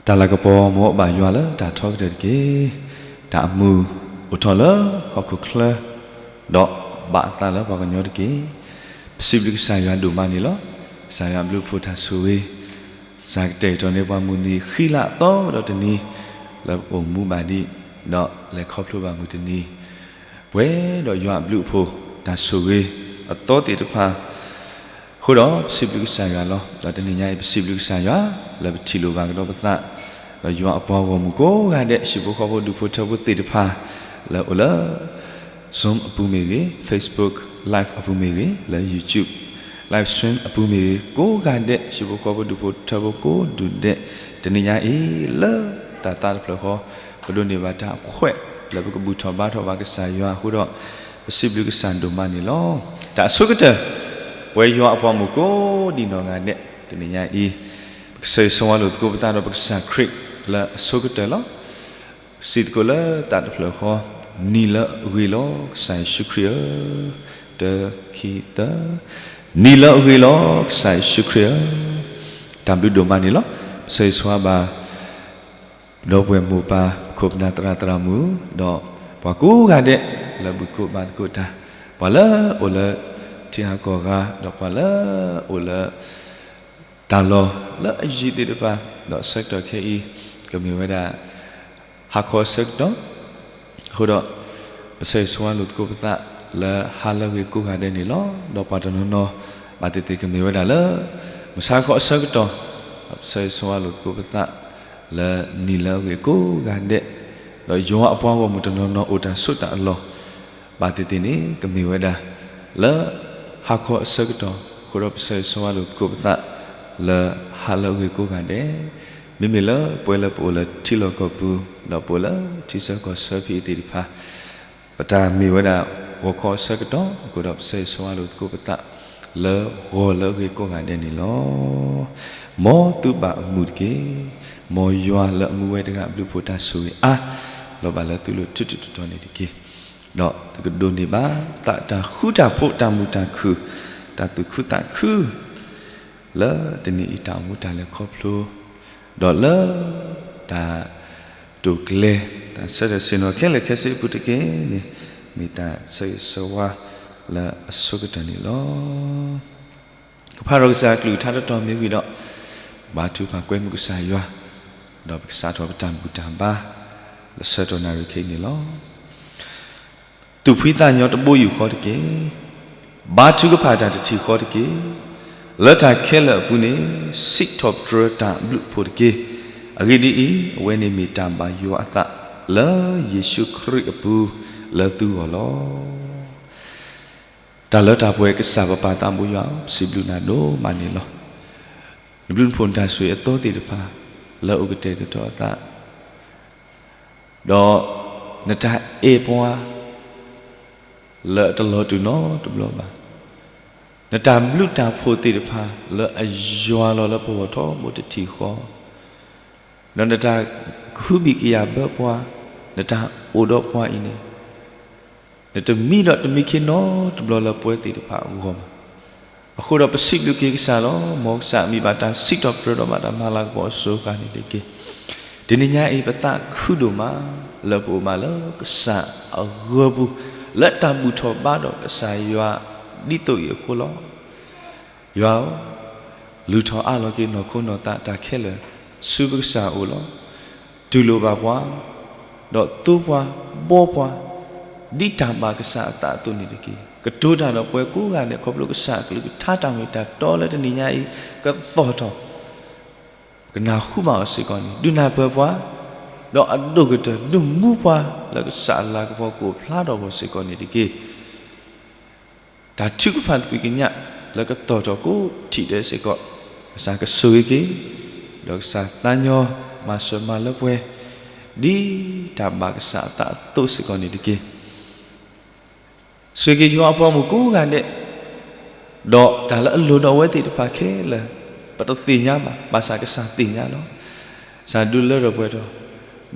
တၢ်လၤကပီၤ မ်အဘၣ်ယွၤလၢတၢ်ထီကတၢၢ်တက့ၢ်. တၢ်အမုာ်အိၣ်ထီၣ်လၢဟီၣ်ခိၣ်ချၢ, ဒီးဘၣ်အသးလၢပှၤကညီတက့ၢ်. ပစံးဘျုးကစၢ်ယွၤဒိၣ်မးန့ၣ်လီၤ. ကစၢ်ယွၤအဘျုးအဖှိၣ်တၢ်ဆိၣ်ဂ့ၤ, ကစၢ်ကတဲာ်ကတီၤန့ၢ်ပှၤမုၢ်နံၤဃံလၤအသီဒီးတနံၤ, လၢပအိၣ်မူဘၣ်ဒံး, ဒီးလဲၤခီဖျိဘၣ်မုၢ်တနံၤ, ပှဲၤဒီးယွၤအဘျုးအဖှိၣ်တၢ်ဆိၣ်ဂ့ၤအသီသ့ၣ်တဖၣ် အဃိဒီး ပစံးဘျုးကစၢ်ယွၤလီၤ. ဒီးတနံၤညါအံၤ ပစံးဘျုးကစၢ်ယွၤ လၢပထံၣ်လိာ်ဘၣ်ကဒီးပသး, ဒီးယွၤအပှၤဂီၢ်မုၢ်ကိးဂၤဒဲး ဟံၣ်ဖိဃီဖိဒူၣ်ဖိထႅဖိသ့ၣ်တဖၣ် လၢအိၣ်လၢ Zoom အပူၤမ့ၢ်ဂ့ၤ, Facebook Live အပူၤမ့ၢ်ဂ့ၤ, လၢ YouTube Live Stream အပူၤမ့ၢ်ဂ့ၤ, ကိးဂၤဒဲး ဟံၣ်ဖိဃီဖိဒူၣ်ဖိထၢဖိကိးဒူၣ်ဒဲး, တနံၤညါအံၤ လၢတၢ်သးတဖျၢၣ်ဃီ ပဒိးန့ၢ်ဘၣ်တၢ်ခွဲး လၢပကဘူၣ်ထီၣ်ဘါထီၣ်ဘၣ်ကစၢ်ယွၤအဃိဒီး ပစံးဘျုးကစၢ်ဒိၣ်မးန့ၣ်လီၤ. တၢ်အဆိကတၢၢ် ပဝဲယွၤအပှၤမုၣ်ကိးဒံးနီၢ်ဂၤဒဲး တနံၤညါအံၤ ပကဆၢဂ့ၤဆၢဝါလိာ်သကိးပသးဒီးပကစၢ်ခရံာ်လၢအဆိကတၢၢ်လီၤ. စံးသကိးလၢတၢ်တဖျၢၣ်ဃီ, နံၤလၢအဂ့ၤလီၤ ကစၢ်ယ့ၣ်ၡူးခရံာ်ဧၢ, တၢ ခံ သၢ, နံၤလၢအဂ့ၤလီၤ ကစၢ်ယ့ၣ်ၡူးခရံာ်ဧၢ, တၢ်ဘျုးဒိၣ်မးန့ၣ်လီၤ. ပဆၢဂ့ၤဆၢဝါဘၣ် ဒီပုၢ်ဝဲၢ်မိၢ်ပၢ် ပခိၣ်ပနၢ်သရၣ်သရၣ်မုၣ် ဒီးပှၤကိးဂၤဒဲး လၢဘူၣ်သကိးဘါသကိးတၢ်, ပှၤလၢအိၣ်လၢထံဂၤကီၢ်ဂၤ ဒီးပှၤလၢအိၣ်လၢ တၢ်လီၢ်လၢအယံၤသ့ၣ်တဖၣ်, ဒီးဆၢကတီၢ်ခဲအံၤ ကမ့ၢ်ဝဲဒၣ် ဟါခီအဆၢကတီၢ်, အဃိဒီး ပဆၢဂ့ၤဆၢဝါလိာ်သကိးပသး လၢဟါလၢအဂ့ၤကိးဂၤဒဲးန့ၣ်လီၤ. ဒီးပှၤတနီၤနီၤ ဘၣ်သ့ၣ်သ့ၣ်ကမ့ၢ်ဝဲဒၣ်လၢ မုၢ်ဆါခီအဆၢကတီၢ်, ဒီးပဆၢဂ့ၤဆၢဝါလိာ်သကိးပသး လၢနံၤလၢအဂ့ၤကိးဂၤဒဲး, ဒီးယွၤအပှၤဂီၢ်မုၢ်တနီၤနီၤအိၣ်တၢ်ဆိးတၢ်အလီၢ် ဘၣ်သ့ၣ်သ့ၣ်န့ၣ် ကမ့ၢ်ဝဲဒၣ် လၢဟါခီအဆၢကတီၢ်, အဃိဒီးပဆၢဂ့ၤဆၢဝါလိာ်သကိးပသး လၢဟါလၢအဂ့ၤကိးဂၤဒဲး, မ့မ့ၢ်လၢပဝဲလၢပအိၣ်လၢထံလီၢ်ကီၢ်ပူၤ, ဒီးပအိၣ်လၢထံဆၢကီၢ်ဆၢဖဲအံၤသ့ၣ်တဖၣ်, ပတၢ်မ့ၢ်ဝဲဒၣ် ဂီၤခီအဆၢကတီၢ်, အဃိဒီးပဆၢဂ့ၤဆၢဝါလိာ်သကိးပသး လၢဂီၤလၢအဂ့ၤကိးဂၤဒဲးန့ၣ်လီၤ. မ်သုဘၣ်အမုာ်တက့ၢ်. မ်ယွၤလၢအမူဝဲတဂၤအဘျုးအဖှိၣ်တၢ်ဆိၣ်ဂ့ၤအါ လီၤဘၣ်လၢသုလိၤထူထူတီၤတီၤန့ၣ်တက့ၢ်. ဒီးသုကဒိးန့ၢ်ဘၣ်သးတၢ်ဃူတၢ်ဖိး တၢ်မုာ်တၢ်ခုၣ် တၢ်သူၣ်ခုသးခု လၢတနံၤအံၤတၢ်အိၣ်မူတၢ်လဲၤခီဖျိ, ဒီးလၢတၢ်တိာ်ကျဲၤ တၢ်ဆၢထၢၣ်ဆ့ၣ်နီၤခဲလၢာ်ခဲဆ့အပူၤတက့ၢ်န့ၣ် မ့ၢ်တၢ်ဆၢဂ့ၤဆၢဝါလၢအဆိကတၢၢ်န့ၣ်လီၤ. ကဖးထီၣ်ကစၢ်အကလုၢ်ကထါတတီၤမ့ၢ်ဝံၤဒီး ဘါထုကဖၣ်ကွဲမုာ်ကစၢ်ယွၤ, ဒီးပကစးထီၣ်ပတၢ်ဘူၣ်တၢ်ဘါ လၢဆၢကတီၢ်နၣ်ရံၣ်ခဲအံၤန့ၣ်လီၤ. သူၣ်ဖှံသးညီတဘိယူၢ်ဃီတက့ၢ်. ဘါထုကဖၣ်တၢ်တထံၣ်ဃီတက့ၢ်. လၢတၢ်ခဲလၢာ်အပူၤန့ၣ် စံးထီၣ်ပတြၢၤတၢ်ဘျုးအဖှိၣ်တက့ၢ်. အဂ့ၢ်ဒ်အံၤ, အဝဲန့ၣ်မ့ၢ်တၢ်ဘၣ်ယွၤအသး လၢယ့ၣ်ၡူးခရံာ်အပူၤ လၢသုဂီၢ်လီၤ. တၢ်လၢတၢ်ပှဲၤကစၢ်ပပၢ်သးဘိယွၤ, ပစံးဘျုးနၤဒိၣ်မးန့ၣ်လီၤ. နဘျုးနဖှိၣ်နတၢ်ဆိၣ်ဂ့ၤအသီသ့ၣ်တဖၣ် လၢအအိၣ်ကတဲာ်ကတီၤအသး, ဒီးနတၢ်အဲၣ်ပှၤ လၢအတလီၤတူာ်နီတဘျီဘၣ်, နတၢ်ဘျုးတၢ်ဖှိၣ်သ့ၣ်တဖၣ် လၢအယွၤလီၤလၢပဂီၢ်ထီဘိတထံၣ်ဃီ, ဒီးနတၢ်ကဟုဘံၣ်ကယာ်ဘၢပှၤ, နတၢ်အိၣ်ဒီးပှၤအံၤန့ၣ် နတမံဒီးတမံခ့နီတဘျီလၢပှၤသ့ၣ်တဖၣ်အဂီၢ်ဘၣ်. အဃိဒီးပစံးဘျုးက့ၤကစၢ်လီၤ. မ်ကစၢ်မ့ၢ်ဘၣ်တၢ်စံးထီၣ်ပတြၢၤဒီးဘၣ်တၢ်မၤလၤကပီၤအစိၤအဃၣ်န့ၣ်တက့ၢ်. တနံၤညါအံၤ ပသးခုဒိၣ်မး လၢပအိၣ်မးလၢကစၢ်အဂၢၢ်ပူၤ, လၢတၢ်ဘူၣ်ထီၣ်ဘါထီၣ်ကစၢ်ယွၤ ဒ်သိးအံၤအဃိလီၤ. ယွၤဧၢ, လုၢ်ထီၣ်အးလီၤက့ၤနီၢ်ခိနီၢ်သးတၢ်ခဲလၢာ် ဆူပကစၢ်အအိၣ်လီၤ. တူၢ်လိာ်ဘၣ်ပှၤ, ဒီးသိပှၤ, ဘှီပှၤ, ဒ်တၢ်ဘၣ်ကစၢ်အသးအသိးန့ၣ်တက့ၢ်. ကတိၤတၢ်ဒီးပှၤကိးဂၤဒဲး ခီဖျိကစၢ်အကလုၢ်ကထါတၢ်မ့ၢ်တၢ်တီလၢတနံၤညါအံၤ ကသီၣ်ထီၣ် ကနၢ်ဟူဘၣ်အီၤစ့ၢ်ကီးန့ၣ် ဒုးနၢ်ပၢၢ်ပှၤ, ဒီးအဒိၣ်ကတၢၢ်ဒုးမူပှၤ လၢကစၢ်အလၤကပီၤကအိၣ်ဖျါထီၣ်အဂီၢ်စ့ၢ်ကီးန့ၣ်တက့ၢ်. တၢ်ထုကဖၣ်သကွံာ်ကညးလၢကသီၣ်ထီၣ်ကိးထံၣ်ဒဲးစ့ၢ်ကီး, ကစၢ်ကဆိၣ်ဂ့ၤက့ၤ, ဒီးကစၢ်သးညီမၤစၢၤမၤလၢပှဲၤ, ဒ်တၢ်ဘၣ်ကစၢ်အသးအသိးစ့ၢ်ကီးန့ၣ်တက့ၢ်. ဆိၣ်ဂ့ၤက့ၤယွၤအပှၤမုၣ်ကိးဂၤဒဲး, ဒီးတၢ်လၢအလိၣ်ဒီးအဝဲသ့ၣ်တဖၣ်ခဲလၢာ်, ပတသ့ၣ်ညါဘၣ်, ဘၣ်ဆၣ်ကစၢ်သ့ၣ်ညါလီၤ. ကစၢ်ဒုးလၢထီၣ်ပှဲၤထီၣ်,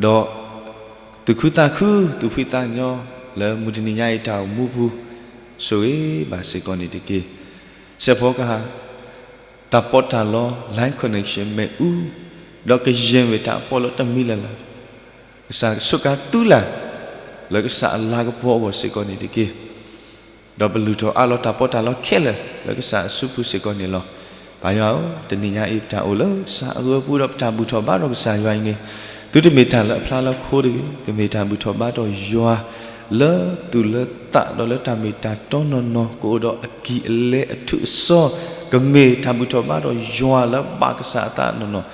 ဒီးသူၣ်ခုသးခု, သူၣ်ဖှံသးညီ, လၢမုၢ်တနံၤညါအံၤတၢ်အိၣ်မူပူၤ, ဆိၣ်ဂ့ၤဘၣ်စ့ၢ်ကီးန့ၣ်တက့ၢ်. စဲးဖီကဟၣ်, တၢ်ပီးတၢ်လီ, line connection မ့ၣ်အူ, ဒီးကယဲၢ်မ့ၢ်တၢ်အပီၣ်လၢတမံၤလၢ်လၢ်, ကစၢ်ကဆိးကါသူလၢ် လၢကစၢ်အလၤကပီၤအဂီၢ်စ့ၢ်ကီးန့ၣ်တက့ၢ်. ဒီးပလုၢ်ထီၣ်အးလီၤတၢ်ပီးတၢ်လီခဲလၢာ် လၢကစၢ်အစုပူၤစ့ၢ်ကီးန့ၣ်လီၤ. ပၢ်ယွၤဧၢ, တနံၤညါအံၤပတၢ်အိၣ်လၢကစၢ်အဂၢၢ်ပူၤဒီးပတၢ်ဘူၣ်ထီၣ်ဘါထီၣ်ကစၢ်ယွၤအံၤန့ၣ်, သုတမ့ၢ်တၢ်လၢအဖျါလၢခိတဂ့ၤ, ကမ့ၢ်တၢ်ဘူၣ်ထီၣ်ဘါထီၣ်ယွၤ လၢသူၣ်လၢသးဒီးလၢတၢ်မ့ၢ်တၢ်တီနီၢ်နီၢ် ကအိၣ်ဒီးအကံၢ်အလဲအထူးအစီ, ကမ့ၢ်တၢ်ဘူၣ်ထီၣ်ဘါထီၣ်ယွၤလၢဘၣ်ကစၢ်အသးနီၢ်နီၢ်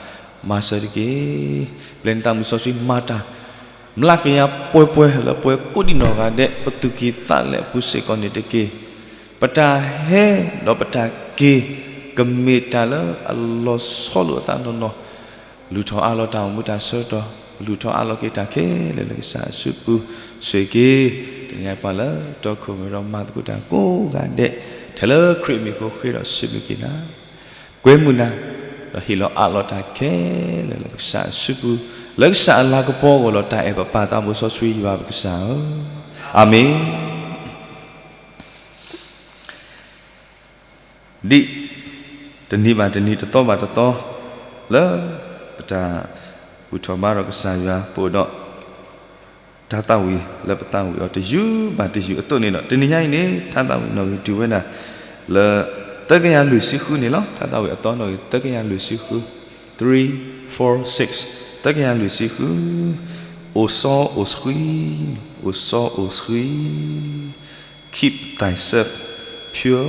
မၤစၢၤတက့ၢ်. ပျဲနသးမုၢ်စီဆှံမၤတၢ် မျးကယၤပှဲၤပှဲၤလၢပှၤကိးဒံနီၢ်ဂၤဒဲး ပသူၣ်ကံၢ်သးလဲအပူၤစ့ၢ်ကီးန့ၣ်တက့ၢ်. ပတၢ်ဟဲဒီးပတၢ်က့ၤ ကမ့ၢ်တၢ်လၢအလီၤဆီလိာ်အသးနီၢ်နီၢ်, လုၢ်ထီၣ်အးလီၤတၢ်အိၣ်မူတၢ်ဆၢကတီၢ်, လုၢ်ထီၣ်အးလီၤက့ၤတၢ်ခဲလၢာ်လၢကစၢ်အစုပူၤဆိၣ်ဂ့ၤက့ၤ, တနံၤညါပှၤလၢတီခိၣ်ရိၣ်မဲဒီးမၤသကိးတၢ်ကိးဂၤဒဲး, ထဲလၢခရံာ်အမံၤအဃိဃ့ဒီးစံးဘျုးက့ၤနၤ ကွဲမုာ်နၤ, ဒီးဟ့ၣ်လီၤအးလီၤတၢ်ခဲလၢာ်လၢကစၢ်အစုပူၤ, လၢကစၢ်အလၤကပီၤအဂီၢ်လီၤ. တၢ်အဲၣ်ပပၢ်သးဘိစီဆှံယွၤပကစၢ်ဧၢ, အၤမ့ၣ်. ဒ်တနံၤဘၣ်တနံၤ တသီဘၣ်တသီ လၢပတၢ်ဘူၣ်ထီၣ်ဘါထီၣ်ကစၢ်ယွၤ ပအိၣ်ဒီး တၢ်သးဝံၣ်လၢပသးဝံၣ်အီၤတယုၢ်ဘၣ်တယုၢ်အသိးန့ၣ်ဒီး တနံၤညါအံၤန့ၣ် တၢ်သးဝံၣ်နီၣ်ဂံၢ်တုၤဝဲဒၣ်လၢ သၢကယၤလွံၢ်ဆံဃုန့ၣ်လီၤ. တၢ်သးဝံၣ်အသီနီၣ်ဂံၢ် သၢကယၤလွံၢ်ဆံဃု, three, four, six, သၢကယၤလွံၢ်ဆံဃု, အိၣ်စီအိၣ်ဆှံ, အိၣ်စီအိၣ်ဆှံ keep thyself pure,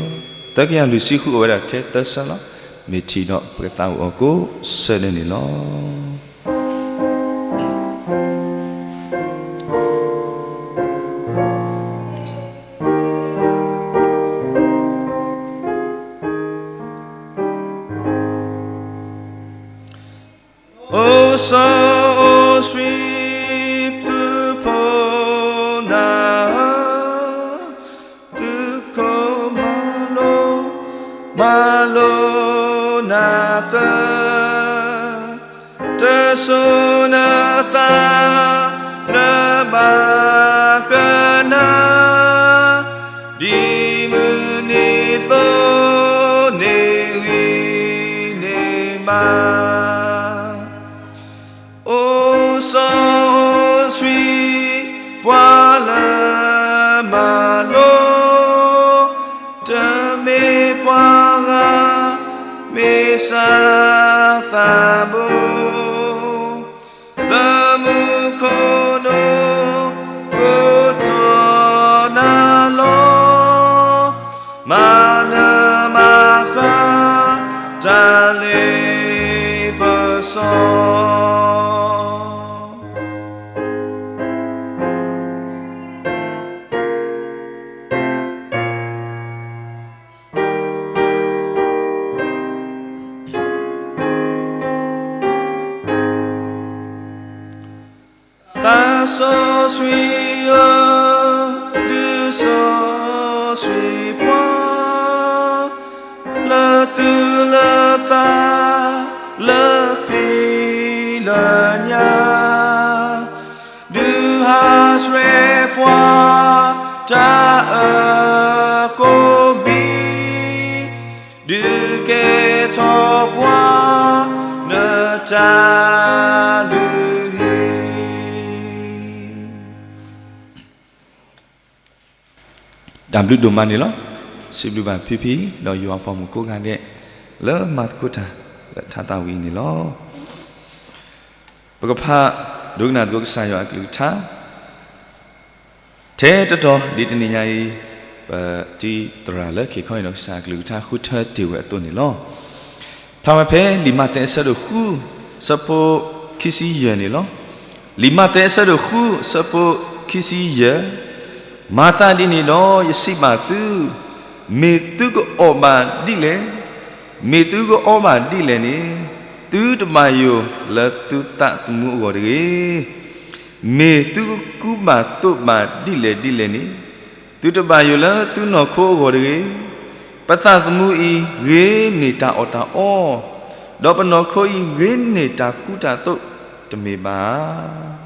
သၢကယၤလွံၢ်ဆံဃုအိၣ်ဝဲဒၣ်ထဲသၢဆၢလီၤ. မ့ၢ်ထံၣ်ဒီးပကသးဝံၣ်အီၤကိးဆၢဒဲးန့ၣ်လီၤ. အိၣ်စီအိၣ်ဆှံ သုးဖိနၤဧၢ, သုးခိၣ်မၤလိ မၤလိနၤသၢ, တစိၤနသး နဘၣ်ကနၣ် ဒ်မုၢ်နံၤအသိးန့ၣ်ဂံၢ်န့ၣ်ဘၣ်. အိၣ်စီအိၣ်ဆှံ ပှၤလၢမၤလိ, တမ့ၢ်ပှၤဂၤ မ့ၢ်စၢ်သးဘိ လၢမူခိၣ်ဒိၣ် ကိးထီၣ်နၤလီၤ. မၤနၢၤမၤဃါ တၢ်လ့ပစီ သးစီဆှံဧၢ, ဒုးစီဆှံပှၤ လၢသူၣ်လၢသး လၢဖံးလၢညၣ်, ဒုးဟးဆှဲးပှၤ တၢ်အၢကိးမံၤ, ဒုးကဲထီၣ်ပှၤ နတၢ်လုၢ်ဟံၣ်. တၢ်ဘျုးဒိၣ်မးန့ၣ်လီၤ. စံးဘျုးဘၣ်ဖံဖံ ဒီးယွၤအပှၤမုၣ်ကိးဂၤဒဲး လၢမၤသကိးတၢ်လၢထါသးဝံၣ်အံၤန့ၣ်လီၤ. ပကဖးဒိကနၣ်သကိးကစၢ်ယွၤအကလုၢ်ကထါ ထဲတတီၤဒ်တနံၤညါအံၤ ပတံၤသရၣ်လၢခံခီအံၤဒီး ကစၢ်အကလုၢ်ကထါဃုထၢတ့ၢ်ဝဲအသိးန့ၣ်လီၤ. ဖးဝဲဖဲလံာ်မးသဲအဆၢဒိၣ်ဃု ဆၢဖိခံဆံယဲၢ်န့ၣ်လီၤ. လံာ်မးသဲအဆၢဒိၣ်ဃု ဆၢဖိခံဆံယဲၢ်, မၤသးဒ်န့ၣ်ဒီး ယစံးဘၣ်သု, မ့ၢ်သုကအီၣ်ဘၣ်ဒ်လဲၣ်, မ့ၢ်သုကအီဘၣ်ဒ်လဲၣ်န့ၣ်, သုတဘၣ်ယိၣ်လၢသုသးသမူအဂီၢ်တဂ့ၤ. မ့ၢ်သုကကူဘၣ်သိးဘၣ်ဒ်လဲၣ်ဒ်လဲၣ်န့ၣ်, သုတဘၣ်ယိၣ်လၢသုနီၢ်ခိအဂီၢ်တဂ့ၤ. ပသးသမူအံၤဂ့ၤန့ၢ်တၢ်အီၣ်တၢ်အီ, ဒီးပနီၢ်ခိအံၤဂ့ၤန့ၢ်တၢ်ကူတၢ်သိးတမ့ၢ်ဘၣ်.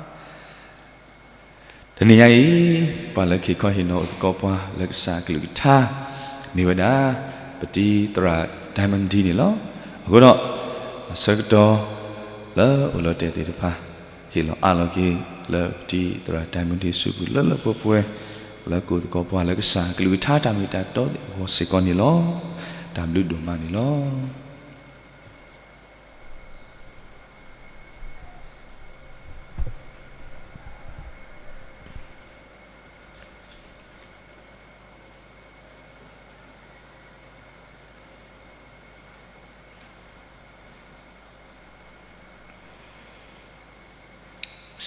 တနံၤညါအံၤ ပှၤလၢခံခီဟ့ၣ်နီၤအိၣ်သကိးပှၤလၢကစၢ်အကလုၢ်ကထါ မ့ၢ်ဝဲဒၣ် ပတံၤသရၣ် Diamond D န့ၣ်လီၤ. အဃိဒီး ဆၢကတီၢ် လၢအိၣ်လီၤတဲာ်သ့ၣ်တဖၣ် ဟ့ၣ်လီၤအးလီၤက့ၤ လၢပတံၤသရၣ်တၢ်မုၢ်ဒ့ၣ်ဆူပူၤ လၢလၢပှဲၤပှဲၤ လၢကိးသကိးပှၤလၢကစၢ်ကလုၢ်ကထါတၢ်မ့ၢ်တၢ်တီအဂီၢ်စ့ၢ်ကီးန့ၣ်လီၤ. တၢ်ဘျုးဒိၣ်မးန့ၣ်လီၤ.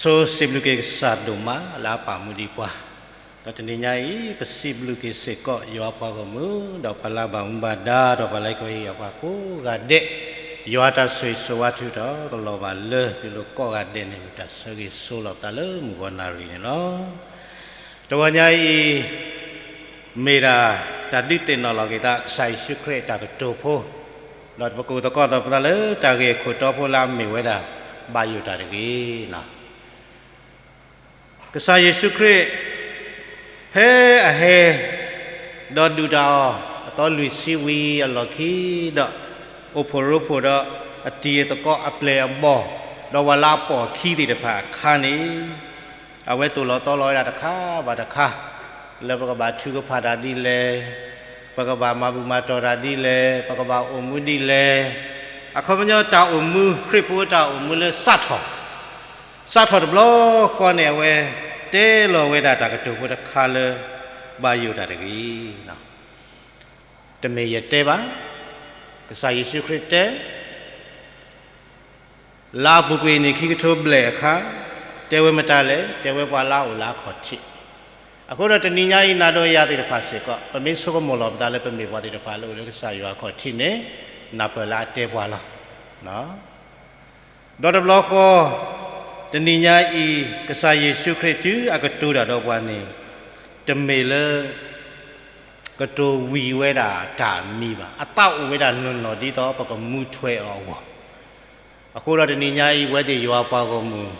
ဆိစံးဘျုးက့ၤကစၢ်ဒိၣ်မးလၢအပာ်မူဒံးပှၤ, ဒီးတနံၤညါအံၤ ပစံးဘျုးက့ၤစ့ၢ်ကီးယွၤပှၤဂီၢ်မုၢ် ဒီးပှၤလၢအဘၣ်မူဘၣ်ဒါ ဒီးပှၤလၢကဟ့ၣ်ယွၤပှၤကိးဂၤဒဲး, ယွၤတၢ်ဆိၣ်ဂ့ၤဆိၣ်ဝါထုးထီၣ်ကလီၤဘၣ်လၢသုလိၤကိးဂၤဒဲးန့ၣ် မ့ၢ်တၢ်ဆၢဂ့ၤဆိလီၤပသးလၢမုၢ်ဂီၤနၣ်ရံၣ်န့ၣ်လီၤ. တဂီၤညါအံၤ မ့ၢ်ဒၣ်တၢ်ဒုးသ့ၣ်နီၣ်လီၤက့ၤသး ကစၢ်ယ့ၣ်ၡူးခရံာ်အတၢ်ကတိၤဖိ, ဒီးပကိးသကိးသးပသးလၢတၢ်ဂ့ၢ်ခိၣ်တီဖိလၢအမ့ၢ်ဝဲဒၣ် ဘၣ်ယိၣ်တၢ်တဂ့ၤ. ကစၢ်ယ့ၣ်ၡူးခရံာ် ဖဲအဟဲ ဒီးဒုၣ်တၢ်အီၣ် အသီလွံၢ်ဆံဝံၤအလီၢ်ခံ, ဒီးအိၣ်ဖှိၣ်ရိဖှိၣ်ဒီး အတံၤအသကိးအပျဲၢ်အဘီၣ်, ဒီးပှၤလၢအပိာ်အခံသ့ၣ်တဖၣ်အခါန့ၣ် အဝဲသိၣ်လီၤသီလီၤဝဲဒၣ်တခါဘၣ်တခါ, လၢပကဘၣ်ထုကဖၣ်တၢ်ဒ်လဲၣ်, ပကဘၣ်မၤဘူၣ်မၤတီၢ်တၢ်ဒ်လဲၣ်, ပကဘၣ်အိၣ်မူဒ်လဲၣ်, အခီပညီတၢ်အိၣ်မူ ခရံာ်ဖိတၢ်အိၣ်မူလၢစးထီၣ် စးထီၣ်တဘျီဃီန့ၣ် အဝဲတဲလီၤဝဲဒၣ်တၢ်ကတိၤဖိတခါလၢ ဘၣ်ယိၣ်တၢ်တဂ့ၤ. တမ့ၢ်ယတဲဘၣ်, ကစၢ်ယ့ၣ်ၡူးခရံာ်တဲ လၢအပူၤကွံာ်နံၣ်ခံကထိဘျဲၣ်အခါ, တဲဝဲမတၤလဲၣ်, တဲဝဲပှၤလၢအအိၣ်လၢအခီၣ်ထံး. အဃိဒီးတနံၤညါအံၤ နၤဒီးယၤသ့ၣ်တဖၣ်စ့ၢ်ကီး ပမ့ၢ်ဆိကမိၣ်လီၤပသးလၢပမ့ၢ်ပှၤသ့ၣ်တဖၣ်လၢအိၣ်လၢကစၢ်ယွၤအခီၣ်ထံးန့ၣ် နၢ်ပၢၢ်လၢအတဲပှၤလီၤ. ဒီးတဘျီဃီ တနံၤညါအံၤ ကစၢ်ယ့ၣ်ၡူးခရံာ်တုၤအကတိၤတၢ်ဒီးပှၤန့ၣ် တမ့ၢ်လၢ ကတိၤဝံၤဝဲဒၣ်တၢ်အမံၤဘၣ်. အသးအိၣ်ဝဲဒၣ်နီၢ်နီၢ်ဒ်သိးပကမူထွဲအီၤအဂီၢ်. အဃိဒီးတနံၤညါအံၤ ပဝဲသ့ၣ်ယွၤပှၤဂီၢ်မုၢ်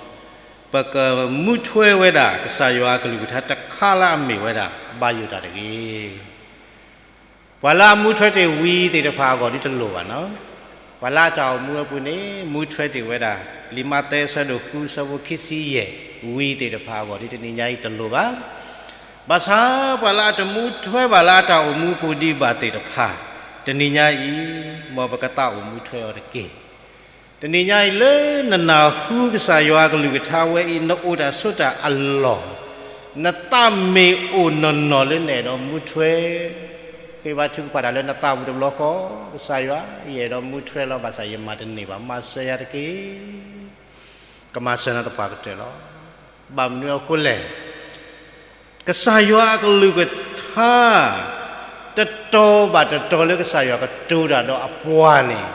ပကမူထွဲဝဲဒၣ် ကစၢ်ယွၤအကလုၢ်ကထါတခါလၢအမ့ၢ်ဝဲဒၣ် ဘၣ်ယိၣ်တၢ်တဂ့ၤ. ပှၤလၢအမူထွဲတ့ၢ်ဝံၤသ့ၣ်တဖၣ်အဂီၢ်ဒ်တလိၣ်ဘၣ်နီၤ. ပှၤလၢအတၢ်အိၣ်မူအပူၤန့ၣ် မူထွဲတ့ၢ်ဝဲဒၣ် လံာ်မးသဲအဆၢဒိၣ်ဃုအဆၢဖိခံဆံယဲၢ် ဝံၤသ့ၣ်တဖၣ်အဂီၢ်ဒ်တနံၤညါအံၤတလိၣ်ဘၣ်. ဘၣ်ဆၣ် ပှၤလၢအတမူထွဲဘၣ်လၢအတၢ်အိၣ်မူအပူၤဒံးဘၣ်သ့ၣ်တဖၣ် တနံၤညါအံၤ မ်ပကသးအိၣ်မူထွဲအီၤတက့ၢ်. တနံၤညါအံၤလၢနနၢ်ဟူကစၢ်ယွၤအကလုၢ်ကထါဝဲအံၤ နအိၣ်တၢ်ဆိးတၢ်အလီၢ်, နသးမ့ၢ်အိၣ်နီၢ်နီၢ်လၢနအဲၣ်ဒိးမူထွဲ, ဃ့ဘါထုကဖၣ်တၢ်လၢနသးပူၤတဘျီဃီ, ကစၢ်ယွၤ ယအဲၣ်ဒိးမူထွဲလီၤ ဘၣ်ဆၣ်ယမၤတန့ၢ်ဘၣ် မၤစၢၤယၤတက့ၢ်. ကမၤစၢၤနၤသပှၢ်ကတၢၢ်လီၤ. ဘၣ်မနုၤအဃိလဲၣ်, ကစၢ်ယွၤအကလုၢ်ကထါ တတီၤဘၣ်တတီၤလၢကစၢ်ယွၤကတိၤတၢ်ဒီးအပှၤန့ၣ်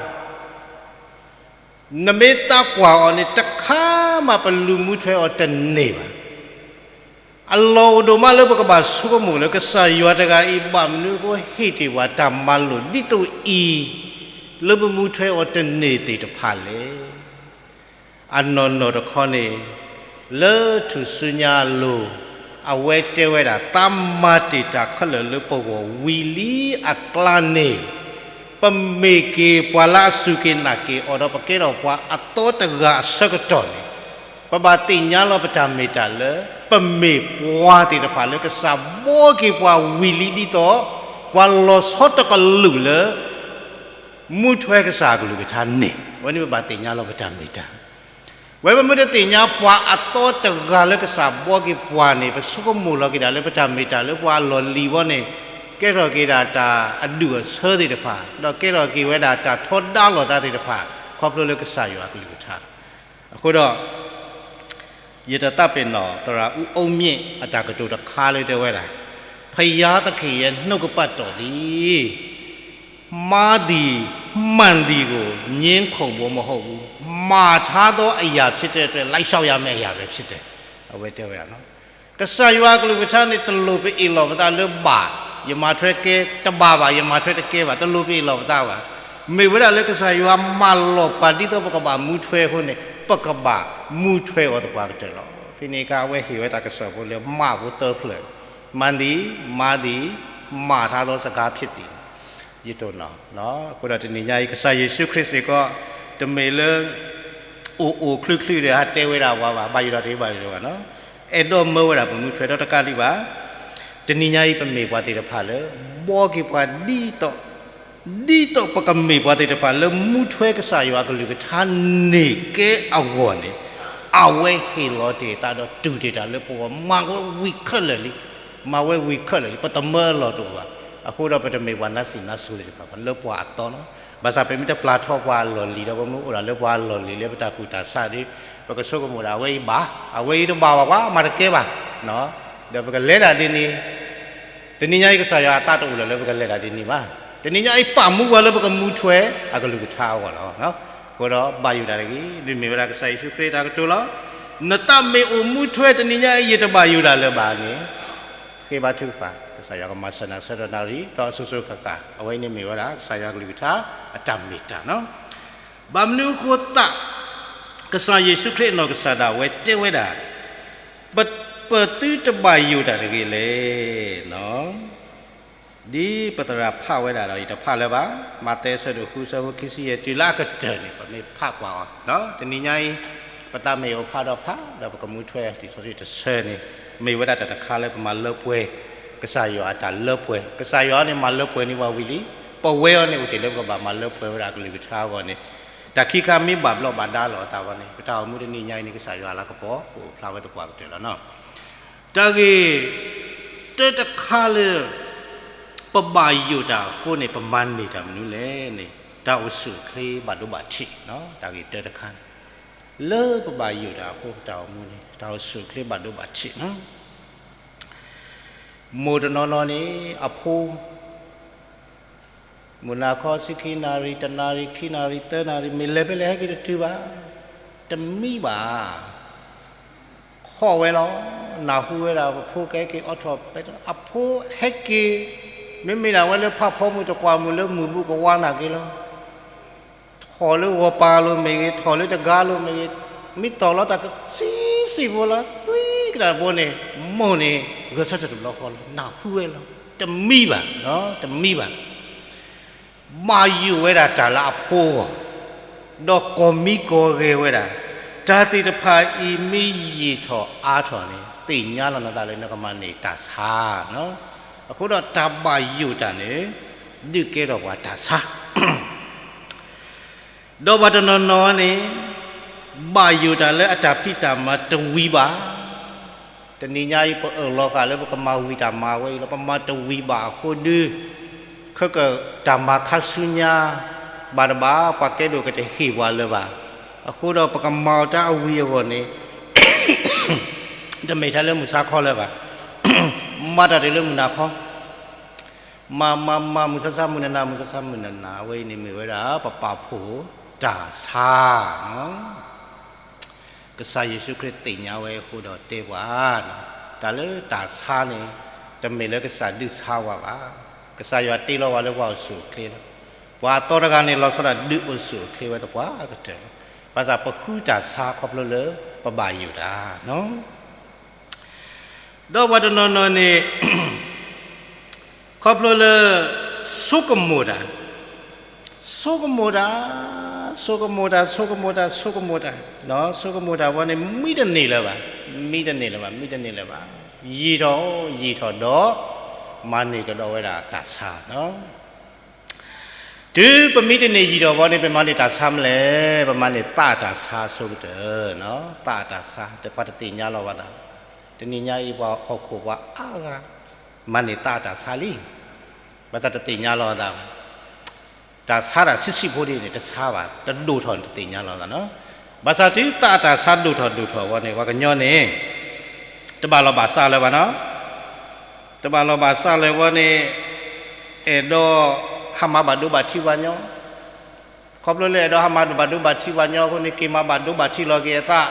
နမ့ၢ်သးကွၢ်အီၤန့ၣ် တခါမးပလူၤမူထွဲအီၤတန့ၢ်ဘၣ်. အလီၢ်အိၣ်ဒိၣ်မးလၢပကဘၣ်ဆိကမိၣ်လၢကစၢ်ယွၤတဂၤအံၤ ဘၣ်မနုၤအဃိဟ့ၣ်တ့ၢ်ပှၤတၢ်မၤလိာ်ဒ်သိးအံၤ လၢပမူထွဲအီၤတန့ၢ်သ့ၣ်တဖၣ်လဲၣ်. အနီၢ်နီၢ်တခီန့ၣ် လၢထူၣ်စုညါအလိၤ အဝဲတဲဝဲဒၣ် သးမၤတ့ၢ်တၢ်ခဲလၢာ်လၢပဂီၢ်ဝံၤလံအကျါန့ၣ် ပမ့ၢ်က့ၤပှၤလၢအစူၢ်က့ၤနာ်က့ၤအီၤဒီး ပကဲထီၣ်ပှၤအသီတဂၤအဆၢကတီၢ်န့ၣ် ပဘၣ်သ့ၣ်ညါလီၤပတၢ်မ့ၢ်တၢ်လၢ ပမ့ၢ်ပှၤသ့ၣ်တဖၣ်လၢကစၢ်ဘှီက့ၤပှၤဝံၤလံဒ်သိး ပှၤလီၤဆီတကလုာ်လၢ မူထွဲကစၢ်အကလုၢ်ကထါန့ၣ် အဝဲန့ၣ်ပဘၣ်သ့ၣ်ညါလီၤပတၢ်မ့ၢ်တၢ်. ဝဲပမ့ၢ်တသ့ၣ်ညါပှၤအသီတဂၤလၢကစၢ်ဘှီက့ၤပှၤန့ၣ် ပဆိကမိၣ်လီၤက့ၤဒၣ်လၢပတၢ်မ့ၢ်တၢ်လၢပှၤအလီၢ်လံၤဘီန့ၣ် ကဲထီၣ်က့ၤဒၣ်တၢ်အဒူၣ်အဆၢသ့ၣ်တဖၣ် ဒီးကဲထီၣ်က့ၤဝဲဒၣ်တၢ်ထီဒါလိာ်သးသ့ၣ်တဖၣ် ခီဖျိလၢကစၢ်ယွၤအကလုၢ်ကထါ. အဃိဒီး ယတသးပ့ၤနီၣ် သရၣ်အူအီမ့ၣ်အတၢ်ကတိၤတခါလၢတဲဝဲဒၣ်, ဘုရားသခင်ရဲ့နှုတ်ကပတ်တော်သည် မှားသည်မှန်သည်ကို ငြင်းခုန်ဖို့မဟုတ်ဘူး, မှားထားသောအရာဖြစ်တဲ့အတွက် လိုက်လျှောက်ရမယ့်အရာပဲဖြစ်တယ်. အဝဲတဲဝဲဒၣ် ကစၢ်ယွၤအကလုၢ်ကထါန့ၣ် တလိၣ်ပအ့ၣ်လိာ်ပသးလၢဘၣ်, ယမၤထွဲကဲ, တဘၣ်ဘၣ်, ယမၤထွဲတကဲဘၣ်, တလိၣ်ပအ့ၣ်လိာ်ပသးဘၣ်. မ့ၢ်ဝဲဒၣ်လၢကစၢ်ယွၤမၢလီၤပှၤဒ်သိးပကဘၣ်မူထွဲအဃိန့ၣ် ပကဘၣ်မူထွဲအီၤသပှၢ်ကတၢၢ်လီၤ. ဖဲန့ၣ်အခါ အဝဲဟ့ၣ်ဝဲတၢ်ကစီၣ်ဖိလၢမးဖိသၢဖျၢၣ်, မှန်သည်, မှားသည်, မှားထားသောစကားဖြစ်သည်. ယတိၢ်နီၣ်, အဃိဒီးတနံၤညါအံၤ ကစၢ်ယ့ၣ်ၡူးခရံာ်စ့ၢ်ကီး တမ့ၢ်လၢ အိၣ်အိၣ်ချုးချုးဒီး ဟးတဲဝဲဒၣ်ဝဲဘၣ်, ဘၣ်ယိၣ်တၢ်တဂ့ၤ ဘၣ်ယိၣ်တၢ်တဂ့ၤဘၣ်နီၤ. အဲၣ်ဒိးမၢဝဲဒၣ်ပမူထွဲဒီးတကးဒံးဘၣ်, တနံၤညါအံၤ ပမ့ၢ်ပှၤသ့ၣ်တဖၣ်လၢ ဘှီက့ၤပှၤဒ်သိး ဒ်သိးပကမ့ၢ်ပှၤသ့ၣ်တဖၣ်လၢ မူထွဲကစၢ်ယွၤအကလုၢ်ကထါန့ၢ်ကဲအဂီၢ်န့ၣ်, အဝဲဟ့ၣ်လီၤတ့ၢ်အသးဒီးတူၢ်တ့ၢ်တၢ်လၢပဂီၢ်, မၤဝဲဝံၤခဲလၢာ်လံ, မၤဝဲဝံၤခဲလၢာ်လံ, ပတမၢအလီၢ်တအိၣ်ဘၣ်. အဃိဒီးပတမ့ၢ်ပှၤနါစံၣ်နါစိၤသ့ၣ်တဖၣ်ဘၣ် လၢပှၤအသီလီၤ. ဘၣ်ဆၣ်ပမ့ၢ်တပျၢ်ထီၣ်ပှၤအလီၢ်လံၤဒီး ပမ့ၢ်အိၣ်ဒၣ်လၢပှၤအလီၢ်လံၤလၢပတၢ်ကူၣ်တၢ်ဆးဒီး ပကဆိကမိၣ်ဒၣ် အဝဲအံၤဘၣ်, အဝဲအံၤတဘၣ်ဘၣ်, ပှၤမၤတကဲဘၣ်, ဒီးပကလဲၤဒၣ်ဒ်န့ၣ် တနံၤညါအံၤ ကစၢ်ယွၤအသးတအိၣ်လၢၤလၢပကလဲၤဒၣ်ဒ်န့ၣ်ဘၣ်. တနံၤညါအံၤ ပာ်မူပှၤလၢပကမူထွဲအကလုၢ်ကထါအဂီၢ်လီၤ. အဃိဒီးဘၣ်ယိၣ်တၢ်တဂ့ၤ, ဒ်မ့ၢ်ဝဲဒၣ်ကစၢ်ယ့ၣ်ၡူးခရံာ်တၢ်ကတိၤလီၤ. နတၢ်မ့ၢ်အိၣ်မူထွဲတနံၤညါအံၤ ယတဘၣ်ယိၣ်တၢ်လၢၤဘၣ်န့ၣ်, ဃ့ဘါထုကဖၣ်, ကစၢ်ယွၤကမၤစၢၤနၤဆၢထၢၣ်နၣ်ရံၣ် ဒီးအစိၤစိၤဃၣ်ဃၣ်, အဝဲအံၤန့ၣ်မ့ၢ်ဝဲဒၣ် ကစၢ်ယွၤကလုၢ်ကထါအတၢ်မ့ၢ်တၢ်နီၤ. ဘၣ်မနုၤအဃိသတး ကစၢ်ယ့ၣ်ၡူးခရံာ်အနီၢ်ကစၢ်ဒၣ်ဝဲတဲဝဲဒၣ်, ပသုတဘၣ်ယိၣ်တၢ်တဂ့ၤလဲၣ်. ဒ်ပသရၣ်ဖးဝဲဒၣ်ဒီး ယတဖးလၢၤဘၣ်, မးသဲအဆၢဒိၣ်ဃု အဆၢဖိခံဆံယဲၢ်တုၤလၢအကတၢၢ်န့ၣ် ပမ့ၢ်ဖးကွၢ်အီၤ, တနံၤညါအံၤ ပတၢ်မ့ၢ်အိၣ်ဖးဒီးဖး ဒီးပကမူထွဲလံာ်စီဆှံတဆၢန့ၣ်, မ့ၢ်ဝဲဒၣ်တၢ်တခါလၢပမၤလၢပှဲၤ ကစၢ်ယွၤအတၢ်လၢပှဲၤ, ကစၢ်ယွၤန့ၣ်မၤလၢပှဲၤန့ၢ်ပှၤဝံၤလံ, ပဝဲအံၤန့ၣ်အိၣ်တ့ၢ်လၢပကဘၣ်မၤလၢပှဲၤဝဲဒၣ်အကလုၢ်ကထါအဂီၢ်န့ၣ်, တၢ်ခံခါမ့ၢ်ဘၣ်ဘျီးဘၣ်ဒါလီၤအသးဘၣ်န့ၣ် ပတၢ်အိၣ်မူတနံၤညါအံၤန့ၣ် ကစၢ်ယွၤအလၤကပီၤ ကအိၣ်ဖျါဝဲသပှၢ်ကတၢၢ်လီၤနီၤ. တၢ်ဂ့ၢ်တၢတခါလၢ ပဘၣ်ယိၣ်တၢ်အဃိန့ၣ် ပမၤန့ၢ်တၢ်မနုၤလဲၣ်န့ၣ်, တၢ်အိၣ်ဆူၣ်အိၣ်ချ့ဘၣ်ဒိဘၣ်ထံး, တၢ်ဂ့ၢ်တၢတခါန့ၣ် လၢပဘၣ်ယိၣ်တၢ်အဃိ ပတၢ်အိၣ်မူန့ၣ် တၢ်အိၣ်ဆူၣ်အိၣ်ချ့ဘၣ်ဒိဘၣ်ထံးနီၤ. မိၢ်တနီၤနီၤန့ၣ် အဖိ မုၢ်နၤခီဆံခံနၣ်ရံၣ် တနၣ်ရံၣ် ခံနၣ်ရံၣ် သၢနၣ်ရံၣ် မ့ၢ်လဲၤဖဲလဲၣ်ဟဲက့ၤတတုၤဘၣ်, တမံဘၣ်, ခိးဝဲလီၤ, နၢ်ဟူဝဲဒၣ် ပဖိကဟဲက့ၤအိးထီၣ်ပဲတၢ် အဖိဟဲက့ၤ, မ့မ့ၢ်ဒၣ်ဝဲလၢဖးဖီမုၢ်တကွၢ်မုၢ်လၢမုၢ်ဘူးကဝါနာ်က့ၤလီၤ. ထီၣ်လၢဂီၤပၤလိၤမ့ၢ်ဂ့ၤ ထီၣ်လၢတဂၤလိၤမ့ၢ်ဂ့ၤ, မ့ၢ်တီၢ်လီၤတၢ်ကဆံးဆံးဖိလီၤ သွံကတၢၢ်တဘိန့ၣ်, မိၢ်န့ၣ် ဂဲၤဆၢထၢၣ်တဘျီဃီလီၤ နၢ်ဟူဝဲလီၤ, တမံဘၣ်, တမံဘၣ်. ဘၣ်ယိၣ်ဝဲဒၣ်တၢ်လၢအဖိအဂီၢ်, ဒီးကိးမံကိးဂဲၤဝဲဒၣ်, တၢ်သ့ၣ်တဖၣ်အံၤမ့ၢ်ယံာ်ထီၣ်အါထီၣ်န့ၣ် သ့ၣ်ညါလီၤနသးလၢနကမၤန့ၢ်တၢ်ဆါ, အဃိဒီးတၢ်ဘၣ်ယိၣ်တၢ်န့ၣ် ဒုးကဲထီၣ်ပှၤတၢ်ဆါ ဒီးပှၤတနီၤနီၤန့ၣ် ဘၣ်ယိၣ်တၢ်လၢအတၢ်ဖံးတၢ်မၤတဝံၤဘၣ်. တနံၤညါအံၤ ပအၢၣ်လီၤဃာ်လၢပကမၤဝံၤတၢ်မၤဝဲအံၤလီၤ. ပမၤတဝံၤဘၣ်အဃိဒီး ခဲကတၢၢ်တၢ်မၤခါဆူညါ ဘၣ်တဘၣ် ပှၤကဲဒိၣ်ကတဟ့ၣ်ပှၤလၢၤဘၣ်. အဃိဒီးပကမၤအီၤတၢ်အဝံၤအဂီၢ်န့ၣ် တမ့ၢ်ထဲလၢမုၢ်ဆါခီလၢၤဘၣ်. မၤတၢ်တုၤလၢမုၢ်နၤခီ မၤမၤမၤ မုၢ်ဆါဆါမုၢ်နၤနၤ မုၢ်ဆါဆါမုၢ်နၤနၤ အဝဲအံၤန့ၣ်မ့ၢ်ဝဲဒၣ် ပပာ်ဖှိၣ်တၢ်ဆါ ကစၢ်ယ့ၣ်ၡူးခရံာ်သ့ၣ်ညါဝဲအဃိဒီးတဲပှၤ, တၢ်လၢတၢ်ဆါန့ၣ် တမ့ၢ်လၢကစၢ်ဒုးဆါဝဲဘၣ်. ကစၢ်ယွၤတ့လီၤဝဲလၢပှၤအိၣ်ဆူၣ်အိၣ်ချ့လီၤ. ပှၤအသီတဂၤန့ၣ် လီၤဆီဒၣ်ဒုးအိၣ်ဆူၣ်အိၣ်ချ့ဝဲသပှၢ်ကတၢၢ်လီၤ. ဘၣ်ဆၣ်ပဃုတၢ်ဆါခီဖျိလၢပဘၣ်ယိၣ်တၢ် ဒီးပှၤတနီၤနီၤန့ၣ် ခီဖျိလၢ ဆိကမိၣ်တၢ်, ဆိကမိၣ်တၢ်, ဆိကမိၣ်တၢ်, ဆိကမိၣ်တၢ်, ဆိကမိၣ်တၢ်, ဆိကမိၣ်တၢ်ဝဲန့ၣ် မံတန့ၢ်လၢၤဘၣ်, မံတန့ၢ်လၢၤဘၣ်, မံတန့ၢ်လၢၤဘၣ်, ယံာ်ထီၣ်ယံာ်ထီၣ်ဒီး မၤန့ၢ်ကဒီးဝဲဒၣ်တၢ်ဆါ တုၤပမံတန့ၢ်ယံာ်ထီၣ်ဘီန့ၣ် ပမၤန့ၢ်တၢ်ဆါမနုၤလဲၣ်, ပမၤန့ၢ်သးအတၢ်ဆါအဆိကတၢၢ်, သးအတၢ်ဆါ ပှၤတသ့ၣ်ညါလီၤဝဲသး, တနံၤညါအံၤပှၤဟီၣ်ခိၣ်ပှၤအါဂၤ မၤန့ၢ်သးအတၢ်ဆါလံ, ဘၣ်ဆၣ်တသ့ၣ်ညါလီၤဝဲသးဘၣ်. တၢ်ဆါတၢ်ဆံးဆံးဖိဒ်န့ၣ် တဆါဘၣ်, တဒိၣ်ထီၣ်န့ၣ် တသ့ၣ်ညါလီၤသးနီၤ. ဘၣ်ဆၣ်တုၤသးအတၢ်ဆါဒိၣ်ထီၣ်ဒိၣ်ထီၣ်ဝဲန့ၣ် ပှၤကညီန့ၣ် တဘၣ်လီၤဘၣ်စးလၢၤဘၣ်နီၤ, တဘၣ်လီၤဘၣ်စးလၢၤဝဲန့ၣ် အဲၣ်ဒိးဟးမၤဘၣ်ဒိဘၣ်ထံးပှၤညီ, ခီဖျိလၢအဲၣ်ဒိးဟးမၤဘၣ်ဒိဘၣ်ထံးပှၤညီအဃိန့ၣ် က့ၤမၤဘၣ်ဒိဘၣ်ထံးလီၤက့ၤအသး,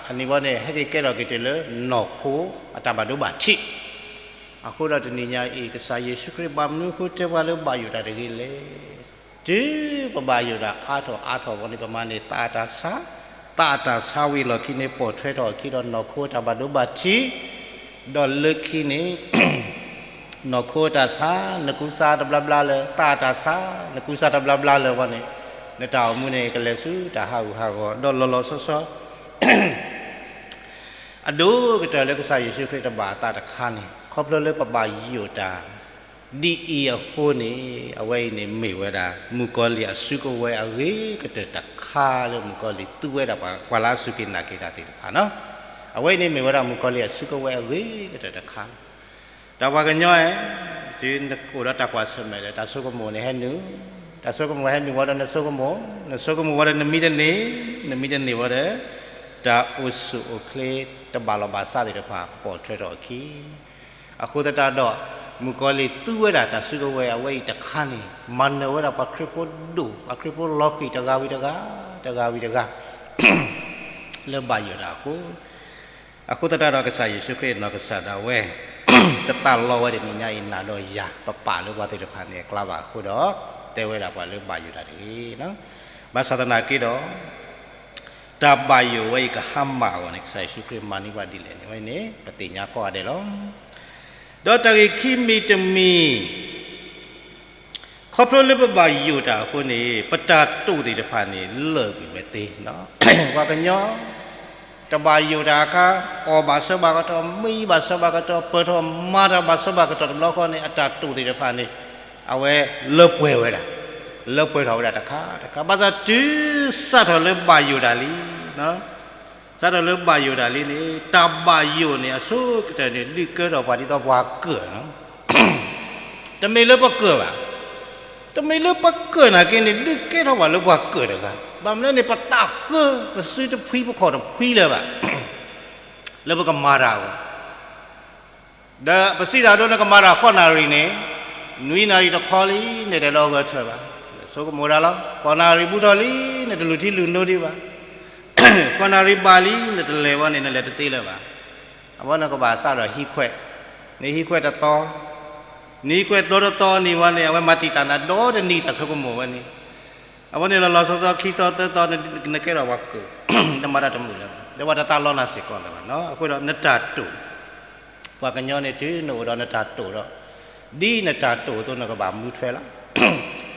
အန့ၣ်ဝဲန့ၣ် ဟဲက့ၤကဲထီၣ်က့ၤတုၤလၢနီၢ်ခိအတၢ်ဘၣ်ဒိဘၣ်ထံး. အဃိဒီးတနံၤညါအံၤ ကစၢ်ယ့ၣ်ၡူးခရံာ်ဘၣ်မနုၤအဃိတဲပှၤလၢဘၣ်ယိၣ်တၢ်တဂ့ၤလဲၣ်. တုၤပဘၣ်ယိၣ်တၢ်အါထီၣ်အါထီၣ်ဝဲန့ၣ် ပမၤန့ၢ်သးအတၢ်ဆါ, သးအတၢ်ဆါဝံၤအလီၢ်ခံန့ၣ် ပိာ်ထွဲထီၣ်အခံဒီးနီၢ်ခိအတၢ်ဘၣ်ဒိဘၣ်ထံး, ဒီးလၢခံန့ၣ် နီၢ်ခိအတၢ်ဆါ နကူစါတဘျါဘျါလၢၤ, သးအတၢ်ဆါ နကူစါတဘျါဘျါလၢၤဝဲန့ၣ်, နတၢ်အိၣ်မူန့ၣ် ကလဲၤဆူတၢ်ဟးဂူာ်ဟးဂီၤ ဒီးလီၤလီၤဆီဆီ အဒိၣ်ကတၢၢ်လၢကစၢ်ယ့ၣ်ၡူးခရံာ်တဘၣ်အသးတခါန့ၣ် ခီဖျိလၢပဘၣ်ယိၣ်တၢ် ဒ်အံၤအဃိန့ၣ် အဝဲအံၤန့ၣ်မ့ၢ်ဝဲဒၣ် မုၣ်ကီၤလံၢ်အစုကဝဲၤအဂ့ၤကတၢၢ်တခါလၢမုၣ်ကီၤလံၢ်သူဝဲဒၣ်ပှၤ ပှၤလၢအစူၢ်က့ၤနာ်က့ၤတၢ်သ့ၣ်တဖၣ်နီၤ. အဝဲအံၤန့ၣ်မ့ၢ်ဝဲဒၣ်မုၣ်ကီၤလံၢ်အစုကဝဲၤအဂ့ၤကတၢၢ်တခါလီၤ. တၢ်ပှၤကညီဧၢ, တုၤနအိၣ်ဒီးတၢ်ကွၢ်ဆၢၣ်မဲာ်ဒီး တၢ်ဆိကမိၣ်န့ၣ်ဟဲနုာ်, တၢ်ဆိကမိၣ်ဟဲနုာ်ဝံၤဒီးနဆိကမိၣ်, နဆိကမိၣ်ဝံၤဒီးနမံတန့ၢ်, နမံတန့ၢ်ဝံၤဒီး တၢ်အိၣ်ဆူၣ်အိၣ်ချ့တဘၣ်လီၢ်ဘၣ်စးသ့ၣ်တဖၣ် ကပိာ်ထွဲထီၣ်အခံ အဃိသတးဒီး မုၣ်ကီၤလံၢ်သူဝဲဒၣ်တၢ်စုကဝဲၤအဝဲအံၤတခါန့ၣ် မၤနၢၤဝဲဒၣ်ပှၤခရံာ်ဖိဒိၣ် ပှၤခရံာ်ဖိလီၤဃံၤတဂၤဝံၤတဂၤ, တဂၤဝံၤတဂၤ လၢဘၣ်ယိၣ်တၢ်အဃိ, အဃိသတးဒီးကစၢ်ယ့ၣ်ၡူးခရံာ်အနီၢ်ကစၢ်ဒၣ်ဝဲ တသးလီဝဲတနံၤညါအံၤ နၤဒီးယၤ ပပာ်လၢပှၤသ့ၣ်တဖၣ်န့ၣ်အကျါဘၣ်အဃိဒီး တဲဝဲဒၣ်ပှၤလၢဘၣ်ယိၣ်တၢ်တဂ့ၤ ဘၣ်ဆၣ်သနာ်က့ဒီး တၢ်ဘၣ်ယိၣ်ဝဲအံၤကဟါမၢ်အဂီၢ်န့ၣ် ကစၢ်ယ့ၣ်ၡူးခရံာ်မၤန့ၢ်ပှၤဒ်လဲၣ်န့ၣ် ဝဲန့ၣ် ပသ့ၣ်ညါကိးဂၤဒဲးလီၤ. ဒီးတၢ်ဂ့ၢ်ခံမံၤတမံၤ ခီဖျိလၢပဘၣ်ယိၣ်တၢ်အဃိန့ၣ် ပတၢ်တိာ်သ့ၣ်တဖၣ်န့ၣ် လၢာ်ကွံာ်ဝဲသ့, ပှၤကညီ တဘၣ်ယိၣ်တၢ်အခါ အီၣ်ဘၣ်စၢၤဘၣ်ကတီၢ် မံဘၣ်စၢၤဘၣ်ကတီၢ် ပၢၢ်ထီၣ်မၤတၢ်ဘၣ်စၢၤဘၣ်ကတီၢ်တဘျီဃီန့ၣ် အတၢ်တိာ်သ့ၣ်တဖၣ်န့ၣ် အဝဲလၢပှဲၤဝဲဒၣ်, လၢပှဲၤထီၣ်ဝဲဒၣ်တခါတခါ ဘၣ်ဆၣ်တုၤစးထီၣ်လၢဘၣ်ယိၣ်တၢ်လံ စးထီၣ်လၢဘၣ်ယိၣ်တၢ်လံန့ၣ် တၢ်ဘၣ်ယိၣ်န့ၣ် အဆိကတၢၢ်န့ၣ် ဒုးကဲထီၣ်ပှၤဒ်သိးပှၤကၢၢ်နီၤ. တမ့ၢ်လၢပကၢၢ်ဘၣ်, တမ့ၢ်လၢပကၢၢ်နာ်က့န့ၣ် ဒုးကဲထီၣ်ပှၤလၢပှၤကၢၢ်တဂၤ, ဘၣ်မနုၤန့ၣ် ပသးဃၢကစုတဖှံပခီၣ်တဖှံလၢၤဘၣ် လၢပကမၤတၢ်အဂီၢ် ဒီးပစံးတၢ်ဒိ နကမၤတၢ်ဃိးနၣ်ရံၣ်န့ၣ်, နွံနၣ်ရံၣ်တခီလံ နတအဲၣ်ဒိးဂဲၤဆၢထၢၣ်ဘၣ်, ဆိကမိၣ်တၢ်လီၤ. ဃိးနၣ်ရံၣ်ဘူးထီၣ်လံ နတလူၤထံလူၤနိဒံးဘၣ်, ဃိးနၣ်ရံၣ်ဘၣ်လံ နတလဲၤဝဲန့ၣ် နလဲၤတသ့လၢၤဘၣ်. အဝဲနကဘၣ်စးထီၣ်ဟံးခွဲး, နဟံးခွဲးတသီ, နဟံးခွဲးဒီတသီန့ၣ်ဝဲန့ၣ် အဝဲမၤတံာ်တာ်နၤဒီတနံၤ တၢ်ဆိကမိၣ်ဝဲန့ၣ် အဝဲန့ၣ်လီၤလီၤဆီဆီခံသီသၢသီ နကဲထီၣ်ပှၤကၢၢ်, နမၤတၢ်တမုာ်လၢၤဘၣ်, ဒီးပှၤတသးလီနၤစ့ၢ်ကီးလၢၤဘၣ်နီၤ. အဃိဒီးနတၢ်တိာ်, ပှၤကညီန့ၣ် တုၤနအိၣ်ဒီးနတၢ်တိာ်ဒီး, ဒ်နတၢ်တိာ်အသိးနကဘၣ်မူထွဲလီၤ.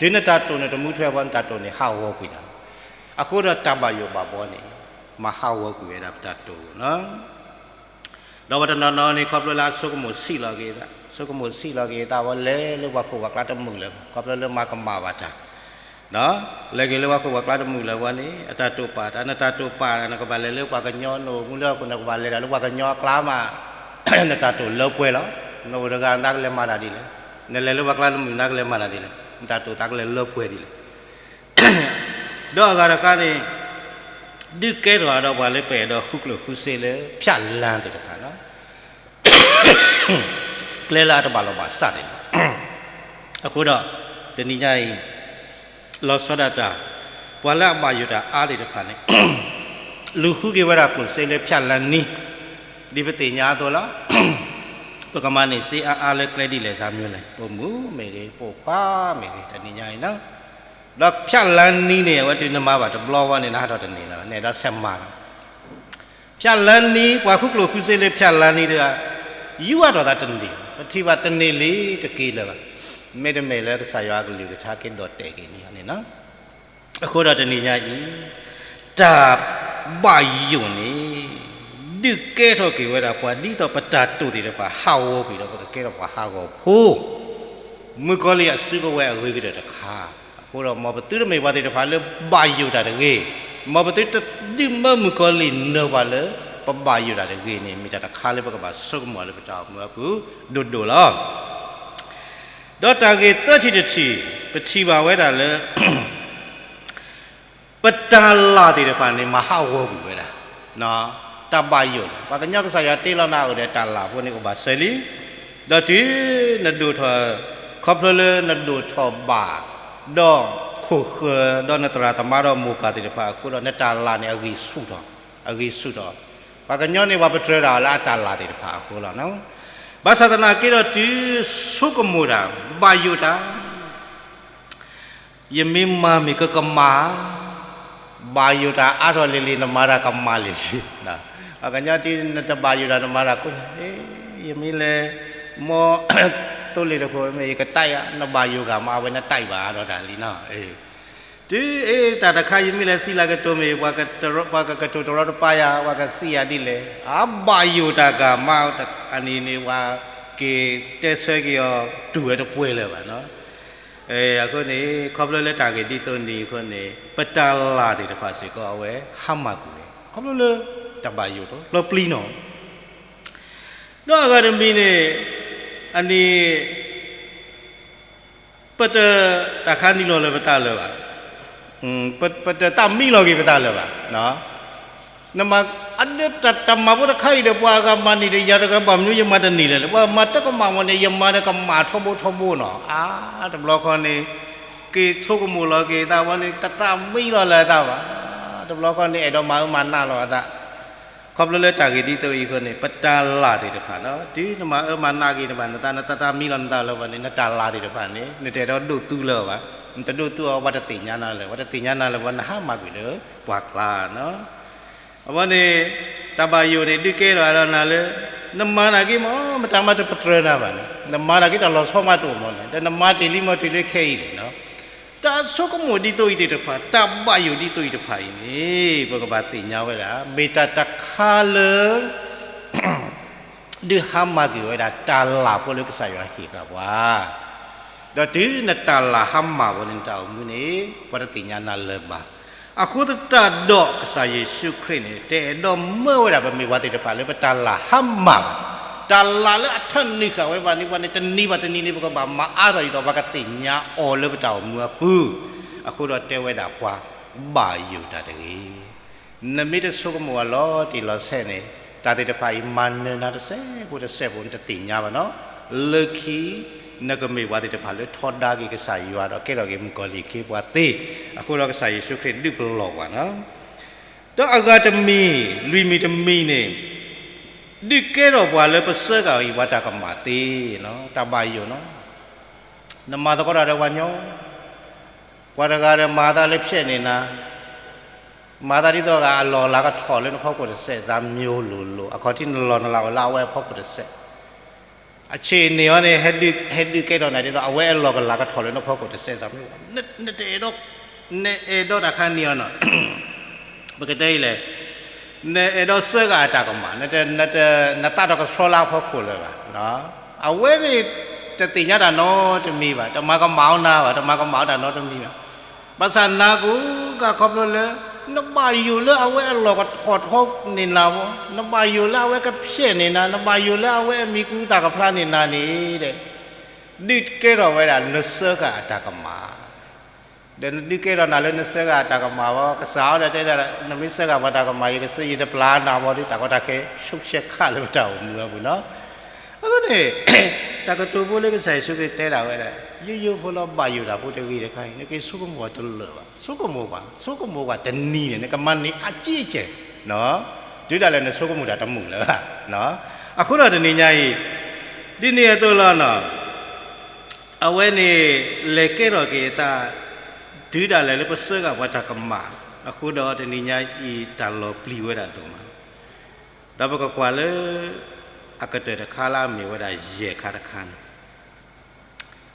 တုၤနတၢ်တိာ်န့ၣ်တမူထွဲဘၣ် နတၢ်တိာ်န့ၣ်ဟးဂီၤကွံာ်နၤလီၤ. အဃိဒီးတၢ်ဘၣ်ယိၣ်ဘၣ်ဘှီန့ၣ် မၤဟးဂီၤကွံာ်ဝဲဒၣ်ပတၢ်တိာ်နီၤ. ဒီးပှၤတနီၤနီၤန့ၣ် ခီဖျိလၢအဆိကမိၣ်ဆံးလီၤက့ၤသး, ဆိကမိၣ်ဆံးလီၤက့ၤသး အဝဲလဲၤလၢပှၤခိၣ်ပှၤကျါတမုာ်လၢၤဘၣ်, ခီဖျိလၢမၤကမၣ်ဘၣ်တၢ်, လဲၤက့ၤလၢပှၤခိၣ်ပှၤကျါတမုာ်လၢၤဘၣ်န့ၣ် အတၢ်တိာ်ပာ်တၢ်, နတၢ်တိာ်ပာ်တၢ် နကဘၣ်လဲၤလၢပှၤကညီ နအိၣ်မူလၢဟီၣ်ခိၣ် နကဘၣ်လဲၤတၢ်လၢပှၤကညီအကျါမး, နတၢ်တိာ်လၢပှဲၤလီၤ. နအိၣ်တဂၤနသးကလဲၤမၤတၢ်ဒ်လဲၣ်, နလဲၤလၢပှၤကျါတမုာ်နသးကလဲၤမၤတၢ်ဒ်လဲၣ်, နတၢ်တိာ်သးကလဲၤလၢပှဲၤဒ်လဲၣ်. ဒီးအဂၤတခါန့ၣ် ဒုးကဲထီၣ်ဒီးပှၤလၢပအဲၣ်ဒိးဃုကျိၣ်ဃုစ့လၢ ဖြတ်လမ်း သ့ၣ်တဖၣ်လီၤ. ကျဲလၢအတဘၣ်လီၢ်ဘၣ်စးသ့ၣ်တဖၣ်, အဃိဒီး တနံၤညါအံၤ လီၤဆီဒၣ်တၢ် ပှၤလၢအဘၣ်ယိၣ်တၢ်အါသ့ၣ်တဖၣ်န့ၣ် လူၤဃုက့ၤဝဲဒၣ်ကျိၣ်စ့လၢ ဖြတ်လမ်း နည်း ဒ်ပသ့ၣ်ညါအသိးလီၤ. ပကမၤန့ၢ်စ့အါအါလၢကျဲဒ်လဲၣ်စ့ၢ်မ့ၢ်လဲၣ်, ပိာ်မုၣ်မ့ၢ်ဂ့ၤ ပိာ်ခွါမ့ၢ်ဂ့ၤ တနံၤညါအံၤနီၤ, ဒီး ဖြတ်လမ်း နည်း န့ၣ် အဝဲတုၤနမၤဘၣ်တဘျီဝဲန့ၣ် နဟးထီၣ်တန့ၢ်လၢၤဘၣ်, နအဲၣ်ဒိးဆဲးမၤလီၤ. ဖြတ်လမ်း နည်း ပှၤဃုကျိၣ်ဃုစ့လၢ ဖြတ်လမ်း နည်း တဂၤ ယူးအါထီၣ်သးတန့ၢ်, ပထံၣ်ဘၣ်တန့ၢ်လံတက့ၢ်လၢၤဘၣ်, မ့တမ့ၢ်လၢကစၢ်ယွၤအကလုၢ်ကထါက့ၤဒီၣ်တဲာ်က့ၤန့ၣ်န့ၣ်လီၤ. အဃိဒီးတနံၤညါအံၤ တၢ်ဘၣ်ယိၣ်န့ၣ် ဒုးကဲထီၣ်က့ၤဝဲဒၣ်ပှၤဒ်သိးပတၢ်တိာ်သ့ၣ်တဖၣ်ဟးဂီၤကွံာ်ဒီး ပကကဲထီၣ်ပှၤဟးဂီၤဖိ, မုၣ်ကီၤလံၢ်အစုကဝဲၤအဂ့ၤကတၢၢ်တခါ. အဃိဒီး မ်ပသုတမ့ၢ်ပှၤသ့ၣ်တဖၣ်လၢဘၣ်ယိၣ်တၢ်တဂ့ၤ, မ်ပသုတဒုးမၢမုၣ်ကီၤလံၢ်နၢၤပှၤလၢ ပဘၣ်ယိၣ်တၢ်တဂ့ၤန့ၣ် မ့ၢ်တၢ်တခါလၢပကဘၣ်ဆိကမိၣ်လၢပတၢ်အိၣ်မူအပူၤဒိၣ်ဒိၣ်လီၤ. ဒီးတၢ်ဂ့ၢ်သၢထံၣ်တထံၣ် ပထံၣ်ဘၣ်ဝဲဒၣ်လၢ ပတၢ်လၢ်သ့ၣ်တဖၣ်န့ၣ် မၤဟးဂီၤကွံာ်ဝဲဒၣ် တၢ်ဘၣ်ယိၣ်န့ၣ် ပှၤကညီကစၢ်ယွၤတ့လီၤနၤအိၣ်ဒီးတၢ်လၢ်အဃိန့ၣ် အိၣ်ဘၣ်စၢၤလံ. ဒီးတုၤနဒိၣ်ထီၣ် ခီဖျိလၢနဒိၣ်ထီၣ်ဘၣ် ဒီးခိၣ်ဃၢၤ ဒီးနသရၣ်သမါဒီးမိၢ်ပၢ်သ့ၣ်တဖၣ်အဃိဒီး နတၢ်လၢ်န့ၣ် အဂံၢ်ဆူၣ်ထီၣ်, အဂံၢ်ဆူၣ်ထီၣ်. ပှၤကညီန့ၣ် ပှၤပတြၢၤတၢ်လၢအတၢ်လၢ်သ့ၣ်တဖၣ်အဃိလီၤ. ဘၣ်ဆၣ်သနာ်က့ဒီး တုၤဆိကမိၣ်တၢ် ဘၣ်ယိၣ်တၢ် ယမ့ၢ်မၤမ့ၢ်ကကမၣ်, ဘၣ်ယိၣ်တၢ်အါထီၣ်လံၤလံၤ နမၤတၢ်ကမၣ်လံၤလံၤ. ပှၤကညီတုၤနတဘၣ်ယိၣ်တၢ် နမၤတၢ်ကိး, ယမ့ၢ်လဲၤ မီ သိလ့ၣ်တခိၣ်မ့ၢ် ယကတၢ်ယၤ, နဘၣ်ယိၣ်ဂၤမး အဝဲနတၢ်အံၤဘၣ်ဒီးတၢ်လံနီၤ. တုၤအ့ၣ်တၢ်တခါယမ့ၢ်လဲၤစံးလၢကတိၤမ့ၢ် ပှၤကကတိၤတရီတပါယၤ ပှၤကစံးယၤဒ်လဲၣ်, အဘၣ်ယိၣ်တၢ်ဂၤမး အနံၤန့ၣ် ပှၤက့ၤတဲဆၢက့ၤအီၤ တူၢ်ဝဲတပှဲၤလၢၤဘၣ်နီၤ. အဃိန့ၣ် ခီဖျိလၢတၢ်ဂ့ၢ်ဒ်သိးန့ၣ်အဃိန့ၣ် ပတၢ်လၢ်သ့ၣ်တဖၣ်စ့ၢ်ကီး အဝဲဟါမၢ်ကွံာ်ဝဲ ခီဖျိလၢ တၢ်ဘၣ်ယိၣ်ဒီးလီၤပျံၤနီၤ. ဒီးအဂၤတမံၤန့ၣ် အနံၤ ပတ တၢ်ခါနံၤလီၤလၢပတၢ်လၢၤဘၣ်, ပတတၢ်မံလီၤက့ၤပတၢ်လၢၤဘၣ်. နမၤ အဒၢတၢ်တၢ်မၤဖိတခါအံၤဒီး ပှၤအဂၤမၤန့ၢ်ဒီး ယၤတဂၤဘၣ်မနုၤယမၤတန့ၢ်လဲၣ်, ပှၤမၤတကမၣ်မးန့ၣ် ယမၤဒီးကမၣ်ထီဘိထီဘိနီၤ. အါ တဘျီခီန့ၣ် က့ၤဆိကမိၣ်လီၤက့ၤသးဝဲန့ၣ် တတၢ်မံလီၤလၢၤအသးဘၣ်. တဘျီခီန့ၣ် အဲၣ်ဒိးမၤအၢမၤနးလီၤအသး ခီဖျိလၢတၢ်ဂ့ၢ်ဒ်သိးအံၤအဃိန့ၣ် ပတၢ်လၢ်သ့ၣ်တဖၣ်နီၤ တုၤနမၤအၢမၤနးက့ၤနဘၣ် နတၢ် နတၢ်မံလီၤနသးလၢၤဘၣ်န့ၣ် နတၢ်လၢ်သ့ၣ်တဖၣ်န့ၣ် နတအဲၣ်ဒိးဒိးသူလၢၤဘၣ်. နတဒိးသူအီၤ ပှၤတသ့ၣ်ညါနၤလၢၤ, ပှၤတသ့ၣ်ညါနၤလၢၤဘၣ် နဟါမၢ်ကွံာ်လၢပှၤကျါနီၤ. အဝဲန့ၣ် တၢ်ဘၣ်ယိၣ်န့ၣ် ဒုးကဲထီၣ်အဒီးနၤလၢ နမၤနာ်က့မး မတၤမးတပတြၢၤနၤဘၣ်န့ၣ် နမၤနာ်က့တၢ်လီၤဆီမးတအိၣ်မးန့ၣ် ဒီးနမၤတ့ၢ်လံမးတုၤလၢခဲအံၤန့ၣ်နီၤ. တၢ်ဆိကမိၣ်ဒ်သိးအံၤသ့ၣ်တဖၣ် တၢ်ဘၣ်ယိၣ်ဒ်သိးအံၤတဖၣ်အံၤန့ၣ် ပကဘၣ်သ့ၣ်ညါဝဲဒၣ် မ့ၢ်တၢ်တခါလၢ ဒုးဟါမၢ်ကွံာ်ဝဲဒၣ် တၢ်လၢ်ဖိလၢကစၢ်ယွၤဟ့ၣ်ဃာ်ပှၤ, ဒီးတုၤနတၢ်လၢ်ဟါမၢ်ဝဲန့ၣ် နတၢ်အိၣ်မူန့ၣ် ပှၤတသ့ၣ်ညါနၤလၢၤဘၣ်. အဃိသတးဒီး ကစၢ်ယ့ၣ်ၡူးခရံာ်န့ၣ် တအဲၣ်ဒိးမၢဝဲဒၣ်ပမ့ၢ်ပှၤသ့ၣ်တဖၣ်လၢပတၢ်လၢ်ဟါမၢ်ဘၣ်. တၢ်လၢ်လၢအထၢနုာ်ဃာ်ဝဲပှၤန့ၣ် ပှၤန့ၣ် တနံၤဘၣ်တနံၤန့ၣ် ပကဘၣ်မၤအါထီၣ်ဒ်သိး ပှၤကသ့ၣ်ညါအီၤလၢပတၢ်အိၣ်မူအပူၤ, အဃိဒီးတဲဝဲဒၣ်ပှၤ ဘၣ်ယိၣ်တၢ်တဂ့ၤ. နမ့ၢ်တဆိကမိၣ်အလီၤတံၢ်လီၤဆဲးန့ၣ် တၢ်သ့ၣ်တဖၣ်အံၤ မၤနၢၤနၤတစဲးဖိတစဲးဖိ နတသ့ၣ်ညါဘၣ်နီၤ. လၢခံ နကမ့ၢ်ပှၤသ့ၣ်တဖၣ်လၢထီဒါက့ၤကစၢ်ယွၤဒီးကဲထီၣ်က့ၤမုၣ်ကီၤလံၢ်အခ့အပှၤသ့, အဃိဒီးကစၢ်ယ့ၣ်ၡူးခရံာ်ဒုးပလီၢ်ပှၤနီၤ. ဒီးအဂၤတမံၤ လွံၢ်မံၤတမံၤန့ၣ် ဒုးကဲထီၣ်ပှၤလၢပစၢဃာ်အီၤအံၤ ပှၤတၢ်ကမၣ်သ့, တၢ်ဘၣ်ယိၣ်နီၤ. နမၤသကိးတၢ်ဒီးပှၤညီ, ပှၤတဂၤဒီးမၤသးလၢဖျဲးန့ၢ်နၤ, မၤသးဒ်သိးဂၤအလီၢ်လၤကထီၣ်လၢနဖီခိၣ်တစဲးစးမံၤလိၤလိၤ, အခီၣ်ထံးနလီၢ်နလၤအိၣ်လၢအဝဲအဖီခိၣ်တစဲး, အဆ့ၣ်န့ၢ်အီၤန့ၣ် ဟဲဒုးကဲထီၣ်နၤဒ်သိး အဝဲအလီၢ်ကလၤကထီၣ်လၢနဖီခိၣ်တစဲးစးမံၤလိၤ, နတအဲၣ်ဒိး, နအဲၣ်ဒိးတၢ်ခါန့ၢ်အီၤနီၤ ပကတဲအံၤလဲၣ်, နအဲၣ်ဒိးစၢဃာ်အတၢ်ကမၣ်, နသးတကဆှီလၢအဖီခိၣ်လၢၤဘၣ်. အဝဲန့ၣ် တသ့ၣ်ညါတၢ်နီတမံၤဘၣ်, တမၤကမၣ်အီၤနၤဘၣ်, တမၤကမၣ်အီၤတၢ်နီတမံၤဘၣ်. ဘၣ်ဆၣ်နၤကိးဂၤခီဖျိလၢ နဘၣ်ယိၣ်လၢအဝဲအလီၢ်ကထီၣ်ထီန့ၢ်နၤဘၣ်, နဘၣ်ယိၣ်လၢအဝဲကဖျဲးန့ၢ်နၤ, နဘၣ်ယိၣ်လၢအဝဲအမံၤကူသးကဖျါန့ၢ်နၤန့ၣ် ဒုးကဲထီၣ်ဝဲဒၣ်နစၢဃာ်အတၢ်ကမၣ် ဒီးနဒုးကဲထီၣ်နၤလၢနစၢဃာ်အတၢ်ကမၣ်ဘၣ်, ကစၢ်အီၤဒီးတဲဒၣ် နမ့ၢ်စၢဃာ်ပှၤတၢ်ကမၣ် ယကစၢ ယတပျၢ်နၤဘၣ်ဒီး တၢ်ကီတၢ်ခဲ ဆိးဆဲးခးလၢပတၢ်အိၣ်မူအပူၤနီၤ. အဃိန့ၣ် တၢ်ကတိၤဖိလၢကစၢ်ယ့ၣ်ၡူးခရံာ်တဲဒၣ်ဝဲဒၣ် ယိယိဖိလီၤ ဘၣ်ယိၣ်တၢ်ဖိတဂ့ၤတခါအံၤ နက့ၤဆိကမိၣ်တလၢာ်ဘၣ်, ဆိကမိၣ်ပှၤ, ဆိကမိၣ်ပှၤတနံၤန့ၣ် နကမၤန့ၢ်အကံအကဲ, တုၤဒၣ်လဲာ်နဆိကမိၣ်တၢ်တမုာ်လၢၤဘၣ်. အဃိဒီးတနံၤညါအံၤ ဒ်န့ၣ်အသိးလီၤနီၤ အဝဲန့ၣ် လဲၤကဲထီၣ်က့ၤအသး တုၤဒၣ်လဲာ်လၢပစၢဃာ်ပှၤတၢ်ကမၣ်, အဃိဒီးတနံၤညါအံၤ တၢ်လီၤပျံၤဝဲဒၣ်ဒိၣ်မး, ဒီးပကကွၢ်လၢ အကတၢၢ်တခါလၢအမ့ၢ်ဝဲဒၣ်ယဲၢ်ခါတခါန့ၣ်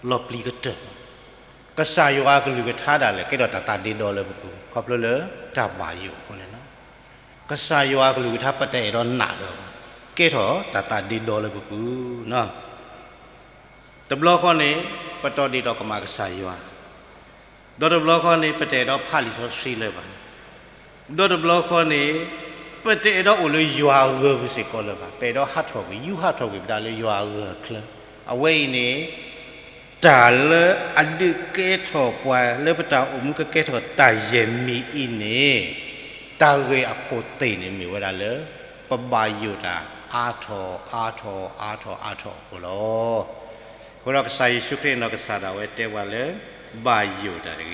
လီၤပျံၤကတၢၢ်, ကစၢ်ယွၤအကလုၢ်ကထါဒၣ်လဲာ် ကဲထီၣ်တၢ်သးဒ့ဒီလၢပပူၤ ခီဖျိလၢတၢ်ဘၣ်ယိၣ်အဃိန့ၣ်လီၤ. ကစၢ်ယွၤအကလုၢ်ကထါ ပတအဲၣ်ဒိးနာ်လၢၤဘၣ်, ကဲထီၣ်တၢ်သးဒ့ဒီလၢပပူၤနီၤ. တဘျီဃီန့ၣ် ပတီၢ်ဒ့ၣ်ထီၣ်ကမၣ်ကစၢ်ယွၤ, ဒီးတဘျီဃီန့ၣ် ပတအဲၣ်ဒိးဖးလံာ်စီဆှံလၢၤဘၣ်, ဒီးတဘျီဃီန့ၣ် ပတအဲၣ်ဒိးအိၣ်လၢယွၤအဂၢၤပူၤစ့ၢ်ကီးလၢၤဘၣ်, ပအဲၣ်ဒိးဟးထီၣ်ကွံာ် ယူးဟးထီၣ်ကွံာ်ပသးလၢယွၤအဂၢၤအချၢ, အဝဲအံၤန့ၣ် တၢ်လၢအဒုးကဲထီၣ်ပှၤလၢပတၢ်အိၣ်မူကကဲထီၣ်တၢ်ယဲၢ်မံၤအံၤန့ၣ် တၢ်ဂ့ၢ်အခိၣ်သ့ၣ်န့ၣ်မ့ၢ်ဝဲဒၣ်လၢ ပဘၣ်ယိၣ်တၢ်အါထီၣ်အါထီၣ်အါထီၣ်အါထီၣ်အဃိလီၤ. အဃိဒီးကစၢ်ယ့ၣ်ၡူးခရံာ်နီၢ်ကစၢ်ဒၣ်ဝဲတဲပှၤလၢ ဘၣ်ယိၣ်တၢ်တဂ့ၤ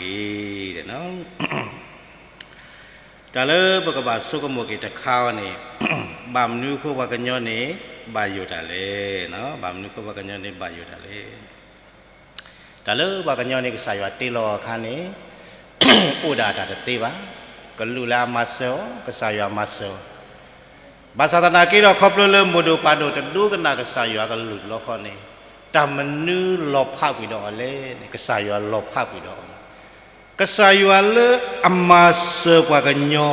တၢ်လၢပကဘၣ်ဆိကမိၣ်က့ၤတခါအံၤန့ၣ် ဘၣ်မနုၤအဃိပှၤကညီန့ၣ် ဘၣ်ယိၣ်တၢ်လဲၣ်, ဘၣ်မနုၤအဃိပှၤကညီန့ၣ် ဘၣ်ယိၣ်တၢ်လဲၣ်. တၢ်လၢပှၤကညီန့ၣ် ကစၢ်ယွၤတ့လီၤအခါန့ၣ် အိၣ်ဒၣ်တၢ်တသ့ဘၣ်, ကလူးလၢအမၤစၢၤအီၤ ကစၢ်ယွၤမၤစၢၤအီၤ, ဘၣ်ဆၣ်သနာ်က့ဒီး ခီဖျိလၢမိၢ်ဒိၣ်ပၢ်ဒိၣ်တဒိကနၣ်ကစၢ်ယွၤကလုၢ်တဘျီဃီန့ၣ် တၢ်မနုၤလီၤဖးကွံာ်ဒီးအီၤလဲၣ်န့ၣ် ကစၢ်ယွၤလီၤဖးကွံာ်ဒီးအီၤန့ၣ် ကစၢ်ယွၤလၢအမၤစၢၤပှၤကညီ,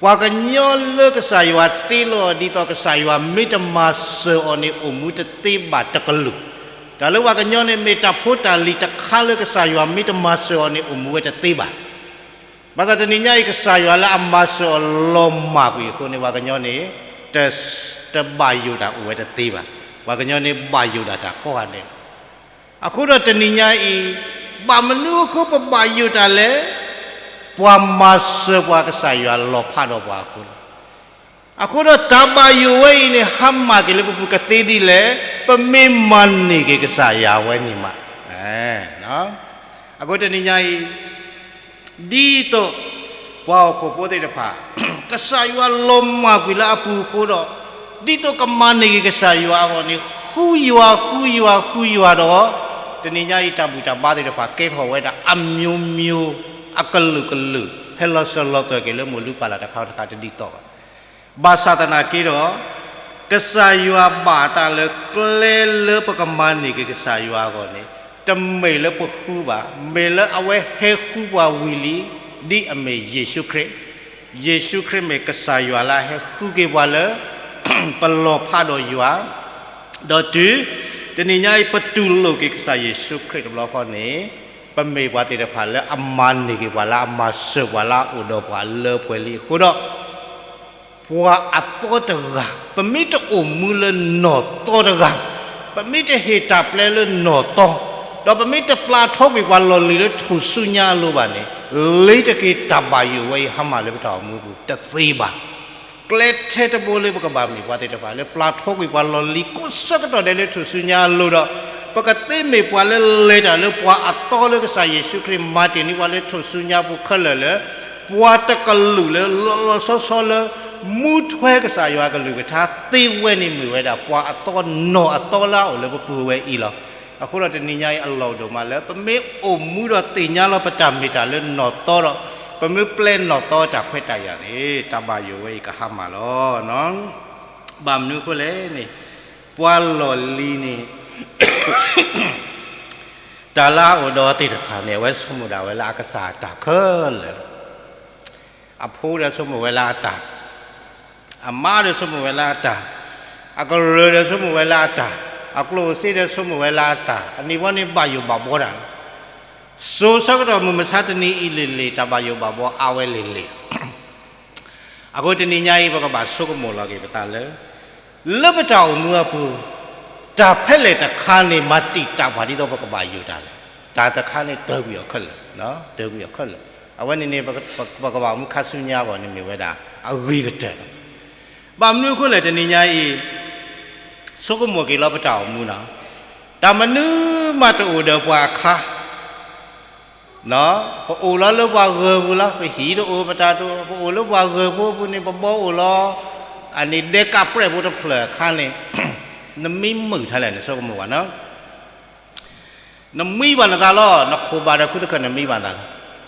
ပှၤကညီလၢကစၢ်ယွၤတ့လီၤအီၤ ဒ်သိးကစၢ်ယွၤမ့ၢ်တမၤစၢၤအီၤန့ၣ်အိၣ်မူတသ့ဘၣ်တကလုာ်. တၢ်လၢပှၤကညီန့ၣ်မ့ၢ်တၢ်ဖိတၢ်လံၤတခါလၢကစၢ်ယွၤမ့ၢ်တမၤစၢၤအီၤန့ၣ်အိၣ်မူဝဲတသ့ဘၣ်. ဘၣ်ဆၣ်တနံၤညါအံၤ ကစၢ်ယွၤလၢအမၤစၢၤအီၤလီၤမၢ်ကွံာ်အဃိန့ၣ် ပှၤကညီန့ၣ် တဘၣ်ယိၣ်တၢ်အိၣ်ဝဲတသ့ဘၣ်. ပှၤကညီန့ၣ်ဘၣ်ယိၣ်ဒၣ်တၢ်ကိးဂၤဒဲးလီၤ. အဃိဒီးတနံၤညါအံၤ ဘၣ်မနုၤအဃိပဘၣ်ယိၣ်တၢ်လဲၣ်. ပှၤမၤစၢၤပှၤကစၢ်ယွၤလီၤဖးဒီးပှၤအဃိလီၤ. အဃိဒီးတၢ်ဘၣ်ယိၣ်ဝဲအံၤန့ၣ် ဟါမၢ်က့ၤလၢပပူၤကသ့ဒ်လဲၣ်. ပမ့ၢ်မၤန့ၢ်က့ၤကစၢ်ယွၤဝဲန့ၣ်မး. အဃိတနံၤညါအံၤ ဒ်သိးပှၤဟီၣ်ခိၣ်ဖိသ့ၣ်တဖၣ် ကစၢ်ယွၤလီၤမၢ်ကွံာ်လၢအပူၤအဃိဒီး ဒ်သိးကမၤန့ၢ်က့ၤကစၢ်ယွၤအဂီၢ်န့ၣ် ဃုယွၤ ဃုယွၤ ဃုယွၤဒီး တနံၤညါအံၤတၢ်ဘူၣ်တၢ်ဘါသ့ၣ်တဖၣ် ကဲထီၣ်ဝဲဒၣ်အမျိုးမျိုး အကလုာ်ကလုာ် ဟဲလီၤစၢၤလီၤသွဲၣ်က့ၤလၢမိၢ်လုၢ်ပၢ်လၢ်တခါတခါတဒ်သိးဘၣ်. ဘၣ်ဆၣ်သနာ်က့ဒီး ကစၢ်ယွၤဘၣ်တၢ်လၢကျဲလၢပကမၤန့ၢ်က့ၤကစၢ်ယွၤအဂီၢ်န့ၣ် တမ့ၢ်လၢပဃုဘၣ်, မ့ၢ်လၢအဝဲဟဲဃုပှၤဝံၤလံ ဒ်အမ့ၢ်ယ့ၣ်ၡူးခရံာ်. ယ့ၣ်ၡူးခရံာ်မ့ၢ်ကစၢ်ယွၤလၢအဟဲဃုက့ၤပှၤလၢ ပလီၤဖးဒီးယွၤ, ဒီးတုၤ တနံၤညါအံၤပတူၢ်လိာ်က့ၤကစၢ်ယ့ၣ်ၡူးခရံာ်တဘျီဃီန့ၣ် ပမ့ၢ်ပှၤသ့ၣ်တဖၣ်လၢအမၤန့ၢ်က့ၤပှၤလၢအမၤစၢၤပှၤလၢအအိၣ်ဒီးပှၤလၢပှဲၤလံအဃိဒီး ပှၤအသီတဂၤ ပမ့ၢ်တအိၣ်မူလၢနီၢ်သီတဂၤ, ပမ့ၢ်တဟ့ၣ်တၢ်ပျဲလၢနီၢ်သီ, ဒီးပမ့ၢ်တပျၢ်ထီကွံာ်ပှၤလီၢ်လံၤလၢထူၣ်စုညါအလိၤဘၣ်န့ၣ်, လ့ၤတက့ၤတၢ်ဘၣ်ယိၣ်ဝဲအံၤဟါမၢ်လၢပတၢ်အိၣ်မူပူၤတသ့ဘၣ်. ကျဲထဲတဘိလၢပကဘၣ်မ့ၢ်ပှၤသ့ၣ်တဖၣ်လၢပျၢ်ထီကွံာ်ပှၤလီၢ်လံၤကိးဆၢကတီၢ်ဒဲးလၢထူၣ်စုညါအလိၤဒီး, ပကသ့မ့ၢ်ပှၤလၢလဲၤတၢ်လၢပှၤအသီလၢကစၢ်ယ့ၣ်ၡူးခရံာ်မၤတ့ၢ်န့ၢ်ပှၤလၢထူၣ်စုညါပူၤခဲလၢာ်လၢ ပှၤတကလုာ်လၢလီၤလီၤဆီဆီလၢ မူထွဲကစၢ်ယွၤကလုၢ်ကထါသ့ဝဲန့ၣ်မ့ၢ်ဝဲဒၣ် ပှၤအသီနီၢ်အသီလၢအအိၣ်လၢပပူၤဝဲအံၤလီၤ. အဃိဒီးတနံၤညါအံၤအလီၢ်ဒိၣ်မးလၢ ပမ့ၢ်အိၣ်မူဒီးသ့ၣ်ညါလီၤပတၢ်မ့ၢ်တၢ်လၢနီၢ်သီဒီး, ပမ့ၢ်ပျဲနီၢ်သီတၢ်ခွဲးတၢ်ယာ်န့ၣ် တၢ်ဘၣ်ယိၣ်ဝဲအံၤကဟါမၢ်လီၤ. ဘၣ်မနုၤအဃိလဲၣ်န့ၣ်, ပှၤလီၢ်လံၤန့ၣ် တၢ်လၢအအိၣ်ဒီးသ့ၣ်တဖၣ်န့ၣ် အဝဲဆိကမိၣ်ဒၣ်ဝဲလၢအကစၢ်အတၢ်ခဲလၢာ်လီၤ. အဖိဒီးဆိကမိၣ်ဝဲလၢအတၢ်, အမါဒီးဆိကမိၣ်ဝဲလၢအတၢ်, အကရၢၢ်ဒီးဆိကမိၣ်ဝဲလၢအတၢ်, အကျိၣ်စ့ဒီးဆိကမိၣ်ဝဲလၢအတၢ်, အန့ၣ်ဝဲန့ၣ်ဘၣ်ယိၣ်ဘၣ်ဘှီတၢ်လီၤ. စိၤဆၢကတီၢ်မုၢ်မဆါတနံၤအံၤလံၤလံၤ တၢ်ဘၣ်ယိၣ်ဘၣ်ဘှီအါဝဲလံၤလံၤ အဃိတနံၤညါအံၤ ပကဘၣ်ဆိကမိၣ်လီၤက့ၤပသးလၢ လၢပတၢ်အိၣ်မူအပူၤ, တၢ်ဖဲလဲၣ်တခါန့ၣ် မၤတံာ်တာ်ပှၤဒ်သိးပကဘၣ်ယိၣ်တၢ်လဲၣ်. တၢ်တခါန့ၣ်တၢၢ်ကွံာ်အီၤခဲလၢာ်, တၢၢ်ကွံာ်အီၤခဲလၢာ်. အဝဲန့ၣ်န့ၣ် ပကဘၣ်အိၣ်မူခါဆူညါအဂီၢ်န့ၣ်မ့ၢ်ဝဲဒၣ် အဂ့ၤကတၢၢ်လီၤ. ဘၣ်မနုၤအဃိလဲၣ်တနံၤညါအံၤ ဆိကမိၣ်က့ၤလီၤပတၢ်အိၣ်မူလီၤ. တၢ်မနုၤမးတအိၣ်ဒီးပှၤအခါ ပအိၣ်လီၤလၢပှၤဂၢၤပူၤလီၤ, ပဟံၣ်တအိၣ်ပတၢ်တအိၣ်, ပအိၣ်လၢပှၤဂၢၤဖိအပူၤန့ၣ် ပဘီအိၣ်လီၤ, အန့ၣ်ဒဲကးပြဲၣ်ဖိတဖျၢၣ်အခါန့ၣ်, နမံမုာ်ထါလဲၣ် နဆိကမိၣ်ဘၣ်နီၤ. နမံဘၣ်နသးလီၤ, နခိၣ်ဘၣ်ဒီးခုတခၢၣ်နမံဘၣ်နသးလီၤ.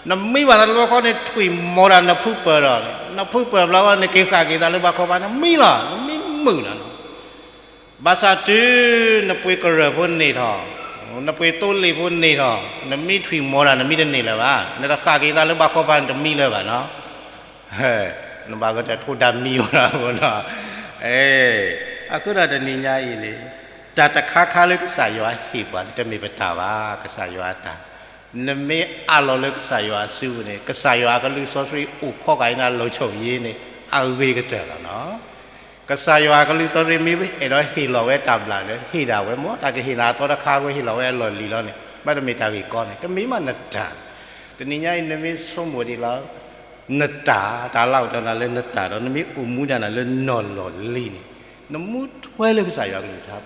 နမံဘၣ်နသးတဘျီဃီန့ၣ် ထွံၣ်မီၤတၢ်နဖုပၢၢ်ဒီး, နဖုပၢၢ်တဘျီဃီန့ၣ် က့ၤဃၣ်က့ၤသးလၢဘၣ်ခီဘၣ် နမံလီၤ, နမံမုာ်လီၤ. ဘၣ်ဆၣ်တုၤနပှ့ၤကရၢၢ်ဖိန့ၢ်ထီၣ်, နပှ့ၤသိလ့ၣ်ဖိန့ၢ်ထီၣ်, နမံထွံၣ်မီၤတၢ် နမံတန့ၢ်လၢၤဘၣ်, နတဃၣ်က့ၤသးလၢဘၣ်ခီဘၣ် နတမံလၢၤဘၣ်နီၤ. နဘၣ်ကတၢၢ်ထိၣ်ဒၣ်မံဝဲဒၣ်ဖိနီၤ. အဃိဒီးတနံၤညါအံၤန့ၣ်, တၢ်တခါခါလၢကစၢ်ယွၤဟ့ၣ်ပှၤန့ၣ် တမ့ၢ်ပတၢ်ဘၣ်, ကစၢ်ယွၤအတၢ်. နမ့ၢ်အးလီၤလၢကစၢ်ယွၤအစုပူၤန့ၣ် ကစၢ်ယွၤအကလုၢ်စီဆှံအိၣ်ခိးကၤအံၤန့ၣ် လီၤဆီၣ်ယ့န့ၣ် အဂ့ၤကတၢၢ်လီၤနီၤ. ကစၢ်ယွၤအကလုၢ်စီဆှံမ့ၢ်အဲၣ်ဒိးဟ့ၣ်လီၤဝဲတၢ်ဘျၣ်ဒီး ဟ့ၣ်ဒၣ်ဝဲမ့ၢ် တၢ်ကဟ့ၣ်နၤအသီတခါဝဲဟ့ၣ်လီၤဝဲအလီၢ်လံၤလီၤန့ၣ် ဘၣ်တမ့ၢ်တၢ်ဂ့ၢ်ကီန့ၣ် တမ့ၢ်မးနတၢ်. တနံၤညါအံၤ နမ့ၢ်ဆိကမိၣ်ဒံးလီၤ နတၢ်, တၢ်လၢအိၣ်ဒီးနၤလၢနတၢ်ဒီး နမ့ၢ်အိၣ်မူဒၣ်နၤလၢနီၢ်လီၢ်လံၤန့ၣ် နမူထွဲလၢကစၢ်ယွၤကလုၢ်ကထါ တ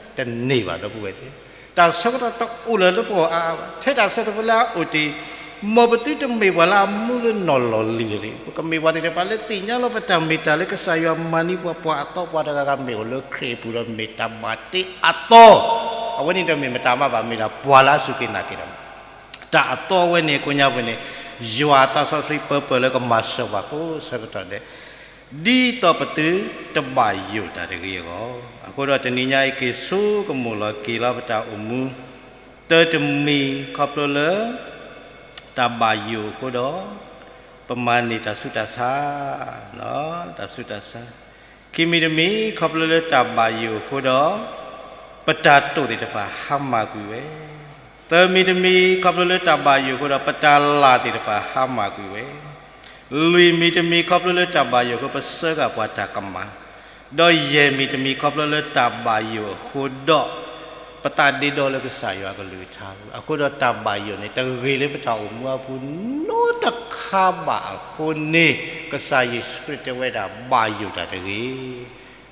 န့ၢ်ဘၣ်ဒီပုၢ်ဝဲၢ်သ့ၣ်. တၢ်ဆၢကတီၢ်တအိၣ်လၢၤလၢပဂီၢ်အါအါဘၣ်. ထဲတၢ်ဆၢတဖၣ်လၢအအိၣ်တ့ၢ် မ်ပသုတမ့ၢ်ပှၤလၢအမူလၢနီၢ်လီၢ်လံၤလၢၤ. ပကမ့ၢ်ပှၤသ့ၣ်တဖၣ်လၢသ့ၣ်ညါလီၤပတၢ်မ့ၢ်တၢ်လၢကစၢ်ယွၤမၤန့ၢ်ပှၤ ပှၤအသီပှၤတဂၤဂၤမ့ၢ်အိၣ်လၢခရံာ်အပူၤဒီးမ့ၢ်တၢ်ဘၣ်တ့အသီ, အဝဲန့ၣ်တမ့ၢ်မတၤမးဘၣ် မ့ၢ်ဒၣ်ပှၤလၢအစူၢ်က့ၤနာ်က့ၤတၢ် တၢ်အသီဝဲန့ၣ် ကိညါပူၤန့ၣ် ယွၤအသးစီဆှံပၢပၢၢ်လၢကမၤစၢၤပှၤကိးဆၢကတီၢ်ဒဲး ဒ်သိးပသုတဘၣ်ယိၣ်တၢ်တဂ့ၤအဂီၢ်. အဃိဒီးတနံၤညါအံၤ က့ၤဆိကမိၣ်လီၤက့ၤလီၤပတၢ်အိၣ်မူ တၢ်တမံၤခီဖျိလၢ တၢ်ဘၣ်ယိၣ်အဃိဒီး ပမၤန့ၢ်တၢ်ဆူးတၢ်ဆါ, တၢ်ဆူးတၢ်ဆါ. ခံမံၤတမံၤ ခီဖျိလၢတၢ်ဘၣ်ယိၣ်အဃိဒီး ပတၢ်တိာ်သ့ၣ်တဖၣ်ဟါမၢ်ကွံာ်ဝဲ. သၢမံၤတမံၤ ခီဖျိလၢတၢ်ဘၣ်ယိၣ်အဃိဒီး ပတၢ်လၢ်သ့ၣ်တဖၣ်ဟါမၢ်ကွံာ်ဝဲ. လွံၢ်မံၤတမံၤ ခီဖျိလၢတၢ်ဘၣ်ယိၣ်အဃိ ပဆၢဂၢၢ်ပှၤတၢ်ကမၣ်, ဒီးယဲၢ်မံၤတမံၤ ခီဖျိလၢတၢ်ဘၣ်ယိၣ်အဃိဒီး ပသးဒ့ဒီလၢကစၢ်ယွၤအကလုၢ်ကထါအဃိဒီး တၢ်ဘၣ်ယိၣ်န့ၣ် တဂ့ၤလၢပတၢ်အိၣ်မူအပူၤနီတခါဘၣ်အဃိန့ၣ် ကစၢ်ယ့ၣ်ၡူးခရံာ်တဲဝဲဒၣ် ဘၣ်ယိၣ်တၢ်တဂ့ၤ.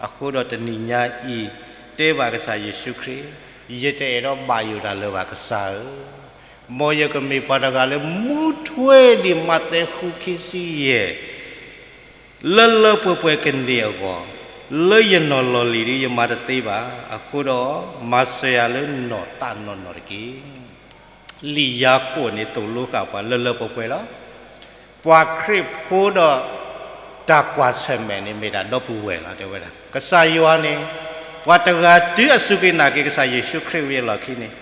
အဃိဒီးတနံၤညါအံၤ တဲဘၣ်ကစၢ်ယ့ၣ်ၡူးခရံာ်, ယတအဲၣ်ဒိးဘၣ်ယိၣ်တၢ်လၢၤဘၣ် ကစၢ်ဧၢ, မ်ယကမ့ၢ်ပှၤတဂၤလၢမူထွဲဒ်မးသဲဃုခံဆံယဲၢ် လၢလၢပှဲၤပှဲၤကန့ၢ်အဂီၢ်, လၢယနီၢ်လီၢ်လံၤဒီး ယမၤတသ့ဘၣ်. အဃိဒီး မၤစၢၤယၤလၢနီၢ်သးနီၢ်နီၢ်တက့ၢ်. လံာ်ယၤကိာ်န့ၣ် သိၣ်လိဃာ်ပှၤလၢလၢပှဲၤပှဲၤလီၤ. ပှၤခရံာ်ဖိဒီး တၢ်ကွၢ်ဆၢၣ်မဲာ်န့ၣ် မ့ၢ်တၢ်ဒီပုၢ်ဝဲၢ်လီၤ တဲဝဲဒၣ်. ကစၢ်ယွၤန့ၣ် ပှၤတဂၤတုၤအစူၢ်က့ၤနာ်က့ၤ ကစၢ်ယ့ၣ်ၡူးခရံာ်ဝံၤအလီၢ်ခံန့ၣ်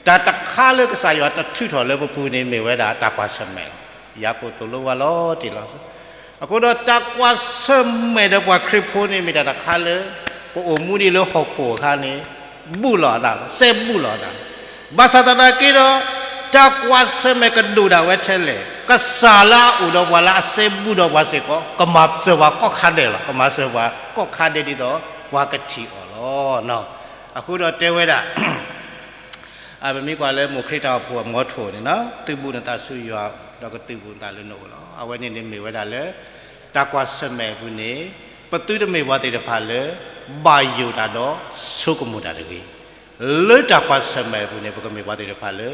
တၢ်တခါလၢကစၢ်ယွၤတထုးထီၣ်လၢပပူၤန့ၣ် မ့ၢ်ဝဲဒၣ်တၢ်ကွၢ်ဆၢၣ်မဲာ်လီၤ. ယၤကိာ်သိၣ်လိဝဲလီၤတံၢ်လီၤဆဲး. အဃိဒီးတၢ်ကွၢ်ဆၢၣ်မဲာ်ဒီးပှၤခရံာ်ဖိန့ၣ် မ့ၢ်တၢ်တခါလၢ ပအိၣ်မူဒံးလၢဟီၣ်ခိၣ်အခါန့ၣ် ဘူးလီၤအသးလီၤ, စဲဘူးလီၤအသးလီၤ. ဘၣ်ဆၣ်သနာ်က့ဒီး တၢ်ကွၢ်ဆၢၣ်မဲာ်ကဒိၣ်ဒၣ်ဝဲထဲလဲၣ်, ကစၢ်လၢအအိၣ်ဒီးပှၤလၢအစဲဘူးဒီးပှၤစ့ၢ်ကီး ကမၤစၢၤပှၤကိးခါဒဲးလီၤ. ကမၤစၢၤပှၤကိးခါဒဲးဒ်သိး ပှၤကထံၣ်အီၤလီၤ. အဃိဒီးတဲဝဲဒၣ် ပမ့ၢ်ကွၢ်လၢမိၢ်ခရံာ်တၢ်အိၣ်ဖှိၣ်အမီထိၣ်န့ၣ် သုးဘူးနသးဆူယွၤ ဒီးကသုးဘူးနသးလၢနအိၣ်လီၤ. အဝဲန့ၣ်န့ၣ်မ့ၢ်ဝဲဒၣ်လၢ တၢ်ကွၢ်ဆၢၣ်မဲာ်အပူၤန့ၣ် ပသုတမ့ၢ်ပှၤသ့ၣ်တဖၣ်လၢ ဘၣ်ယိၣ်တၢ်ဒီးဆိကမိၣ်တၢ်တဂ့ၤ. လၢတၢ်ကွၢ်ဆၢၣ်မဲာ်အပူၤန့ၣ် ပကမ့ၢ်ပှၤသ့ၣ်တဖၣ်လၢ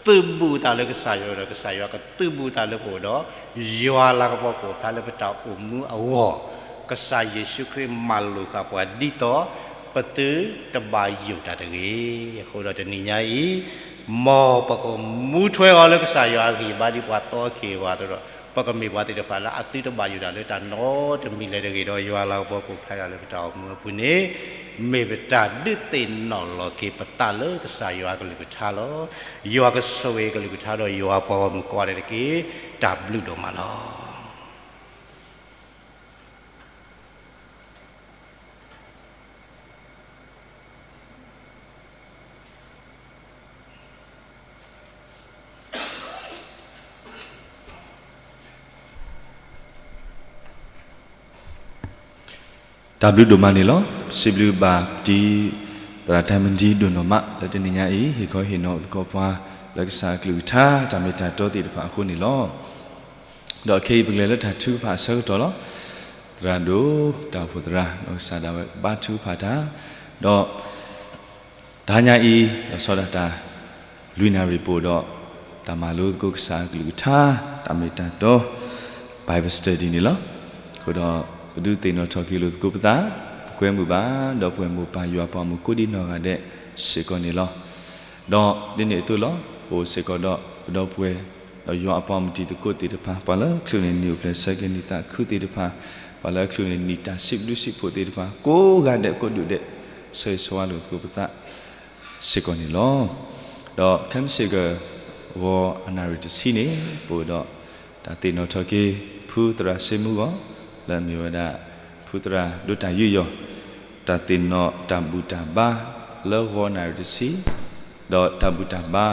သုးဘူးအသးလၢကစၢ်ယွၤဒီး ကစၢ်ယွၤကသုးဘူးအသးလၢပအိၣ်ဒီး ယွၤလၤကပီၤကအိၣ်ဖျါလၢပတၢ်အိၣ်မူအဂီၢ်, ကစၢ်ယ့ၣ်ၡူးခရံာ်မၤလိာ်ဃာ်ပှၤဒ်သိး ပသုတဘၣ်ယိၣ်တၢ်တဂ့ၤ. အဃိဒီးတနံၤညါအံၤ မ်ပကမူထွဲအီၤလၢကစၢ်ယွၤအဂံၢ်အဘါဒ်ပှၤသီက့ၤဝဲအသိးဒီး ပကမ့ၢ်ပှၤသ့ၣ်တဖၣ်လၢအသုတဘၣ်ယိၣ်တၢ်လၢတၢ်နီတမံၤလၢၤတဂ့ၤဒီး ယွၤလၤကပီၤကအိၣ်ဖျါဒၣ်လၢပတၢ်အိၣ်မူအပူၤန့ၣ် မ့ၢ်ပတၢ်ဒုးသ့ၣ်နီၣ်လီၤက့ၤပသးလၢကစၢ်ယွၤအကလုၢ်ကထါလီၤ. ယွၤကဆိၣ်ဂ့ၤကလုၢ်ကထါဒီး ယွၤပှၤဂီၢ်မုၢ်ကိးဂၤဒဲးတက့ၢ်. တၢ်ဘျုးဒိၣ်မးလီၤ. တၢ်ဘျုးဒိၣ်မးန့ၣ်လီၤ. ပစံးဘျုးဘၣ်တံၤ သရၣ်တၢ်မနုၤဒိၣ်နီၢ်မး လၢတနံၤညါအံၤ ဟ့ၣ်ခီဟ့ၣ်နီၤအိၣ်သကိးပှၤ လၢကစၢ်အကလုၢ်ကထါ တၢ်မ့ၢ်တၢ်တီသ့ၣ်တဖၣ်အဃိန့ၣ်လီၤ. ဒီးခဲအံၤပကလဲၤလၢတၢ်ထုကဖၣ်အဆၢကတီၢ်လီၤ. သရၣ်ဒိၣ်တၢ်အိၣ်ဖှိၣ်သရၣ် ဒီးကစၢ်ဒၣ်ဝဲဘါထုကဖၣ်တၢ် ဒီး တဟါညါအံၤ လီၤဆီဒၣ်တၢ် လွံၢ်နၣ်ရံၣ်ပအိၣ်ဒီး တၢ်မၤလိသကိးကစၢ်အကလုၢ်ကထါ တၢ်မ့ၢ်တၢ်တီ Bible study န့ၣ်လီၤ. အဃိဒီး ပဒုးသ့ၣ်နီၣ်ထီၣ်က့ၤလိာ်သကိးပသး ပကွဲမုာ်ဘၣ် ဒီပုၢ်ဝဲၢ်မိၢ်ပၢ်ယွၤအပှၤမုၣ်ကိးဒံနီၢ်ဂၤဒဲးစ့ၢ်ကီးန့ၣ်လီၤ. ဒီးဒ်န့ၣ်အသိးလီၤ. ပအိၣ်စ့ၢ်ကီးဒီးပဒီပုၢ်ဝဲၢ် ဒီးယွၤအပှၤမုၣ်တံၤသကိးသ့ၣ်တဖၣ် ပှၤလၢအချုးန့ၢ်နံၣ်အိၣ်ဖျဲၣ်ဆၢက့ၤနံၣ်သးခုသ့ၣ်တဖၣ် ပှၤလၢအချုးန့ၢ်နံၣ်တၢ်စံးဘျုးစံးဖှိၣ်သ့ၣ်တဖၣ် ကိးဂၤဒဲးကိးဒူၣ်ဒဲး ဆၢဂ့ၤဆၢဝါလိာ်သကိးပသး စ့ၢ်ကီးန့ၣ်လီၤ. ဒီးခဲမုၢ်ဆ့ၣ်ကီး ဂီၤအနၣ်ရံၣ်တဆံန့ၣ် ပအိၣ်ဒီးတၢ်သ့ၣ်နီၣ်ထီၣ်က့ၤ ဖုသရၣ်စ့မူဂီၤ လၢအမ့ၢ်ဝဲဒၣ် ဖုသရၣ်ဒိၣ်တၢ်ယူးယီၣ် တၢ်သ့ၣ်နီၣ်တၢ်ဘူၣ်တၢ်ဘါလၢဂီၤနၣ်ရံၣ်တဆံ ဒီးတၢ်ဘူၣ်တၢ်ဘါ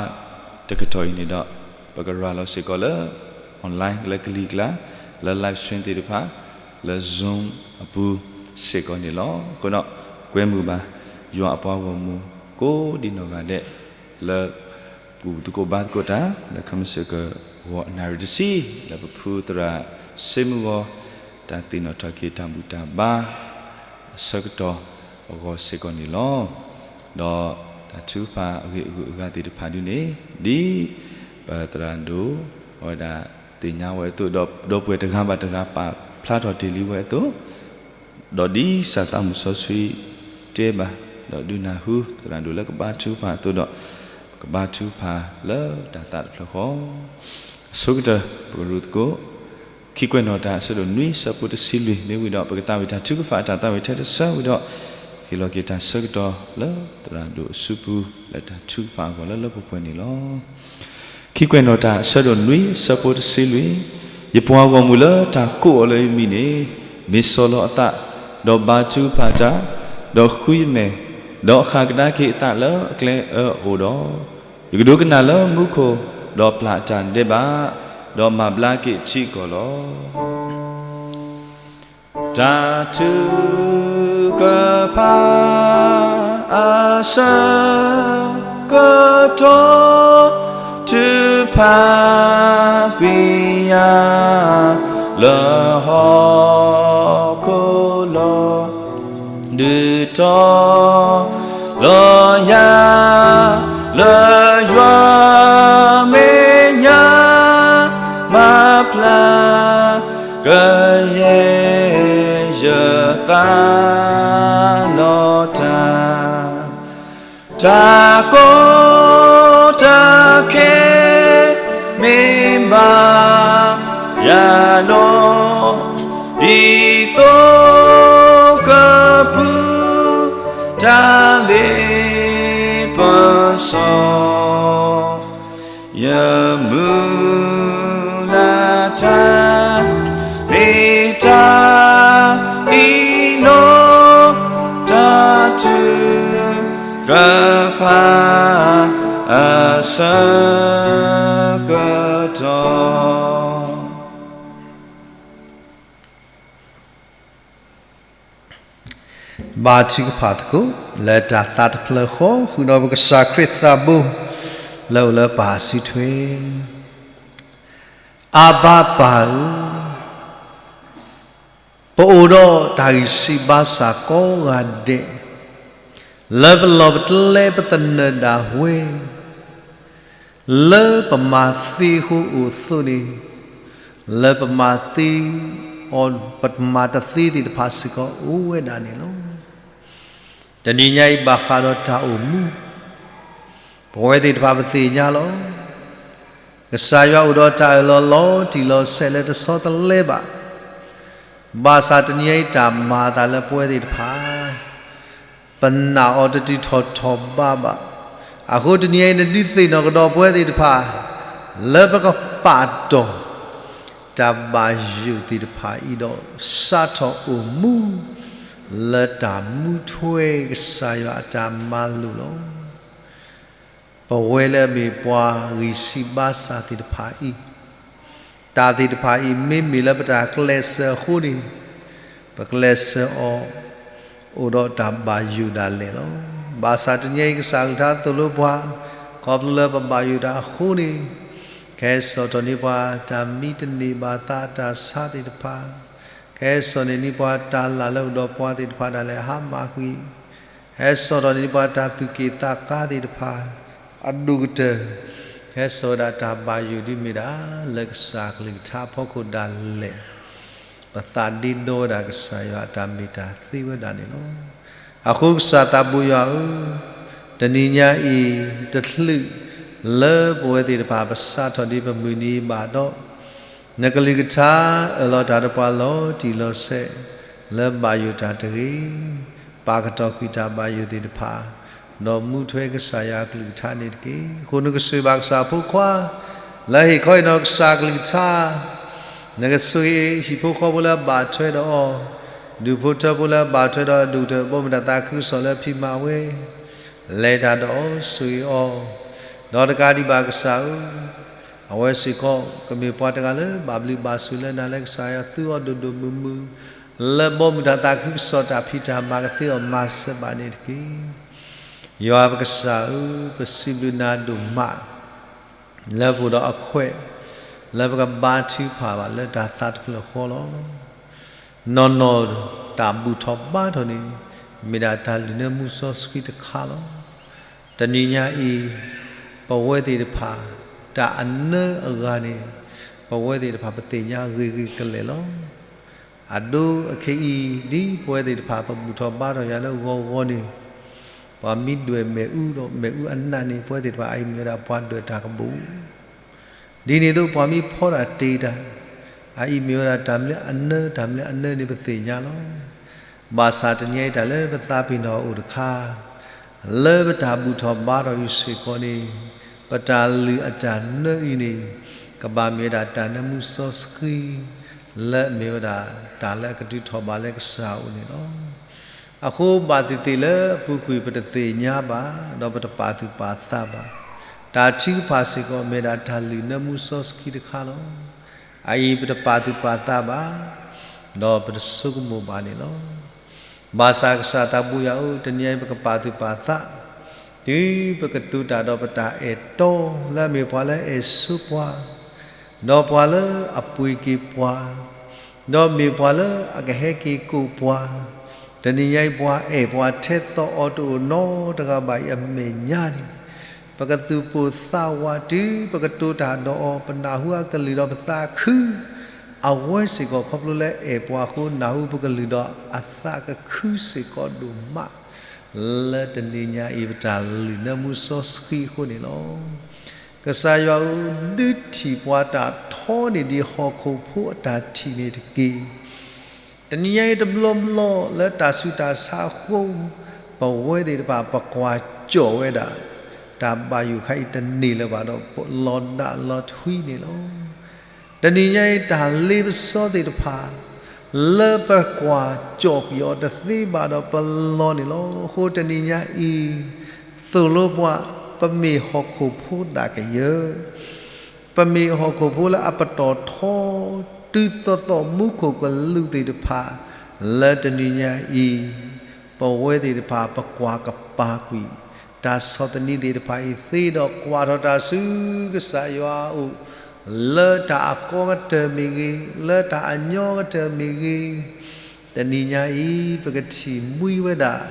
တကတီၢ်အံၤန့ၣ်ဒီး ပကရၤလီၤစ့ၢ်ကီးလၢ online လၢကလံၤကျါ လၢ live stream သ့ၣ်တဖၣ် လၢ Zoom အပူၤစ့ၢ်ကီးန့ၣ်လီၤ. အဃိဒီး ကွဲမုာ်ဘၣ် ယွၤအပှၤဂီၢ်မုၢ်ကိးဒံနီၢ်ဂၤဒဲး လၢ ဘူၣ်သကိးဘါသကိးတၢ် လၢခဲမုၢ်ဆ့ၣ်ကီး ဂီၤအနၣ်ရံၣ်တဆံ လၢပဖုသရၣ်စ့မူဂီၤ တၢ်သ့ၣ်နီၣ်ထီၣ်က့ၤတၢ်ဘူၣ်တၢ်ဘါ အဆၢကတီၢ်အဂီၢ်စ့ၢ်ကီးန့ၣ်လီၤ. ဒီးတၢ်ထုကဖၣ်အဂ့ၢ်အဂုၤအဂၤသ့ၣ်တဖၣ်ဒ်န့ၣ် ဒ်ပသရၣ်ဒိၣ် အဝဲဒၣ်သ့ၣ်ညါဝဲအသိး ဒီးဒီပုၢ်ဝဲၢ်တဂၤဘၣ်တဂၤပာ်ဖျါထီၣ်တ့ၢ်လံဝဲအသိး ဒီးဒ်စၢ်သးမုၢ်စီဆှံတဲဘၣ် ဒီးဒုးနၢ်ဟူ ပသရၣ်ဒိၣ်လၢကဘါထုကဖၣ်အသိးဒီး ပကဘါထုကဖၣ်လၢတၢ်သးတဖျၢၣ်ဃီ အဆိကတၢၢ် ပကရူၢ်သကိး ခံကွဲးနီၣ်တၢ်အဆၢဒိၣ်နွံ ဆၢဖိတဆံလွံၢ် မ့ၢ်ဝံၤဒီး ပကသးဝံၣ်တၢ်ထုကဖၣ်အတၢ်သးဝံၣ်ထဲတဆၢဝံၤဒီး ဟ့ၣ်လီၤက့ၤတၢ်ဆၢကတီၢ်လၢသရၣ်ဒိၣ်အစုပူၤ လၢတၢ်ထုကဖၣ်အဂီၢ်လၢလၢပှဲၤပှဲၤန့ၣ်လီၤ. ခံကွဲးနီၣ်တၢ် အဆၢဒိၣ်နွံ အဆၢဖိတဆံလွံၢ်, ယပှၤဂီၢ်မုၢ်လၢတၢ်ကိးအီၤလၢယမံၤန့ၣ်, မ့ၢ်ဆီၣ်လီၤအသး, ဒီးဘါထုကဖၣ်တၢ်, ဒီးဃုယမဲာ်, ဒီးဃၣ်ကဒါက့ၤအသးလၢအကျဲအၢအအိၣ်ဒီး, ယကဒိကနၣ်လၢမူခိၣ်, ဒီးပျၢ်အတၢ်ဒဲးဘး, ဒီးမၤဘျါက့ၤထံကီၢ်လီၤ. တၢ်ထုကဖၣ်အဆၢကတီၢ် ထုကဖၣ်ကွံာ်ယၤလၢဟီၣ်ခိၣ်လီၤ. ဒုးတီၤလီၤယၤလၢယွၤမဲာ်ညါ မၤပျၢ် ကယဲၢ်ယသးလီၤတၢ်, တၢ်ကီတၢ်ခဲမ့ၢ်ဘၣ်ယၤဒီး, ဒ်သိကပူၤ တၢ်လ့ပစီ ယမုၢ်လၢ်တၢ် မ့ၢ်တၢ်အံၤနီၤ, တၢ်ထုကဖၣ်အဆၢကတီၢ်. ဘါထုကဖၣ်သကိး လၢတၢ်သးတဖျၢၣ်ဃီ ဃုာ်ဒီးပကစၢ်ခရံာ်သးဘိ လၢအိၣ်လၢပၢ်အစုထွဲ. အဘၤပၢ်ဧၢ, ပအိၣ်ဒီးတၢ်ဂံၢ်စၢ်ဘါစၢ်ကိးဂၤဒဲး, လၢပလီၢ်ပကျဲပသနၢၣ်ဒၣ်ဝဲ လၢပမၤသ့အဃိအိၣ်အသိးန့ၣ်, လၢပမၤသ့အီၤ ပမၤတသ့သ့ၣ်တဖၣ်စ့ၢ်ကီးအိၣ်ဝဲဒၣ်န့ၣ်လီၤ. တနံၤညါအံၤဘၣ်ဃးဒီးတၢ်အိၣ်မူ, ပဝဲသ့ၣ်တဖၣ်ပသ့ၣ်ညါလီၤ. ကစၢ်ယွၤအိၣ်ဒီးတၢ်အၢၣ်လီၤလီၤတံၢ်လီၤဆဲးလၢတဆီတလဲဘၣ်. ဘၣ်ဆၣ်တနံၤညါအံၤတၢ်မၤအသးလၢပဝဲသ့ၣ်တဖၣ် ပနာ်အီၤတတုၤထီၣ်ထီၣ်ဘးဘၣ်. အဃိတနံၤအံၤ နဒုးသ့ၣ်နီၣ်ကဒီးပဝဲသ့ၣ်တဖၣ် လၢပကပာ်တီၢ် တၢ်ဘၣ်ယိၣ်သ့ၣ်တဖၣ်အံၤဒီး စးထီၣ်အိၣ်မူ လၢတၢ်မူထွဲကစၢ်ယွၤအတၢ်မၤလိာ်လီၤ. ပဝဲလၢအမ့ၢ်ပှၤဂံၢ်စၢ်ဘါစၢ်သ့ၣ်တဖၣ်အံၤ, တၢ်သ့ၣ်တဖၣ်အံၤ မ့မ့ၢ်လၢပတၢ်ကျဲးစၢးအဃိန့ၣ်, ပကျဲးစၢးအီၤ အိၣ်ဒီးတၢ်ဘၣ်ယိၣ်ဒၣ်လဲာ်လီၤ. ဘၣ်ဆၣ်တနံၤအံၤ ကစၢ်ကလုၢ်ကထါသိၣ်လိပှၤ, ခီဖျိလၢပဘၣ်ယိၣ်တၢ်အဃိန့ၣ်, ကဟဲစိာ်ထီၣ်န့ၢ်ပှၤတၢ်မံတန့ၢ်ဘၣ်သးအတၢ်ဆါသ့ၣ်တဖၣ်, ကဟဲစိာ်န့ၢ်န့ၢ်ပှၤတၢ်လၢ်လၢအိၣ်ဒီးပှၤသ့ၣ်တဖၣ်ဒၣ်လဲာ်အဟါမၢ်ကွံာ်, ဟဲစိာ်ထီၣ်န့ၢ်ပှၤတၢ်သူၣ်က့ၣ်သးကါသ့ၣ်တဖၣ် အဒိၣ်ကတၢၢ်, ဟဲစိာ်ဝဲဒၣ်တၢ်ဘၣ်ယိၣ်ဒ်မ့ၢ်ဒၣ် လၢကစၢ်ကလုၢ်ကထါအဖီခိၣ်ဒၣ်လဲာ်, ပသးဒ့ဒီဝဲဒၣ်ကစၢ်ယွၤအတၢ်မ့ၢ်တၢ်သ့ဝဲဒၣ်န့ၣ်လီၤ. အဃိကစၢ်သးဘိယွၤဧၢ, တနံၤညါအံၤ တချုးလၢပဝဲသ့ၣ်တဖၣ်ပစးထီၣ်ဒ်ပမုၢ်နံၤအံၤဘၣ်ဒီး, နကလုၢ်ကထါအၢၣ်လီၤတၢ်ဒီးပှၤလီၤတံၢ်လီၤဆဲး လၢဘၣ်ယိၣ်တၢ်တဂ့ၤ, ပာ်ကတီၤကွံာ်တၢ်ဘၣ်ယိၣ်သ့ၣ်တဖၣ်, ဒီးမူထွဲကစၢ်ယွၤအကလုၢ်ကထါန့ၣ်တက့ၢ်. အဃိနကဆိၣ်ဂ့ၤဘၣ်ကစၢ်အဖိခွါ လၢဟ့ၣ်ခီဟ့ၣ်နီၤကစၢ်အကလုၢ်ကထါ, နကဆိၣ်ဂ့ၤဟံၣ်ဖိဃီဖိလၢအဘၣ်ထွဲဒီးအီၤ, ဒူၣ်ဖိထၢဖိလၢအဘၣ်ထွဲဒီးအဒိၣ်ကတၢၢ် ဘီမုၢ်တၢ်သးခုကစီၣ်လၢအဖံးမၤဝဲ, လဲၤတၢ်ဒီးအီၤဆိၣ်ဂ့ၤအီၤ, ဒီးတကးဒံးဘၣ်ကစၢ်ဧၢ, အဝဲစ့ၢ်ကီး ကမ့ၢ်ပှၤတဂၤလၢဘၣ်ဘျုးဘၣ်ဆိၣ်လၢနၤလၢကစၢ်ယွၤသူအီၤဒိၣ်ဒိၣ်မုၢ်မုၢ်, လၢဘီမုၢ်တၢ်သးခုကစီၣ်တၢ်ဖံးတၢ်မၤကသ့အီၤမၤစၢၤဘၣ်န့ၣ်တက့ၢ်. ယွၤပကစၢ်ဧၢ, ပစံးဘျုးနၤဒိၣ်မး လၢပအိၣ်ဒီးအခွဲး လၢပကဘါထုကဖၣ်ဘၣ်လၢတၢ်သးတဖျၢၣ်ဃီလီၤ. နီၢ်နီၢ်တၢ်ဘူၣ်ထီၣ်ဘါထီၣ်န့ၣ် မ့ၢ်ဒၣ်တၢ်လုၢ်နၢမူစီဆှံတခါလီၤ. တနံၤညါအံၤ ပဝဲသ့ၣ်တဖၣ် တၢ်အနၢအဂၤန့ၣ် ပဝဲသ့ၣ်တဖၣ်ပသ့ၣ်ညါဂ့ၤဂ့ၤကလဲာ်လီၤ. အဒိအခဲအံၤ ဒ်ပဝဲသ့ၣ်တဖၣ် ပဘူၣ်ထီၣ်ဘါထီၣ်ယၤလၢဂီၤဂီၤန့ၣ် ပှၤမ့ၢ်ဒွဲၣ်မ့ၣ်အူဒီးမ့ၣ်အူအနးန့ၣ် ပဝဲသ့ၣ်တဖၣ်အအံၤမ့ၢ်ဝဲဒၣ်ပှၤဒွဲၣ်တၢ်ကဘီၣ် ဒ်န့ၣ်အသိး ပှၤမ့ၢ်ဖီတၢ်တ့ၢ်တၢ် အအံၤမ့ၢ်ဝဲဒၣ်တၢ်မနုၤအနၢ တၢ်မနုၤအနၢန့ၣ် ပသ့ၣ်ညါလီၤ. ဘၣ်ဆၣ်တနံၤအံၤတၢ်လၢပသးပ့ၤနီၣ်အိၣ်တခါ လၢပတၢ်ဘူၣ်ထီၣ်ဘါထီၣ်အံၤစ့ၢ်ကီးန့ၣ် ပတၢ်လုၢ်အတၢ်နၢအံၤန့ၣ် ကဘၣ်မ့ၢ်ဝဲဒၣ်တၢ်နၢမူစီဆှံ လၢအမ့ၢ်ဝဲဒၣ်တၢ်လၢအကဒုးထီၣ်ဘၣ်လၢကစၢ်အအိၣ်န့ၣ်လီၤ. အဃိဘၣ်သ့ၣ်သ့ၣ်လၢအပူၤကွံာ်ပတသ့ၣ်ညါဘၣ် ဒီးပတပာ်သူၣ်ပာ်သးဘၣ် တၢ်ထုကဖၣ်စ့ၢ်ကီးမ့ၢ်ဒၣ်တၢ်လုၢ်နၢမူစီဆှံတခါလီၤ. အအံၤပတပာ်သူၣ်ပာ်သးဘၣ် ဒီးပတဆိကမိၣ်ဘၣ်န့ၣ်လီၤ. ဘၣ်ဆၣ်ကစၢ်သးဘိယွၤဧၢ, တနံၤအံၤပကပာ်သူၣ်ပာ်သး တုၤပကတိၤတၢ်ဒီးပတၢ်အဲၣ်တီ လၢအမ့ၢ်ပှၤလၢအအဲၣ်ဆိပှၤ, ဒီးပှၤလၢအပှ့ၤက့ၤပှၤ, ဒီးမ့ၢ်ပှၤလၢအကဟဲက့ၤကိးပှၤ, တနံၤညါအံၤပှၤအဲၣ်ပှၤထဲသိးအီၤတအိၣ်နီတဂၤဘၣ်အံၤအမဲာ်ညါန့ၣ် ပကသူၣ်ပိၢ်သးဝးတုၤပကတိၤတၢ်ဒီးအီၤ, ပနၢ်ဟူအကလုၢ်ဒီးပသးခု အဝဲစ့ၢ်ကီးခီဖျိလၢအဲၣ်ပှၤအဃိ နၢ်ဟူပကလုၢ်ဒီးအသးကခုစ့ၢ်ကီးဒိၣ်မး လၢတနံၤညါအံၤပတၢ်လုၢ်နၢမူစီဆှံအဃိန့ၣ်လီၤ. ကစၢ်ယွၤဧၢ, ဒုးထံၣ်ပှၤတၢ်ထီန့ၢ်ဒံးဟီၣ်ခိၣ်ဖိအတၢ်ထံၣ်န့ၣ်တက့ၢ်. တနံၤညါအံၤတဘျီဘျီလၢတၢ်ဆူးတၢ်ဆါအဃိ ပဝဲသ့ၣ်တဖၣ်ပကွၢ်ကၠီၣ်ဝဲဒၣ် တၢ်ဘၣ်ယိၣ်ခါအံၤတန့ၢ်လၢၤဘၣ်ဒီး လီၤဒၣ်လီၤထွံန့ၣ်လီၤ. တနံၤညါအံၤတၢ်လ့ပစီသ့ၣ်တဖၣ် လၢပကွၢ်ကၠီၣ်ကွံာ်အီၤတသ့ဘၣ်ဒီးပလီၤန့ၣ်လီၤ. အဃိတနံၤညါအံၤ သိၣ်လိပှၤ ပမ့ၢ်ဟီၣ်ခိၣ်ဖိသးကယၢၢ် ပမ့ၢ်ဟီၣ်ခိၣ်ဖိလၢအပတီၢ်ထီ တုၤသိးသိးမူခိၣ်ကလူးသ့ၣ်တဖၣ် လၢတနံၤညါအံၤ ပဝဲသ့ၣ်တဖၣ် ပကွၢ်ကပၤကွံာ် တၢ်ဆီၣ်သနံးသ့ၣ်တဖၣ်အံၤသ့ဒီး ကွၢ်ထီၣ်တၢ်ဆူကစၢ်ယွၤအအိၣ် လၢတၢ်အကီကတၢၢ်မ့ၢ်ဂ့ၤ, လၢတၢ်အညီကတၢၢ်မ့ၢ်ဂ့ၤ, တနံၤညါအံၤ ပကထံၣ်မှံဝဲဒၣ်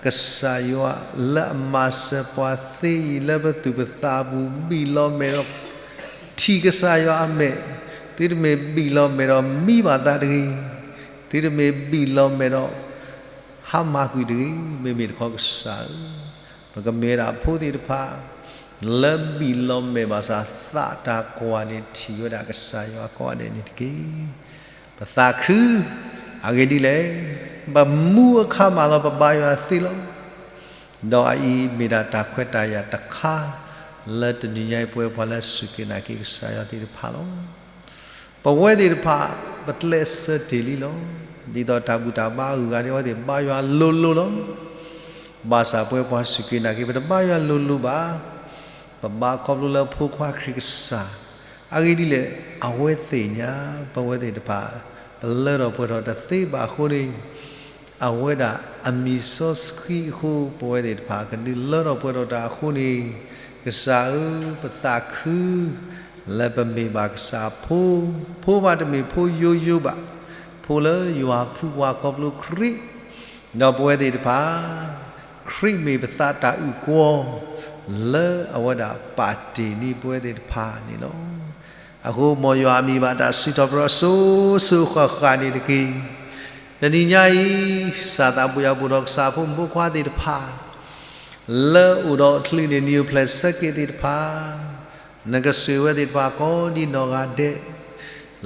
ကစၢ်ယွၤလၢအမၤစၢၤပှၤသ့အံၤ လၢပသူၣ်ပသးအပူၤ ဘံၣ်လီၤမဲာ်ဒီး ထံၣ်ကစၢ်ယွၤအမဲာ်, သုတမ့ၢ်ဘံၣ်လီၤမဲာ်ဒီးမံဘၣ်သးတဂ့ၤ, သုတမ့ၢ်ဘံၣ်လီၤမဲာ်ဒီး ဟါမၢ်ကွံာ်တဂ့ၤ, မ့မ့ၢ်တခီကစၢ်ဧၢ, ပကမ့ၢ်ဝဲဒၣ်အဖိသ့ၣ်တဖၣ် လၢဘံၣ်လီၤမဲာ်ဘၣ်ဆၣ် သးတၢ်ကွၢ်န့ၣ် ထံၣ်ဝဲဒၣ်ကစၢ်ယွၤကိးဂၤဒဲးန့ၣ်တက့ၢ်. ပသးခု, အဂ့ၢ်ဒ်လဲၣ်, ပမူအခါမးလီၤ ပဘါယွၤသ့လီၤ. ဒီးအအံၤမ့ၢ်ဒၣ်တၢ်ခွဲးတၢ်ယာ်တခါ လၢတနံၤညါအံၤ ပဝဲပှၤလၢစူၢ်က့ၤနာ်က့ၤကစၢ်ယွၤသ့ၣ်တဖၣ်လီၤ. ပဝဲသ့ၣ်တဖၣ် ပကျဲးစၢးတ့ၢ်လံလီၤ. ဒ်သိးတၢ်ဘူၣ်တၢ်ဘါအဂုၤအဂၤန့ၣ် အဝဲသ့ၣ်ဘါယွၤလိၤလိၤလီၤ. ဘၣ်ဆၣ်ပဝဲပှၤစူၢ်က့ၤနာ်က့ၤ ပတဘါယွၤလိၤလိၤဘၣ်. ပဘါခီဖျိလၢဖိခွါခရံာ်ကစၢ်, အဂ့ၢ်ဒ်လဲၣ်, အဝဲသ့ၣ်ညါ ပဝဲသ့ၣ်တဖၣ် ပလၢထီၣ်ပှဲၤထီၣ်တသ့ဘၣ်အဃိန့ၣ် အဝဲဒၣ်အမံၤစီဆှံအဃိ ပဝဲသ့ၣ်တဖၣ် ကဒုးလၢထီၣ်ပှဲၤထီၣ်တၢ်အဃိန့ၣ်, ကစၢ်ဧၢ, ပသးခု လၢပမ့ၢ်ဘၣ်ကစၢ်အဖိ, ဖိမးတမ့ၢ်ဖိယိယိဘၣ်, ဖိလၢယွၤဖှူပှၤခီဖျိခရံာ်, ဒီးပဝဲသ့ၣ်တဖၣ် ခရံာ်မ့ၢ်ပသးတၢ်အုၣ်ကီၤ လၢအဝဲဒၣ်ပာ်တ့ၢ်န့ၢ်ပဝဲသ့ၣ်တဖၣ်န့ၣ်လီၤ. အဃိမ်ယွၤအမံၤဘၣ်တၢ်စံးထီၣ်ပတြၢၤစိၤစိၤဃၣ်ဃၣ်န့ၣ်တက့ၢ်. တနံၤညါအံၤ ကစၢ်သးဘိယွၤ ပအိၣ်ဒီးကစၢ်ဖိမုၣ်ဖိခွါသ့ၣ်တဖၣ် လၢအိၣ်ဒီးအချံးန့ၣ် နံၤအိၣ်ဖျဲၣ်ဆၢက့ၤသ့ၣ်တဖၣ်, နကဆိၣ်ဂ့ၤဝဲသ့ၣ်တဖၣ်ကိးဒံနီၢ်ဂၤဒဲး,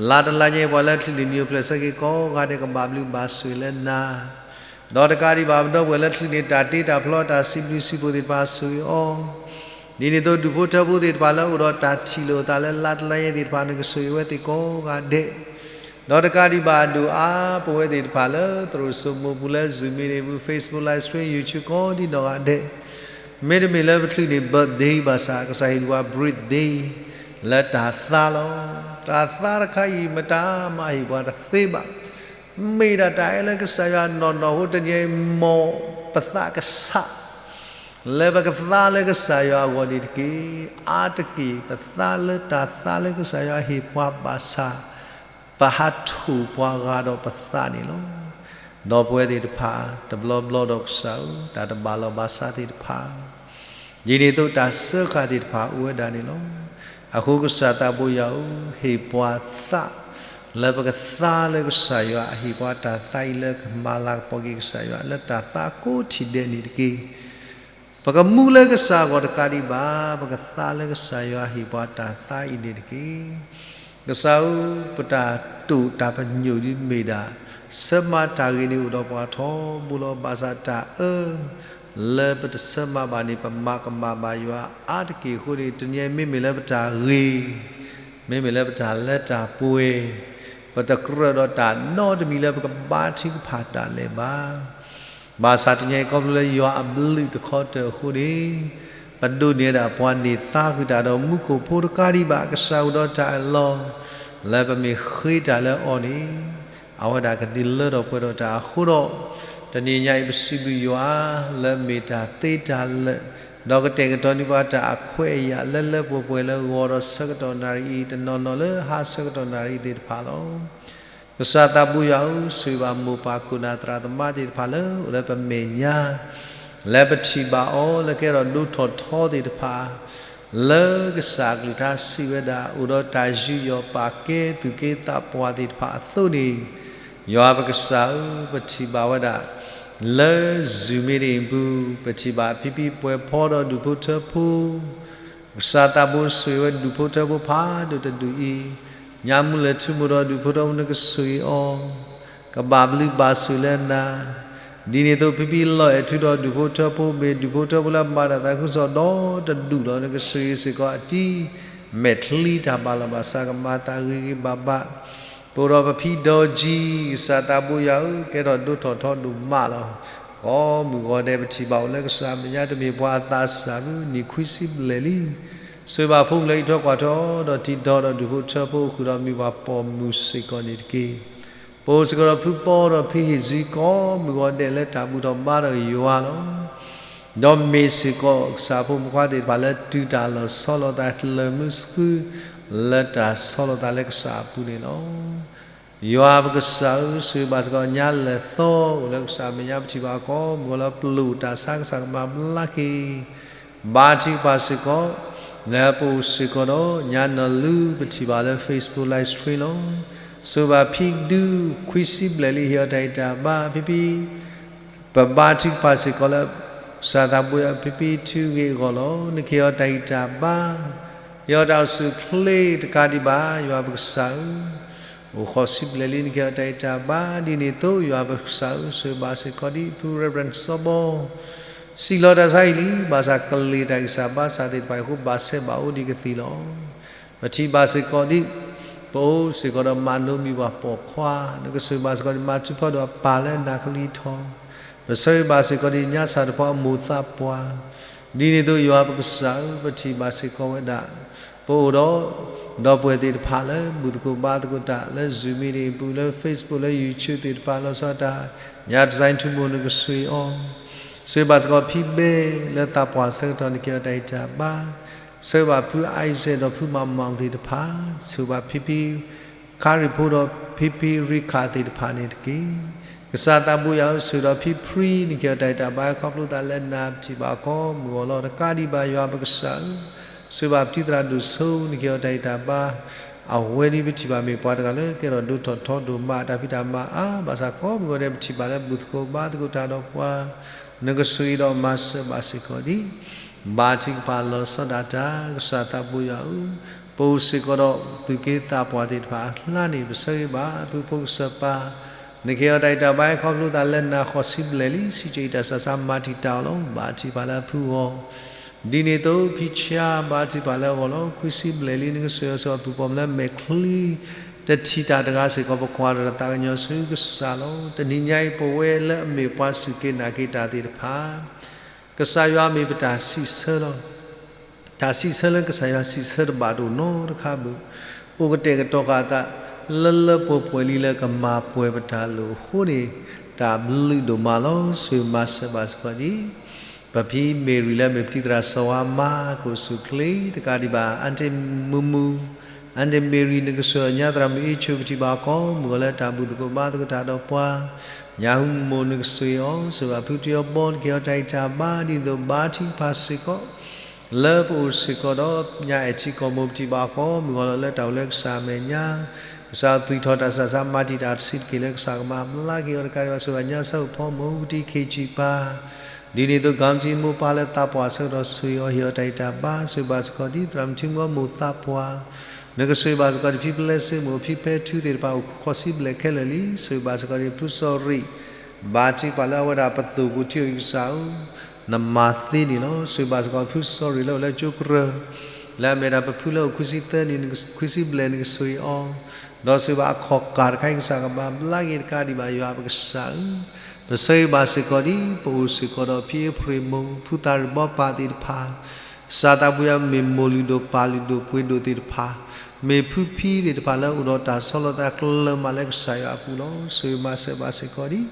လါတလါညါအံၤ ပှၤလၢအချံးန့ၣ် နံၤအိၣ်ဖျဲၣ်ဆၢက့ၤကိးဂၤဒဲး ကဘၣ်ဘျုးဘၣ်ဆိၣ်ဂ့ၤလၢနၤ, ဒီးတကးဒံးဘၣ် ပဒီပုၢ်ဝဲၢ်လၢအချံးန့ၣ် တၢ်တ့တၢ်ဖျီ တၢ်စံးဘျုးစံးဖှိၣ်သ့ၣ်တဖၣ် ဆိၣ်ဂ့ၤအီၤ, ဒ်န့ၣ်အသိး ဒူၣ်ဖိထၢဖိသ့ၣ်တဖၣ်လၢအအိၣ်ဒီးတၢ်ထံၣ်လိာ်အသးလၢလါတလါညါအံၤသ့ၣ်တဖၣ် နကဆိၣ်ဂ့ၤဝဲသ့ၣ်ကိးဂၤဒဲး ဒီးတကးဒံးဘၣ် ဒုၣ်အါ ပဝဲသ့ၣ်တဖၣ်လၢသရိာ်စိမိးပူၤလၢ Zoom meeting ပူၤ Facebook live stream YouTube ကိးဒံနီၢ်ဂၤဒဲး, မ့တမ့ၢ်လၢပချုးန့ၣ် birthday ဘၣ်ဆၣ် ကစၢ်ဟ့ၣ်ဒံးပှၤ birthday လၢတၢ်သါလီၤ. တၢ်သါတခါအံၤ မတၤမၤဟ့ၣ်ပှၤတသ့ဘၣ်. မ့ၢ်ဒၣ်တၢ်အဲၣ်လၢကစၢ်ယွၤနီၢ်နီၢ်အဃိ တနံၤအံၤ မ်ပသးကဆး လၢပကသါလၢကစၢ်ယွၤအဂီၢ်န့ၣ်တက့ၢ်. အါတက့ၢ် ပသါလၢတၢ်သါလၢကစၢ်ယွၤဟ့ၣ်ပှၤဘၣ်ဆၣ် ပဟးထိၣ်ပှၤဂၤဒီးပသးန့ၣ်လီၤ. ဒီးပဝဲသ့ၣ်တဖၣ် တဘျီဘျီဒီးကစၢ်ဧၢ, တၢ်တဘၣ်လီၢ်ဘၣ်စးသ့ၣ်တဖၣ်, ဒ်န့ၣ်အသိး တၢ်စၢဃာ်သ့ၣ်တဖၣ်အိၣ်ဝဲဒၣ်န့ၣ်လီၤ. အဃိကစၢ်သးဘိယွၤဧၢ, ဟ့ၣ်ပှၤသး လၢပကသါလၢကစၢ်ယွၤ, ဟ့ၣ်ပှၤတၢ်သါအံၤလၢကမၤလၤကပီၤက့ၤကစၢ်ယွၤ လၢတၢ်သါကိးထံၣ်ဒဲးန့ၣ်တက့ၢ်. ပကမူလၢကစၢ်အဂီၢ်တကးဒံးဘၣ်, ပကသါလၢကစၢ်ယွၤဟ့ၣ်ပှၤတၢ်သါအံၤန့ၣ်တက့ၢ်. ကစၢ်ဧၢ, ပတၢ်တိာ်တၢ်ပညိၣ်ဒ်မ့ၢ်ဒၣ် ဆၢမၤတၢ်ဂ့ၤန့ၣ်အိၣ်ဒီးပှၤထီဘိလီၤ. ဘၣ်ဆၣ်တၢ်အၢ လၢပတဆၢမၤဘၣ်န့ၣ် ပမၤကမၣ်ဘၣ်ယွၤအါတက့ၢ်အဃိန့ၣ် တနံၤအံၤမ့မ့ၢ်လၢပတၢ်ဂ့ၤ, မ့မ့ၢ်လၢပတၢ်လၢတၢ်ပှဲၤ, ပတကြၢးဒီးတၢ်နီတမံၤလၢပကဘါထုကဖၣ်တၢ်လဲၤဘၣ်. ဘၣ်ဆၣ်တနံၤအံၤခီဖျိလၢယွၤအဘျုးတခီတၢၢ်အဃိန့ၣ် ပဒိးန့ၢ်ဒၣ်ပှၤန့ၢ်သါဃုာ်တၢ်ဒီးမူခိၣ်ဖိတကးဒံးဘၣ် ကစၢ်အိၣ်ဒီးတၢ်အၢၣ်လီၤ လၢပမ့ၢ်ဃ့တၢ်လၢအီၤန့ၣ် အဝဲဒၣ်ကဒုးလၢထီၣ်ပှဲၤထီၣ်တၢ်အဃိဒီး တနံၤညါအံၤပစံးဘျုးယွၤ လၢမ့ၢ်တၢ်သ့တၢ်လၢာ် ဒီးကတဲာ်ကတီၤန့ၢ်ပှၤတၢ်အခွဲးအယာ်လၢလၢပှဲၤပှဲၤလၢဂီၤဒီးဆၢကတီၢ်နၣ်ရံၣ်အံၤ တနီၤနီၤလၢဟါဆၢကတီၢ်နၣ်ရံၣ်သ့ၣ်တဖၣ်လီၤ. ကစၢ်သးဘိယွၤဧၢ, ဆိၣ်ဂ့ၤဘၣ်မိၢ်ပၢ်ခိၣ်နၢ်သရၣ်သမါသ့ၣ်တဖၣ်လၢအိၣ်လၢပမဲာ်ညါ လၢပထံၣ်ဘၣ်အီၤလၢကဲထီၣ်ဒိၣ်ထီၣ်ထီသ့ၣ်တဖၣ် လၢကစၢ်အကလုၢ်ကထါစံးဝဲဒၣ် အိၣ်ဒီးတၢ်ယူးယီၣ်ပာ်ကဲသူၣ်က့သးပှၢ်သ့ၣ်တဖၣ်အသိးန့ၣ်, ယွၤပကစၢ်ဧၢ, ပထံၣ်ဘၣ်ဝဲဒၣ် လၢ Zoom meeting အပူၤ ပထံၣ်ဘၣ်ဖံဖံပှဲၤဖီဒီးဒူၣ်ဖိထၢဖိ ကစၢ်သးဘိဆိၣ်ဂ့ၤဝဲဒူၣ်ဖိထၢဖိဖးဒိၣ်တဒူၣ်အံၤ, ညါမူလၢာ်ထူမိၢ်ဒီးဒူၣ်ဖိထၢဖိနကဆိၣ်ဂ့ၤအီၤ, ကဘၣ်ဘျုးဘၣ်ဆိၣ်လၢနၤ, ဒ်န့ၣ်အသိးဖံဖံလီၤအဲၣ်ထူဒီးဒူၣ်ဖိထၢဖိ မ့ၢ်ဒူၣ်ဖိထၢဖိလၢမၤတၢ်သးခုကစီၣ်ဒီတဒူၣ်လီၤ နကဆိၣ်ဂ့ၤစ့ၢ်ကီးအတံၤ, မဲာ်ချံတၢ်ဘၣ်လီၤဘၣ်စး ကမၤသးဂ့ၤဂ့ၤဘၣ်ဘၣ် ပအိၣ်ဒီးပဖံဒီကံ, ကစၢ်သးဘိယွၤဧၢ, ကဲထီၣ်ဒိၣ်ထီၣ်ထီဒိၣ်မးလီၤ. ကိးမုၢ်ဂီၤဒဲး ပထံၣ်ဘၣ်အိၣ်လၢကစၢ်အမဲာ်ညါ တမ့ၢ်ပှၤအသးစၢ်ဘၣ် နံၣ်ခွံဆံဘျဲၣ်လံ. ဆိၣ်ဂ့ၤဘၣ်ဖိလၢအံးထွဲကွၢ်ထွဲအီၤဒီးတံၤဒီဒီးဒူၣ်ဖိထၢဖိ ဃုာ်ဒီးမ့ၢ်ပှၤပိာ်မုၣ်စ့ၢ်ကီးန့ၣ်တက့ၢ်. ပအိၣ်စ့ၢ်ကီးဒီးဖုပီဒီးဖံဟ့ၣ်စံ ကိးမုၢ်ဂီၤဒဲးလၢတၢ်ဘူၣ်ထီၣ်ဘါထီၣ်ယွၤလီၤ. ဒီးမ့ၢ်စ့ၢ်ကီးကစၢ်ဖိမုၣ်ဖိခွါသ့ၣ်တဖၣ်လၢတုၤတၢ်လီၤဆီလိာ်သး လၢာ်မုၢ်ဆူၣ် လၢတၢ်ဆီလိာ်သးလၢကစၢ်အပူၤန့ၣ်လီၤ. ယွၤပကစၢ်ဧၢ, ဆိၣ်ဂ့ၤဘၣ်စ့ၢ်ကီးညါလၢာ်သီအိၣ်လၢကစၢ်အမဲာ်ညါ ပထံၣ်ဘၣ်ကိးမုၢ်ဂီၤလၢ ပျိာ်တၢ်ဆါကစၢ်ကမၤဘျါက့ၤ ဘါထုကဖၣ်စ့ၢ်ကီး လၢပအိၣ်စ့ၢ်ကီးဒီးညါနီၢ်လူ ပထံၣ်ဘၣ်လၢ Facebook live stream လီၤ. ဆိၣ်ဂ့ၤဘၣ်ဖံဒူခွံဆံဘျဲၣ်လံ ဟ့ၣ်အီၤတၢ်ဂံၢ်တၢ်ဘါ ဖံဖံ ပဘါထုကဖၣ်စ့ၢ်ကီးလၢ ကစၢ်သးဘိယွၤ ဖံဖံထုဂ့ၢ်အဂီၢ်လီၤ. နကဟ့ၣ်အီၤတၢ်ဂံၢ်တၢ်ဘါ, ဟ့ၣ်အီၤတၢ်အိၣ်ဆူၣ်အိၣ်ချ့တကးဒံးဘၣ် ယွၤပကစၢ်ဧၢ, အိၣ်ဃိးဆံဘျဲၣ်လံ နကဟ့ၣ်အီၤတၢ်ဂံၢ်တၢ်ဘါ ဒ်န့ၣ်အသိး ယွၤပကစၢ်ဧၢ, ဆိၣ်ဂ့ၤဘၣ်စ့ၢ်ကီးဒ်ဖု Reverend စီၤဘီ စံၣ်လီၤတၢ်ဆါဟံၣ်လံ, ဘၣ်ဆၣ်ကလံၤတၢ်ဂံၢ်စၢ်ဘါစၢ်သ့ၣ်တဖၣ်အံၤအဃိ ဘၣ်ဆဲးဘၣ်အိၣ်ဒံးကသံၣ်လီၤ. ပထံၣ်ဘၣ်စ့ၢ်ကီးဒ် ပအိၣ်စ့ၢ်ကီးဒီးမၤနိမံၤပှၤပိာ်ခွါ, နကဆိၣ်ဂ့ၤဘၣ်စ့ၢ်ကီးဒ် မၤထူဖီဒီးအပၢ်လၢအနၢ်ကလံၤထီၣ်, ပဆၢဂ့ၤဘၣ်စ့ၢ်ကီးဒ်ညါစၢ်တဖီအမိၢ်သးပှၢ်, ဒ်န့ၣ်အသိးယွၤပကစၢ်ဧၢ, ပထံၣ်ဘၣ်စ့ၢ်ကီးဝဲဒၣ် ပအိၣ်ဒီး ဒီပုၢ်ဝဲၢ်သ့ၣ်တဖၣ်လၢဘူၣ်သကိးဘါသကိးတၢ်လၢ Zoom meeting အပူၤ လၢ Facebook လၢ YouTube သ့ၣ်တဖၣ် လီၤဆီဒၣ်တၢ် ညါတစဲးထူမိၢ် နကဆိၣ်ဂ့ၤအီၤ, ဆိၣ်ဂ့ၤဘၣ်စ့ၢ်ကီးဖံဘဲ လၢသးပှၢ်ဆၢကတီၢ် နကဟ့ၣ်အီၤတၢ်ဂံၢ်တၢ်ဘါ, ဆိၣ်ဂ့ၤဘၣ်ဖု Isaac ဒီးဖုမၤမီၣ်သ့ၣ်တဖၣ်, ဆိၣ်ဂ့ၤဘၣ်ဖံဖံ ခါရံၣ်ဖိဒီး ဖံဖံရံခၣ်သ့ၣ်တဖၣ်န့ၣ်တက့ၢ်. ကစၢ်သးဘိယွၤဧၢ, ဆိၣ်ဂ့ၤဒီးဖံဖံ နကဟ့ၣ်အီၤတၢ်ဂံၢ်တၢ်ဘါ ခီဖျိသးလၢနၤ ပထံၣ်ဘၣ်ကိးမုၢ်ဂီၤလီၤ တကးဒံးဘၣ် ယွၤပကစၢ်ဧၢ, ဆိၣ်ဂ့ၤဘၣ်ပတံၤသရၣ်ဒိၣ်စိ နကဟ့ၣ်အီၤတၢ်ဂံၢ်တၢ်ဘါ, အဝဲဒၣ်ပထံၣ်ဘၣ်မ့ၢ်ပှၤတဂၤလၢကဲထီၣ်ဒိၣ်ထီၣ်ထီဒိၣ်မး တၢ်ဖံးတၢ်မၤအါ, ဘၣ်ဆၣ်ကိးမုၢ်ဂီၤဒဲး ပထံၣ်ဘၣ်လၢဘူၣ်သကိးဘါသကိးတၢ်ဒီးပှၤ, နကဆိၣ်ဂ့ၤဒီးမၤစၢၤဘၣ်စ့ၢ်ကီးဒံး ဘါထုကဖၣ်လီၤဆီဒၣ်တၢ် ကစၢ်သးဘိယွၤဧၢ, ပအိၣ်စ့ၢ်ကီးဒီးသူၣ်က့သးပှၢ်သ့ၣ်တဖၣ်အကျါန့ၣ် ပဆၢဂ့ၤဘၣ်ဖုဖိကစၢ်ပၢ်, နကဟ့ၣ်အီၤတၢ်ဂံၢ်တၢ်ဘါ ခီဖျိသးလၢနၤ ဃိးဆံဘျဲၣ်လံ, စံးကၠံတၢ်ဆးဆး မၤတံာ်တာ်အီၤလီၤ. ဘါထုကဖၣ်လၢအဖုအဂီၢ်, ဒ်န့ၣ်အသိး ဖံဆါ ဘါထုကဖၣ်လၢအဂီၢ်လီၤ. ခွံဆံဘျဲၣ်လံ နကဆိၣ်ဂ့ၤအီၤ ဆိၣ်ဂ့ၤအီၤ ပူၤပိာ်မုၣ်လၢမဲာ်ချံ တထံၣ်တၢ်တဂၤစ့ၢ်ကီး ပကွၢ်ဒီးတၢ်သးကညီၤဆူကစၢ်လီၤ. တနံၤညါအံၤ ပဝဲလၢအမ့ၢ်ပှၤစူၢ်က့ၤနာ်က့ၤတၢ်သ့ၣ်တဖၣ် ကစၢ်ယွၤမ့ၢ်ပတၢ်စံးဆၢလီၤ. တၢ်စံးဆၢလၢကစၢ်ယွၤစံးဆၢတဘၣ်တအိၣ်နီတခါဘၣ်. အိၣ်ကတဲာ်ကတီၤဃာ်အသး လၢလၢပှဲၤပှဲၤလံလၢကမၤပှဲၤပတၢ်လိၣ်အဃိန့ၣ် တၢ်ဘျုးဒိၣ်မးလီၤ. ဆိၣ်ဂ့ၤမၤစၢၤဘၣ်စ့ၢ်ကီးဒံး ပဖံမ့ၢ်ရံၤလၢမ့ၢ်ပတံၤသရၣ်စီၤဝါမါ ကအိၣ်ဆူၣ်အိၣ်ချ့တကးဒံးဘၣ် အၣ်တ့ၢ်မူမူ အၣ်တ့ၢ်မ့ၢ်ရံၤ နကဆိၣ်ဂ့ၤအီၤ ညါသရၣ်မုၣ်အ့ၣ်ဆိၣ် ပထံၣ်ဘၣ်ကိးမုၢ်ဂီၤလၢတၢ်ဘူၣ်သကိးဘါသကိးတၢ်ဒီးပှၤ, ညါဟူမိၢ် နကဆိၣ်ဂ့ၤအီၤ ဆိၣ်ဂ့ၤဘၣ်ဖုတံၤအီဘီ နကဟ့ၣ်အီၤတၢ်ဂံၢ်တၢ်ဘါ ဒ်သိးဘါထုကဖၣ်စ့ၢ်ကီး လၢပအိၣ်စ့ၢ်ကီးဒီးညါအဲၣ်ထံကီၢ်မိၢ် ပထံၣ်ဘၣ်ကိးမုၢ်ဂီၤလီၤလၢတၢ်အိၣ်လၢကစၢ်အမဲာ်ညါ, ကစၢ်သွံၣ်ထီၣ်တၢ်ဆးဆး မၤတံာ်တာ်တဆံးတက့ၢ်လၢကစၢ်ကမၤဘျါက့ၤအီၤတကးဒံးဘၣ် ဆိၣ်ဂ့ၤဘၣ်ညါဆၢဖှိၣ်ဖိမိၢ် ပတံၤခ့ၣ်ကၠံၣ်ပၤ ဒ်န့ၣ်အသိး ကၣ်ကၠံမိၢ်ပၢ်လၢသးပှၢ်ဆၢကတီၢ် ဆိၣ်ဂ့ၤအီၤ ဟ့ၣ်အီၤတၢ်ဂံၢ်တၢ်ဘါ ဆိၣ်ဂ့ၤဘၣ်စ့ၢ်ကီးဒ် သရၣ်မုၣ်ထံမွဲမိၢ်သးပှၢ်, နကဆိၣ်ဂ့ၤဘၣ်စ့ၢ်ကီးဒ် ဖံပျဲစ့မိၢ် ဖံဖဲထူသ့ၣ်တဖၣ် အိၣ်ဃိးဆံဘျဲၣ်ခဲလၢာ်လံ, ဆိၣ်ဂ့ၤဘၣ်စ့ၢ်ကီးဒ် ဖုစီၤရံး ဘါထုကဖၣ်လၢအဝဲဒၣ်ပသိၣ်ပူၤထံအံၤကစၢ်ဧၢ နမၤသ့န့ၣ်လီၤ. ဆိၣ်ဂ့ၤဘၣ်စ့ၢ်ကီးဖုစီၤရ့ၤလၢအိၣ်လၢကၠိကရၢၢ်, လၢအမ့ၢ်ဒၣ်ပဖုလၢအိၣ်ခွံဆံသၢနံၣ်, ခွံဆံဘျဲၣ်နကဆိၣ်ဂ့ၤအီၤ, ဒီးဆိၣ်ဂ့ၤဘၣ်အခီၣ်ကၢ်တခါအံၤ ကစၢ်ကဘၣ်ဘျါက့ၤတကးဒံးဘၣ်ယွၤပကစၢ်ဧၢ, ပဆိၣ်ဂ့ၤဘၣ်စ့ၢ်ကီးဒ်ပအိၣ်စ့ၢ်ကီးဒီးဖံအ့ဖြ့ၣ်မိၢ် ဖုသးရံၣ်ဘီပၢ်သ့ၣ်တဖၣ် ကစၢ်သးပူၤယွၤမ့ၢ်မိၢ်လုၢ်ဒိၣ်ပၢ်လုၢ်ဒိၣ်ပှ့ၤဒိၣ်သ့ၣ်တဖၣ်, မ့ၢ်ဖုဖံသ့ၣ်တဖၣ်လၢအိၣ်ဒီးတၢ်ဆီလီၤသးကျၢၤမးလၢကစၢ်ယွၤအပူၤလီၤ. ဆိၣ်ဂ့ၤမၤစၢၤဘၣ်စ့ၢ်ကီးဒ်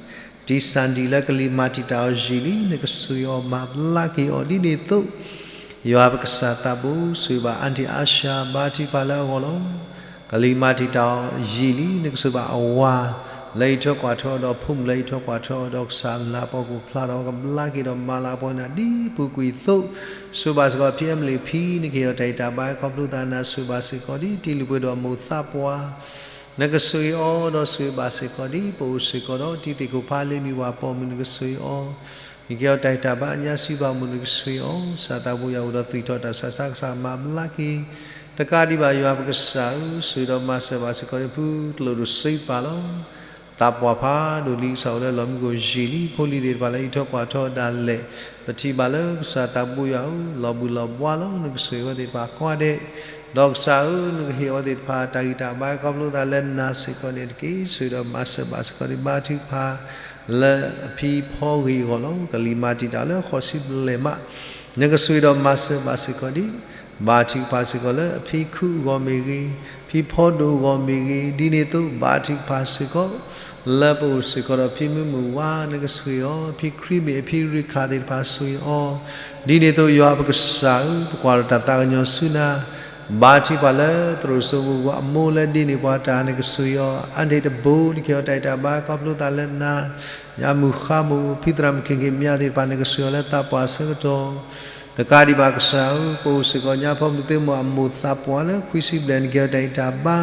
တံၤစၣ်ဒံၣ်လၢကလံၤမၤတံာ်တာ်အီၤယံာ်လံ နကဆိၣ်ဂ့ၤအီၤမၤဘျါက့ၤအီၤဒ်န့ၣ်အသိး ယွၤပကစၢ်သးဘိ ဆိၣ်ဂ့ၤဘၣ်အါတံၢ်အါရှါ ဘါထုကဖၣ်လၢအဂီၢ်လီၤ. ကလံၤမၤတံာ်တာ်အီၤယံာ်လံ နကဆိၣ်ဂ့ၤဘၣ်အဝၤ လၢအံးထွဲကွၢ်ထွဲအီၤဒီးဖိမုၣ်လၢအံးထွဲကွၢ်ထွဲအီၤဒီးကစၢ်လၤပှၤကအိၣ်ဖျါထီၣ်ကဘျါက့ၤဒီးမၤလၤပှၤန့ၣ်ဒ်ပူၤကွံာ်အသိး, ဆိၣ်ဂ့ၤဘၣ်စ့ၢ်ကီးဖံအ့မလ့ၣ်ဖံ နကဟ့ၣ်အီၤတၢ်အံးတၢ်ဘါခီဖျိသးနၤ ဆိၣ်ဂ့ၤဘၣ်စ့ၢ်ကီးဒ်တံၤလုၢ်ပှ့ၤဒိၣ်အမိၢ်သးပှၢ် နကဆိၣ်ဂ့ၤအီၤဒီးဆိၣ်ဂ့ၤဘၣ်စ့ၢ်ကီးဒ် ပအိၣ်စ့ၢ်ကီးဒီးတံၤသ့ၣ်ခိၣ်ဖးလ့မံၤဝၤပိာ်မုၣ် နကဆိၣ်ဂ့ၤအီၤ, နကဟ့ၣ်အီၤတၢ်အံးတၢ်ဘါအညါစံးဘၣ်မိၢ် နကဆိၣ်ဂ့ၤအီၤ, ကစၢ်သးဘိယွၤအိၣ်ဒီးသွံၣ်ထီၣ်တၢ်ဆးဆါ ကစၢ်မၤဘျါက့ၤ တကးဒံးဘၣ်ယွၤပကစၢ်ဧၢ, ဆိၣ်ဂ့ၤဒီးမၤစၢၤဘၣ်စ့ၢ်ကီးဒ်ဖုကျိၣ်ဒိၣ်စ့ပၢ်လီၤ. သးပှၢ်ဖးဒိၣ်လံ ကစၢ်အိၣ်လၢလီၢ်မံခိၣ်ယံာ်လံ ဖိလံၤသ့ၣ်တဖၣ်လၢအံးထွဲကွၢ်ထွဲအီၤဒၣ်လဲာ်, ပထံၣ်ဘၣ်လၢကစၢ်သးဘိယွၤဧၢ လီၤဘှံးလီၤဘှါလီၤ နကဆိၣ်ဂ့ၤဝဲသ့ၣ်တဖၣ်ကိးဂၤဒဲး, ဒီးကစၢ်ဧၢ နကဟ့ၣ်အဝဲသ့ၣ်တဖၣ် တၢ်ဂံၢ်တၢ်ဘါခီဖျိသးလၢနၤစ့ၢ်ကီးန့ၣ်တက့ၢ်. ဆိၣ်ဂ့ၤဒီးမၤစၢၤဘၣ်စ့ၢ်ကီးဒ်ဘါထုကဖၣ် လၢအဖံဖီဂ့ၢ်အဂီၢ်လီၤ. ကလံၤမၤတံာ်တာ်လၢဃိးဆံဘျဲၣ်မး နကဆိၣ်ဂ့ၤဒီးမၤစၢၤဘၣ်စ့ၢ်ကီးဒ် ဘါထုကဖၣ်စ့ၢ်ကီးလၢအဖံခူအဂီၢ်မ့ၢ်ဂ့ၤ, ဖံဖီဒိၣ်အဂီၢ်မ့ၢ်ဂ့ၤ, ဒ်န့ၣ်အသိး ဘါထုကဖၣ်စ့ၢ်ကီး လၢပအိၣ်စ့ၢ်ကီးဒီးဖံမုၢ်မုၢ်ဝါ နကဆိၣ်ဂ့ၤအီၤ, ဖံခရံာ်မ့ၢ်အဖံရ့ခၣ်သ့ၣ်တဖၣ်ဆိၣ်ဂ့ၤအီၤ, ဒ်န့ၣ်အသိးယွၤပကစၢ်ဧၢ ပကွၢ်ဒီးတၢ်သးကညီၤဆူနၤ, ဘါထုကဖၣ်လၢသရိာ်စိမိၤဝၤအမိၢ်လၢဒ့န့ၢ်ပှၤတၢ် နကဆိၣ်ဂ့ၤအီၤ, အါန့ၢ်တဘိ နကဟ့ၣ်အီၤတၢ်အံးတၢ်ဘါခီဖျိသးလၢနၤ ညါမုၢ်ဃါမုၢ် ဖံသရၣ်မုၣ်ခ့ၣ်က့ၤမၠါသ့ၣ်တဖၣ် နကဆိၣ်ဂ့ၤအီၤလၢသးပှၢ်ဆၢကတီၢ်, တကးဒံးဘၣ်ကစၢ်ဧၢ ပအိၣ်စ့ၢ်ကီးညါဖီမုၢ်သ့ၣ်မိၢ်အမိၢ်သးပှၢ်လၢခွံဆံဘျဲၣ် နကဟ့ၣ်အီၤတၢ်အံးတၢ်ဘါ,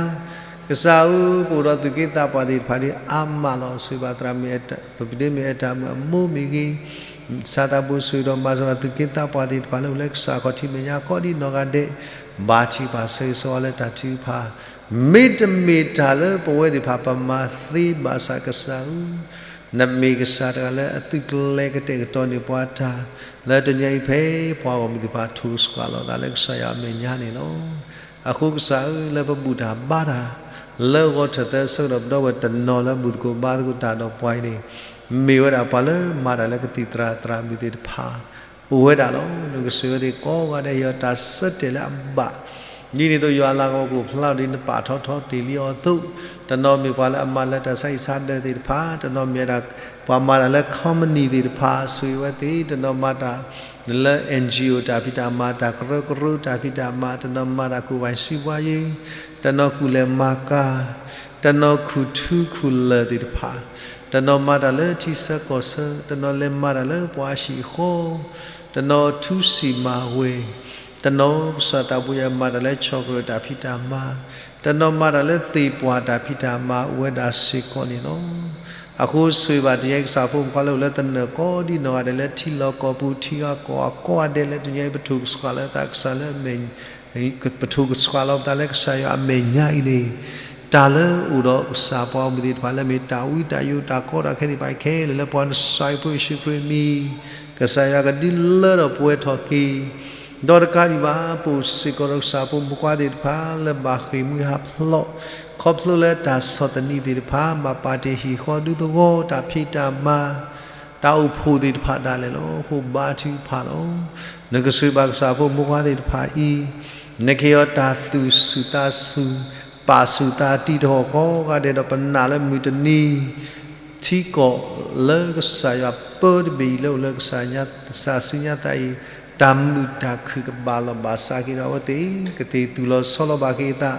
ကစၢ်ဧၢ ပအိၣ်ဒီးသူၣ်က့သးပှၢ်သ့ၣ်တဖၣ်ဒ်အါမးလီၤ. ဆိၣ်ဂ့ၤဘၣ်သရၣ်မုၣ်အဲၣ်တၢ် ပပဒ့မုၣ်အဲၣ်တၢ်မုၣ်အမိၢ်မ့ၢ်ဂ့ၤ, ကစၢ်သးဘိဆိၣ်ဂ့ၤဒီးမၤစၢၤဘၣ်သူၣ်က့သးပှၢ်သ့ၣ်တဖၣ်လၢအိၣ်လၢကစၢ်ခီၣ်ထံးမဲာ်ညါကိးဒ်နီၢ်ဂၤဒဲး, ဘါထုကဖၣ်ဆၢဂ့ၤဆၢဝါလၢတၢ်ထုကဖၣ်, မ့တမ့ၢ်တၢ်လၢပဝဲသ့ၣ်တဖၣ်ပမၤသ့ဘၣ်ဆၣ်ကစၢ်ဧၢ နမ့ၢ်ကစၢ်တဂၤလၢအသုးကျဲၤကတဲာ်ကတီၤန့ၢ်ပှၤတၢ်, လၢတနံၤအံၤဖဲပှၤဂီၢ်မုၢ်သ့ၣ်တဖၣ်ထိၣ်ကဆှးလီၤသးလၢကစၢ်ယွၤအမဲာ်ညါန့ၣ်လီၤ. အဃိကစၢ်ဧၢ လၢပဘူၣ်တၢ်ဘါတၢ် လၢဂီၤထၢၣ်သၢဆၢကတီၢ်ပဒီပုၢ်ဝဲၢ်တနီၤလၢဘူၣ်သကိးဘါသကိးတၢ်ဒီးပှၤအံၤန့ၣ်, မ့ၢ်ဝဲဒၣ်ပှၤလၢမၤတၢ်လၢကသံၣ်သရၣ်သရၣ်မုၣ်သ့ၣ်တဖၣ် အိၣ်ဝဲဒၣ်လီၤ. နကဆိၣ်ဂ့ၤဝဲသ့ၣ်ကိးဂၤဒဲး ဟ့ၣ်အီၤတၢ်ဆၢတဲာ်လၢအဘၣ် ဒ်န့ၣ်အသိးယွၤအလၤကပီၤကအိၣ်ဖျါထီၣ်ဒ်နပာ်ထီၣ်ထီတ့ၢ်လံအီၤအသိး, တနီၤမ့ၢ်ပှၤလၢအမၤလၢတၢ်ဆါဟံၣ်ဆါဒၢးသ့ၣ်တဖၣ်, တနီၤမ့ၢ်ဝဲဒၣ် ပှၤမၤတၢ်လၢ company သ့ၣ်တဖၣ် ဆိၣ်ဂ့ၤဝဲသ့ၣ်, တနီၤမၤတၢ်လၢ NGO တၢ်ဖံးတၢ်မၤ တၢ်ကရၢကရိတၢ်ဖံးတၢ်မၤ, တနီၤမၤတၢ်ကူၣ်ဘၣ်စံးဘှါယ့, တနီၤကူၣ်လဲၤမၤကၤ, တနီၤခူၣ်ထူခူၣ်လၢၢ်သ့ၣ်တဖၣ်, တနီၤမၤတၢ်လၢထံဆၢကီၢ်ဆၢ, တနီၤလဲၤမၤတၢ်လၢပှၤဟံၣ်ဃီ, တနီၤထူစံာ်မၤဝဲ, တနီၤကစၢ်သးဘိယွၤမၤတၢ်လၢ chocolate တၢ်ဖံးတၢ်မၤ, တနီၤမၤတၢ်လၢသ့ၣ်ပှၢ်တၢ်ဖံးတၢ်မၤအိၣ်ဝဲဒၣ်စ့ၢ်ကီးန့ၣ်လီၤ. အဃိဆိၣ်ဂ့ၤဘၣ်တနံၤအံၤကစၢ်ဖိမုၣ်ဖိခွါလၢအိၣ်လၢသနၢၣ်ကိးဒ်နီၢ်ဂၤဒဲး လၢထံလီၢ်ကီၢ်ပူၤထံဂၤကီၢ်ဂၤကိးဂၤဒဲးလၢတနံၤအံၤ ပထိၣ်ကဆှးလီၤသးကစၢ်လၢအမဲာ် ပထိၣ်ကဆှးလီၤပသးလၢကစၢ်ယွၤအမဲာ်ညါအံၤန့ၣ်, တၢ်လၢအိၣ်ဒီးကစၢ်ပှၤဂီၢ်မုၢ်သ့ၣ်တဖၣ်လၢမ့ၢ်တၢ်ဝံတၢ်ယိာ်တၢ်ကီတၢ်ခဲသ့ၣ်တဖၣ်အံၤခဲလၢာ်လၢပှၤနစၢ်အံၤဖိယ့ၣ်ၡူးခရံာ်အမံၤ, ကစၢ်ယွၤကဒုးလၢထီၣ်ပှဲၤထီၣ်က့ၤ, ဒီးတကးဒံးဘၣ် ပအိၣ်စ့ၢ်ကီးဒီးကစၢ်ဖိမုၣ်ဖိခွါသ့ၣ်တဖၣ်လၢဘၣ်ဃ့ၢ်မှံဟးဖျိး ခီဖျိလၢတၢ်ဆီၣ်သနံးသ့ၣ်တဖၣ် ဘၣ်ပာ်တ့ၢ်ဟံၣ်ဃီဒူသဝီ တၢ်ဖံးတၢ်မၤ တၢ်အိၣ်ဖှိၣ်သ့ၣ်တဖၣ်ဒၣ်လဲာ်လီၤ. အဃိဘါထုကဖၣ်လီၤ. နကဆိၣ်ဂ့ၤဘၣ်ကစၢ်ဖိမုၣ်ဖိခွါသ့ၣ်တဖၣ်အံၤ, နကဟ့ၣ်အီၤတၢ်သူၣ်ဆူၣ်သးဆူၣ်, ပာ်ဆူၣ်သးတံၢ်တဟီၣ်ကိးဂၤဒဲးဒီး ပနာ်လၢမုၢ်တနံၤ ထံကီၢ်လၢကစၢ်ယွၤပၢတဘ့ၣ်အံၤ လၢအိၣ်လၢကစၢ်စူညါသးအံၤ, တၢ်မုာ်တၢ်ခုၣ်ကဘၣ်လီၢ်ဘၣ်စးက့ၤဒီးအဝဲသ့ၣ် ကသ့ၣ်သူၣ်လီၤဆီလီၤဘၣ်က့ၤအသး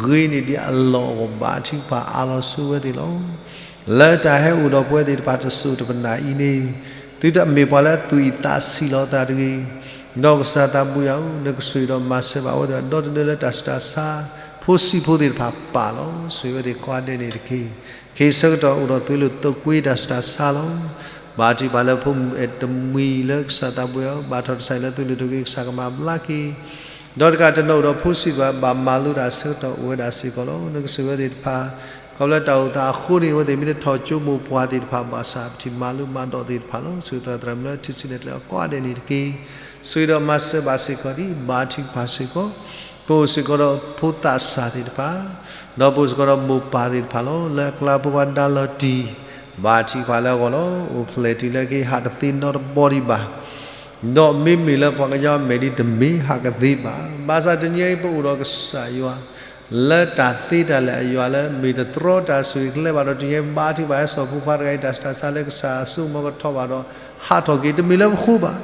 ဂ့ၤန့ၢ်ဒံးအလီၢ်အဂီၢ် ဘါထုကဖၣ်အးလီၤဆိဝဲသ့ၣ်လီၤ. လၢတၢ်ဟဲအိၣ်ဒီးပဝဲသ့ၣ်တဖၣ်တစိၢ်တပနၢ်အံၤန့ၣ်, သုတမ့ၢ်ပှၤလၢအသူၣ်အံၣ်သးဆံးလီၤအသးတဂ့ၤ, ဒီးကစၢ်သးဘိယွၤဧၢ, နကဆိၣ်ဂ့ၤဒီးမၤစၢၤဘၣ်အဝဲသ့ၣ်ဒီတဒၢလၢတၢ်ဆူးတၢ်ဆါ ဖိဆံးဖိသ့ၣ်တဖၣ်ပာ်လီၤ. ဆိၣ်ဂ့ၤဝဲသ့ၣ်ကိးဂၤဒဲးန့ၣ်တက့ၢ်. ခဲအံၤဆၢကတီၢ်အိၣ်ဒီးသွံၣ်လိာ်သးကွံတၢ်ဆူးတၢ်ဆါလီၤ. ဘါထုကဖၣ်လၢဖိမုၣ်အဲၣ်တမှံၤလၢကစၢ်သးဘိယွၤဧၢ, ဘၣ်ထီၣ်တၢ်ဆါအံၤလၢသွံၣ်လိာ်သးကွံ ကစၢ်ကမၤဘျါက့ၤ, ဒီးတကးတနီၤအိၣ်ဒီးဖိဆံးတဖၣ် ဘၣ်မၤလိတၢ်ဆၢကတီၢ်အိၣ်ဝဲဒၣ်စ့ၢ်ကီးလီၤ. နကဆိၣ်ဂ့ၤဝဲသ့ၣ်တဖၣ် ခီဖျိလၢတၢ်အိၣ်သးအဃိန့ၣ် အဝဲသ့ၣ်မ့ၢ်တထီၣ်ကၠိမိၢ်ပှၢ်သ့ၣ်တဖၣ်ဘၣ်ဆၣ် ပထံၣ်မၤလိမၤဒိးသ့ၣ်တဖၣ်လီၤ. ဆိၣ်ဂ့ၤသရၣ်သရၣ်မုၣ်လၢထူၣ်စုနဲၣ်ကျဲအီၤကိးဂၤဒဲးန့ၣ်တက့ၢ်. ဆိၣ်ဂ့ၤဒီးမၤစၢၤဘၣ်စ့ၢ်ကီးဒံး ဘါထုကဖၣ်စ့ၢ်ကီး, ပအိၣ်စ့ၢ်ကီးဒီးဖိသးစၢ်သ့ၣ်တဖၣ်, ဒီးပအိၣ်စ့ၢ်ကီးဒီးမိၢ်ပၢ်သ့ၣ်တဖၣ်လီၤ. လၢအကျါဖိခွါဒါလီၤတံၢ် ဘါထုကဖၣ်လၢအဂီၢ်လီၤ. အိၣ်ဖျဲၣ်တုၤလၢကဟးတသ့နီတဘီဒံးဘၣ် ဒီးမ့မ့ၢ်လၢပှၤကညီအမဲာ်ဒ်တမ့ၢ်ဟးကသ့ဘၣ်. ဘၣ်ဆၣ်တနံၤအံၤပအိၣ်ဒီးကစၢ်ယွၤ လၢတၢ်သ့တၢ်လၢအယွၤလၢမ့ၢ်တတြီတၢ်ဆိၣ်ဂ့ၤကျဲဘၣ်ဒီး တနံၤအံၤဘါထုကဖၣ်ဟဲစိာ်ဖိခွါတဂၤအံၤ တၢ်ဆူးတၢ်ဆါလၢကစၢ်အစိကမီၤကထီၣ်ဘၣ်ဒီး ဟးထီၣ်က့ၤ တမ့ၢ်လၢပဃိဘၣ်.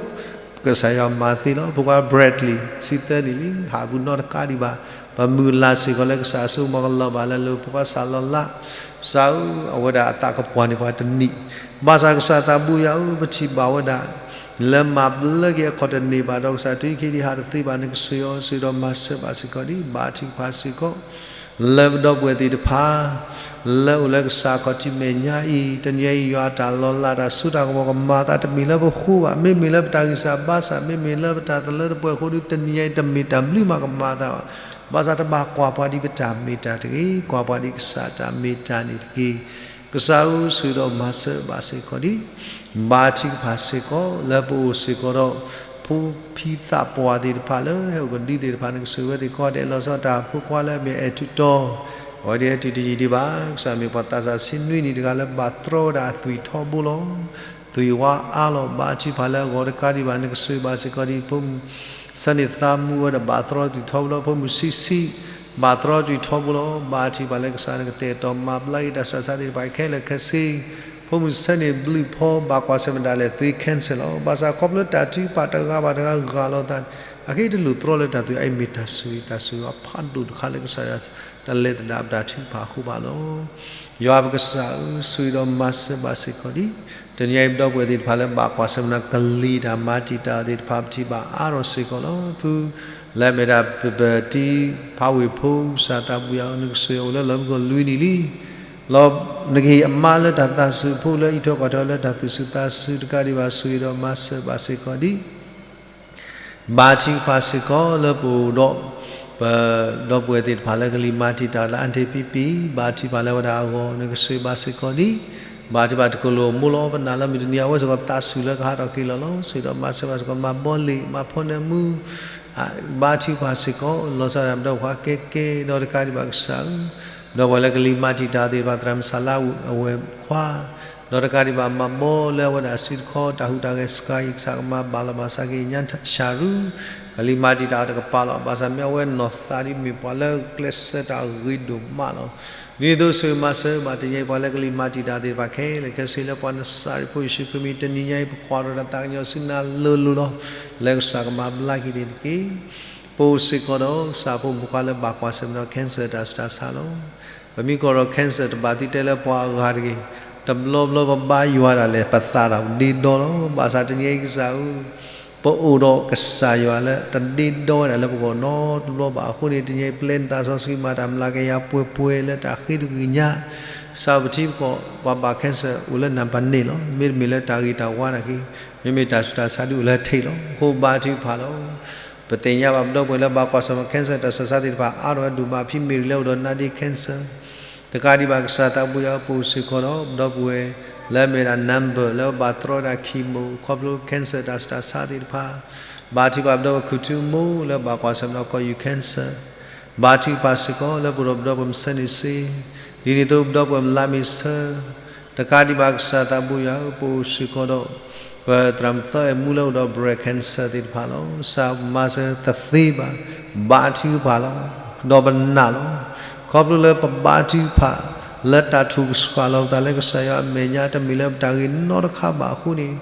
ကစၢ်ယွၤမၤသ့လီၤ. ဖိခွါ Bradley ဆံသၢနံၣ်လံ ဟးပူၤနီတကးဒံးဘၣ်. ပမုၢ်လၢ်စ့ၢ်ကီးလၢကစၢ်အစိကမီၤကလီၤဘၣ်လၢအလိၤ ဖိခွါစၢ်လီၤလး ကစၢ်ဧၢ အဝဲဒၣ်အသးကပှၢ်န့ၢ်ပှၤတနံၣ် ဘၣ်ဆၣ်ကစၢ်သးဘူၣ်ယၤဧၢ ပထံၣ်ဘၣ်ဝဲဒၣ် လၢမၤဘျါက့ၤအခီၣ်တန့ၢ်ဘၣ်ဒီး ကစၢ်တုၤခဲအံၤဒံးဟးတသ့ဘၣ် နကဆိၣ်ဂ့ၤအီၤ ဆိၣ်ဂ့ၤဒီးမၤစၢၤဘၣ်စ့ၢ်ကီးဒံး ဘါထုကဖၣ်စ့ၢ်ကီး လၢပဒီပုၢ်ဝဲၢ်သ့ၣ်တဖၣ် လၢအိၣ်လၢကစၢ်အခီၣ်ထံးမဲာ်ညါအံၤ တနံၤအံၤယွၤအတၢ်လီၤလးတၢ်စိတၢ်ကမီၤကမၤအသး တမ့ၢ်လၢပဃိဘၣ်, မ့မ့ၢ်လၢပတၢ်ဂံၢ်စၢ်ဘါစၢ် မ့မ့ၢ်လၢပတၢ်သလၢတပှဲၤအဃိဒီး တနံၤအံၤတမ့ၢ်တၢ်ဘျုးမးကမၤအသးဘၣ်. ဘၣ်ဆၣ်တဘၣ်ကွၢ်ပှၤဒ်ပတၢ်မ့ၢ်တၢ်တဂ့ၤ, ကွၢ်ပှၤဒ်ကစၢ်တၢ်မ့ၢ်တၢ်န့ၣ်တက့ၢ်. ကစၢ်ဧၢ ဆိၣ်ဂ့ၤဒီးမၤစၢၤဘၣ်စ့ၢ်ကီးဒံး ဘါထုကဖၣ်စ့ၢ်ကီး လၢပအိၣ်စ့ၢ်ကီးဒီး ဖိဖံသးပှၢ်သ့ၣ်တဖၣ်လၢဟဲအိၣ်ကဒုသ့ၣ်တဖၣ် နကဆိၣ်ဂ့ၤဝဲသ့ၣ်ကိးဂၤဒဲး လီၤဆီဒၣ်တၢ်ဖိခွါလၢအမ့ၢ်အဲၣ်ထူးတီၤ အဝဲဒၣ်ဟဲတုၤတယံာ်ဒံးဘၣ်, ကစၢ်မ့ၢ်ပှၤသးစၢ်ဆံနွံနံၣ်တဂၤလၢဘၣ်တြီဝဲဒၣ်အသွံၣ်ထီဘိလီၤ. သွံၣ်ဝါအါလီၤ ဘါထုကဖၣ်လၢအဂီၢ်တကးဒံးဘၣ် နကဆိၣ်ဂ့ၤဘၣ်စ့ၢ်ကီးဒံး ဖိမုၣ် ဆၢန့ၢ်သးမူဝဲဒၣ်ဘၣ်တြီသွံၣ်ထီဘိလီၤ. ဖိမုၣ်ဆံးဆံး ဘၣ်တြီသွံၣ်ထီဘိလီၤ. ဘါထုကဖၣ်လၢကစၢ်နကတဲာ်ကတီၤမၤဘျါက့ၤတၢ်ဆူးတၢ်ဆါသ့ၣ်တဖၣ်ခဲလၢာ်ခဲဆ့ ဖိမုၣ်ဆၢန့ၢ်ဘျုးဖီ ဘၣ်ကွၢ်ဆၢၣ်မဲာ်ဒၣ်လဲာ်သွံၣ် cancer လီၤ. ဘၣ်ဆၣ်ခီဖျိတၢ်ထုကဖၣ်တဂၤဘၣ်တဂၤဂၤလီၤသး အခဲအံၤတလိၣ်တြီလၢတၢ်သွံၣ် အအံၤမ့ၢ်တၢ်ဆိၣ်ဂ့ၤ တၢ်ဆိၣ်ဂ့ၤအဖးဒိၣ်တခါလၢကစၢ်ယွၤ တၢ်လဲၤသဒၣ်ပတၢ်ထုကဖၣ်အဃိဘၣ်လီၤ. ယွၤပကစၢ်ဧၢ ဆိၣ်ဂ့ၤဒီးမၤစၢၤဘၣ်စ့ၢ်ကီးဒံး တနံၤအံၤပဒီပုၢ်ဝဲၢ်သ့ၣ်တဖၣ်လၢဘၣ်ကွၢ်ဆၢၣ်မဲာ်ဒီးကလံၤတၢ်မၤတံာ်တာ်သ့ၣ်တဖၣ် ပထံၣ်ဘၣ်အါထီၣ်စ့ၢ်ကီးလီၤ. ဖု လၢအမ့ၢ်ဒၣ်ပပတံဖးဝ့ၢ်ဖိ ကစၢ်သးဘူၣ်ယၤဧၢ နကဆိၣ်ဂ့ၤအီၤလၢလီၤမုၢ်ကီၢ်လွံၢ်နံၣ်လံ လီၤ နကဟ့ၣ်အမါလၢတၢ်သးစူၤဖိလၢအအံးထွဲကွၢ်ထွဲလၢတၢ်သူၣ်စူၤသးစူၤ တကးဒံးဘၣ် ဆိၣ်ဂ့ၤဒီးမၤစၢၤဘၣ်စ့ၢ်ကီးဒံး ဘါထုကဖၣ်စ့ၢ်ကီးလၢပအိၣ်ဒီး ပဒီပုၢ်ဝဲၢ်သ့ၣ်တဖၣ်လၢကလံၤမၤတံာ်တာ်လၢ အါတ့ၢ်ပံပံ ဘါထုကဖၣ်လၢဝဲဒၣ်အဂီၢ် နကဆိၣ်ဂ့ၤဘၣ်စ့ၢ်ကီးဒံး ဘါထုကဖၣ်တကလိာ်အမိၢ်လီၤ ပနာ်လၢမုၢ်တနံၤအဝဲစ့ၢ်ကီးသးစူၤလၢကဟးထီၣ်က့ၤလီၤလီၤ ဆိၣ်ဂ့ၤဒီးမၤစၢၤဘၣ်စ့ၢ်ကီး မၤဘီလ့ၣ် မၤဖီနၢမူ ဘါထုကဖၣ်စ့ၢ်ကီး လီၤဆီဒၣ်တၢ်ပဒီပုၢ်ဝဲၢ်ကဲကဲ ဒီးတကးဒံးဘၣ်ကစၢ်ဧၢ ဒီပုၢ်ဝဲၢ်လၢကလံၤမၤတံာ်တာ်သ့ၣ်တဖၣ် သရၣ်မုၣ်စးလါအဝဲၢ်ခွါ ဒီးတကးဒံးဘၣ်မၤဘီလၢအဝဲဒၣ်စုတခီ တၢ်ဟူးတၢ်ဂဲၤစှၤအံၤ ကစၢ်ကမၤဘၣ်လီၤဘၣ်စးက့ၤညါဆၣ်ရူ ကလံၤမၤတံာ်တာ်တကပၤလီၤ ဘၣ်ဆၣ်မ့ၢ်အဝဲနီၢ်သးဒ်မ့ၢ်ပှၤလၢကျဲးစၢးတၢ်ဂ့ၤဒိၣ်မးလီၤ ဒ်န့ၣ်အသိးဆိၣ်ဂ့ၤမၤစၢၤဘၣ်တနံၤအံၤပှၤလၢကလံၤမၤတံာ်တာ်သ့ၣ်တဖၣ်ခဲလၢာ်ခဲဆ့လၢပှၤနစၤရ့းဖိယ့ၣ်ၡူးခရံာ်မံၤ တနံၤညါအံၤ ပကွၢ်ထီၣ်တၢ်သးကညီၤဆူနၤလိၤလိၤလီၤ လၢကစၢ်ကမၤဘျါက့ၤန့ၣ်တက့ၢ် ပအိၣ်စ့ၢ်ကီးဒီးကစၢ်ဖိမုၣ်ဖိခွါလၢဘၣ်ကွၢ်ဆၢၣ်မဲာ်ဒီး cancer တၢ်ဆူးတၢ်ဆါလီၤ ပမ့ၢ်ကွၢ်ဒီး cancer တဘၣ်သုတဲလၢပှၤအဂၤတဂ့ၤ, တဘျီဘျီပဘါယွၤဒၣ်လဲာ် ပသးတၢ်ဒ့ဒီလီၤ. ဘၣ်ဆၣ်တနံၤအံၤကစၢ်ဧၢ, ပအိၣ်ဒီးကစၢ်ယွၤလၢတဒ့ဒီဝဲဒၣ်လၢပဂီၢ်နီတဘျီဘၣ်အဃိန့ၣ် တနံၤအံၤပျဲနသးစီဆှံမၤတၢ်မျးကယၤပှဲၤပှဲၤ လၢတၢ်ဃ့သကွံၢ်ကညး, ကစၢ်ဧၢ ပထံပကီၢ် ပှၤဘၣ် cancer အိၣ်လၢနံပါတ်နှစ်လီၤ. မ့တမ့ၢ်လၢတၢ်ဂ့ၤတၢ်ဝါနာ်က့, မ့မ့ၢ်တၢ်ဆူးတၢ်ဆါဒုးအိၣ်လၢထိပ်လီၤ. အဃိဘါထုကဖၣ်လီၤ. ပသ့ၣ်ညါဘၣ်ပဒီပုၢ်ဝဲၢ်လၢဘၣ်ကွၢ်ဆၢၣ်မဲာ် cancer တၢ်ဆူးတၢ်ဆါသ့ၣ်တဖၣ် အါထီၣ်ဝဲဒိၣ်မး ဖံမ့ၢ်ရံလၢအိၣ်ဒီး နာဒ့ cancer တကးဒံးဘၣ်ကစၢ်သးဘိယွၤဧၢ ပအိၣ်စ့ၢ်ကီးဒီး ပဒီပုၢ်ဝဲၢ် လၢအမ့ၢ်ဒၣ် number လၢဘၣ်တြီဝဲဒၣ် chemo ခီဖျိ cancer တၢ်ဆူးတၢ်ဆါသ့ၣ်တဖၣ်, ဘါထုကဖၣ်ပဒီပုၢ်ဝဲၢ်ခူၣ်ထူမိၢ်လၢဘၣ်ကွၢ်ဆၢၣ်မဲာ်ဒီးကီၢ်ယူၢ် cancer, ဘါထုကဖၣ်စ့ၢ်ကီးလၢပအိၣ်ဒီးပဒီပုၢ်ဝဲၢ်မုၢ်ဆၢန့ၣ်စ့, ဒ်န့ၣ်အသိးပဒီပုၢ်ဝဲၢ်မုၢ်လါမ့ၤဆၢ တကးဒံးဘၣ်ကစၢ်သးဘိယွၤဧၢ ပအိၣ်စ့ၢ်ကီးဒီး ပသရၣ်မုၣ်သီအဲၣ်မူလၢအိၣ်ဒီး breast cancer သ့ၣ်တဖၣ်လီၤ. ကစၢ်မၤစၢၤတသ့ဘၣ်, ဘါထုကဖၣ်လီၤ. ဒီးပနာ်လီၤ. ခီဖျိလၢပဘါထုကဖၣ် လၢတၢ်ထိၣ်ကဆှီလီၤပသးလၢကစၢ်ယွၤအမဲာ်ညါ တမ့ၢ်လၢပတၢ်ဂ့ၤနီတခါဘၣ်အဃိန့ၣ်,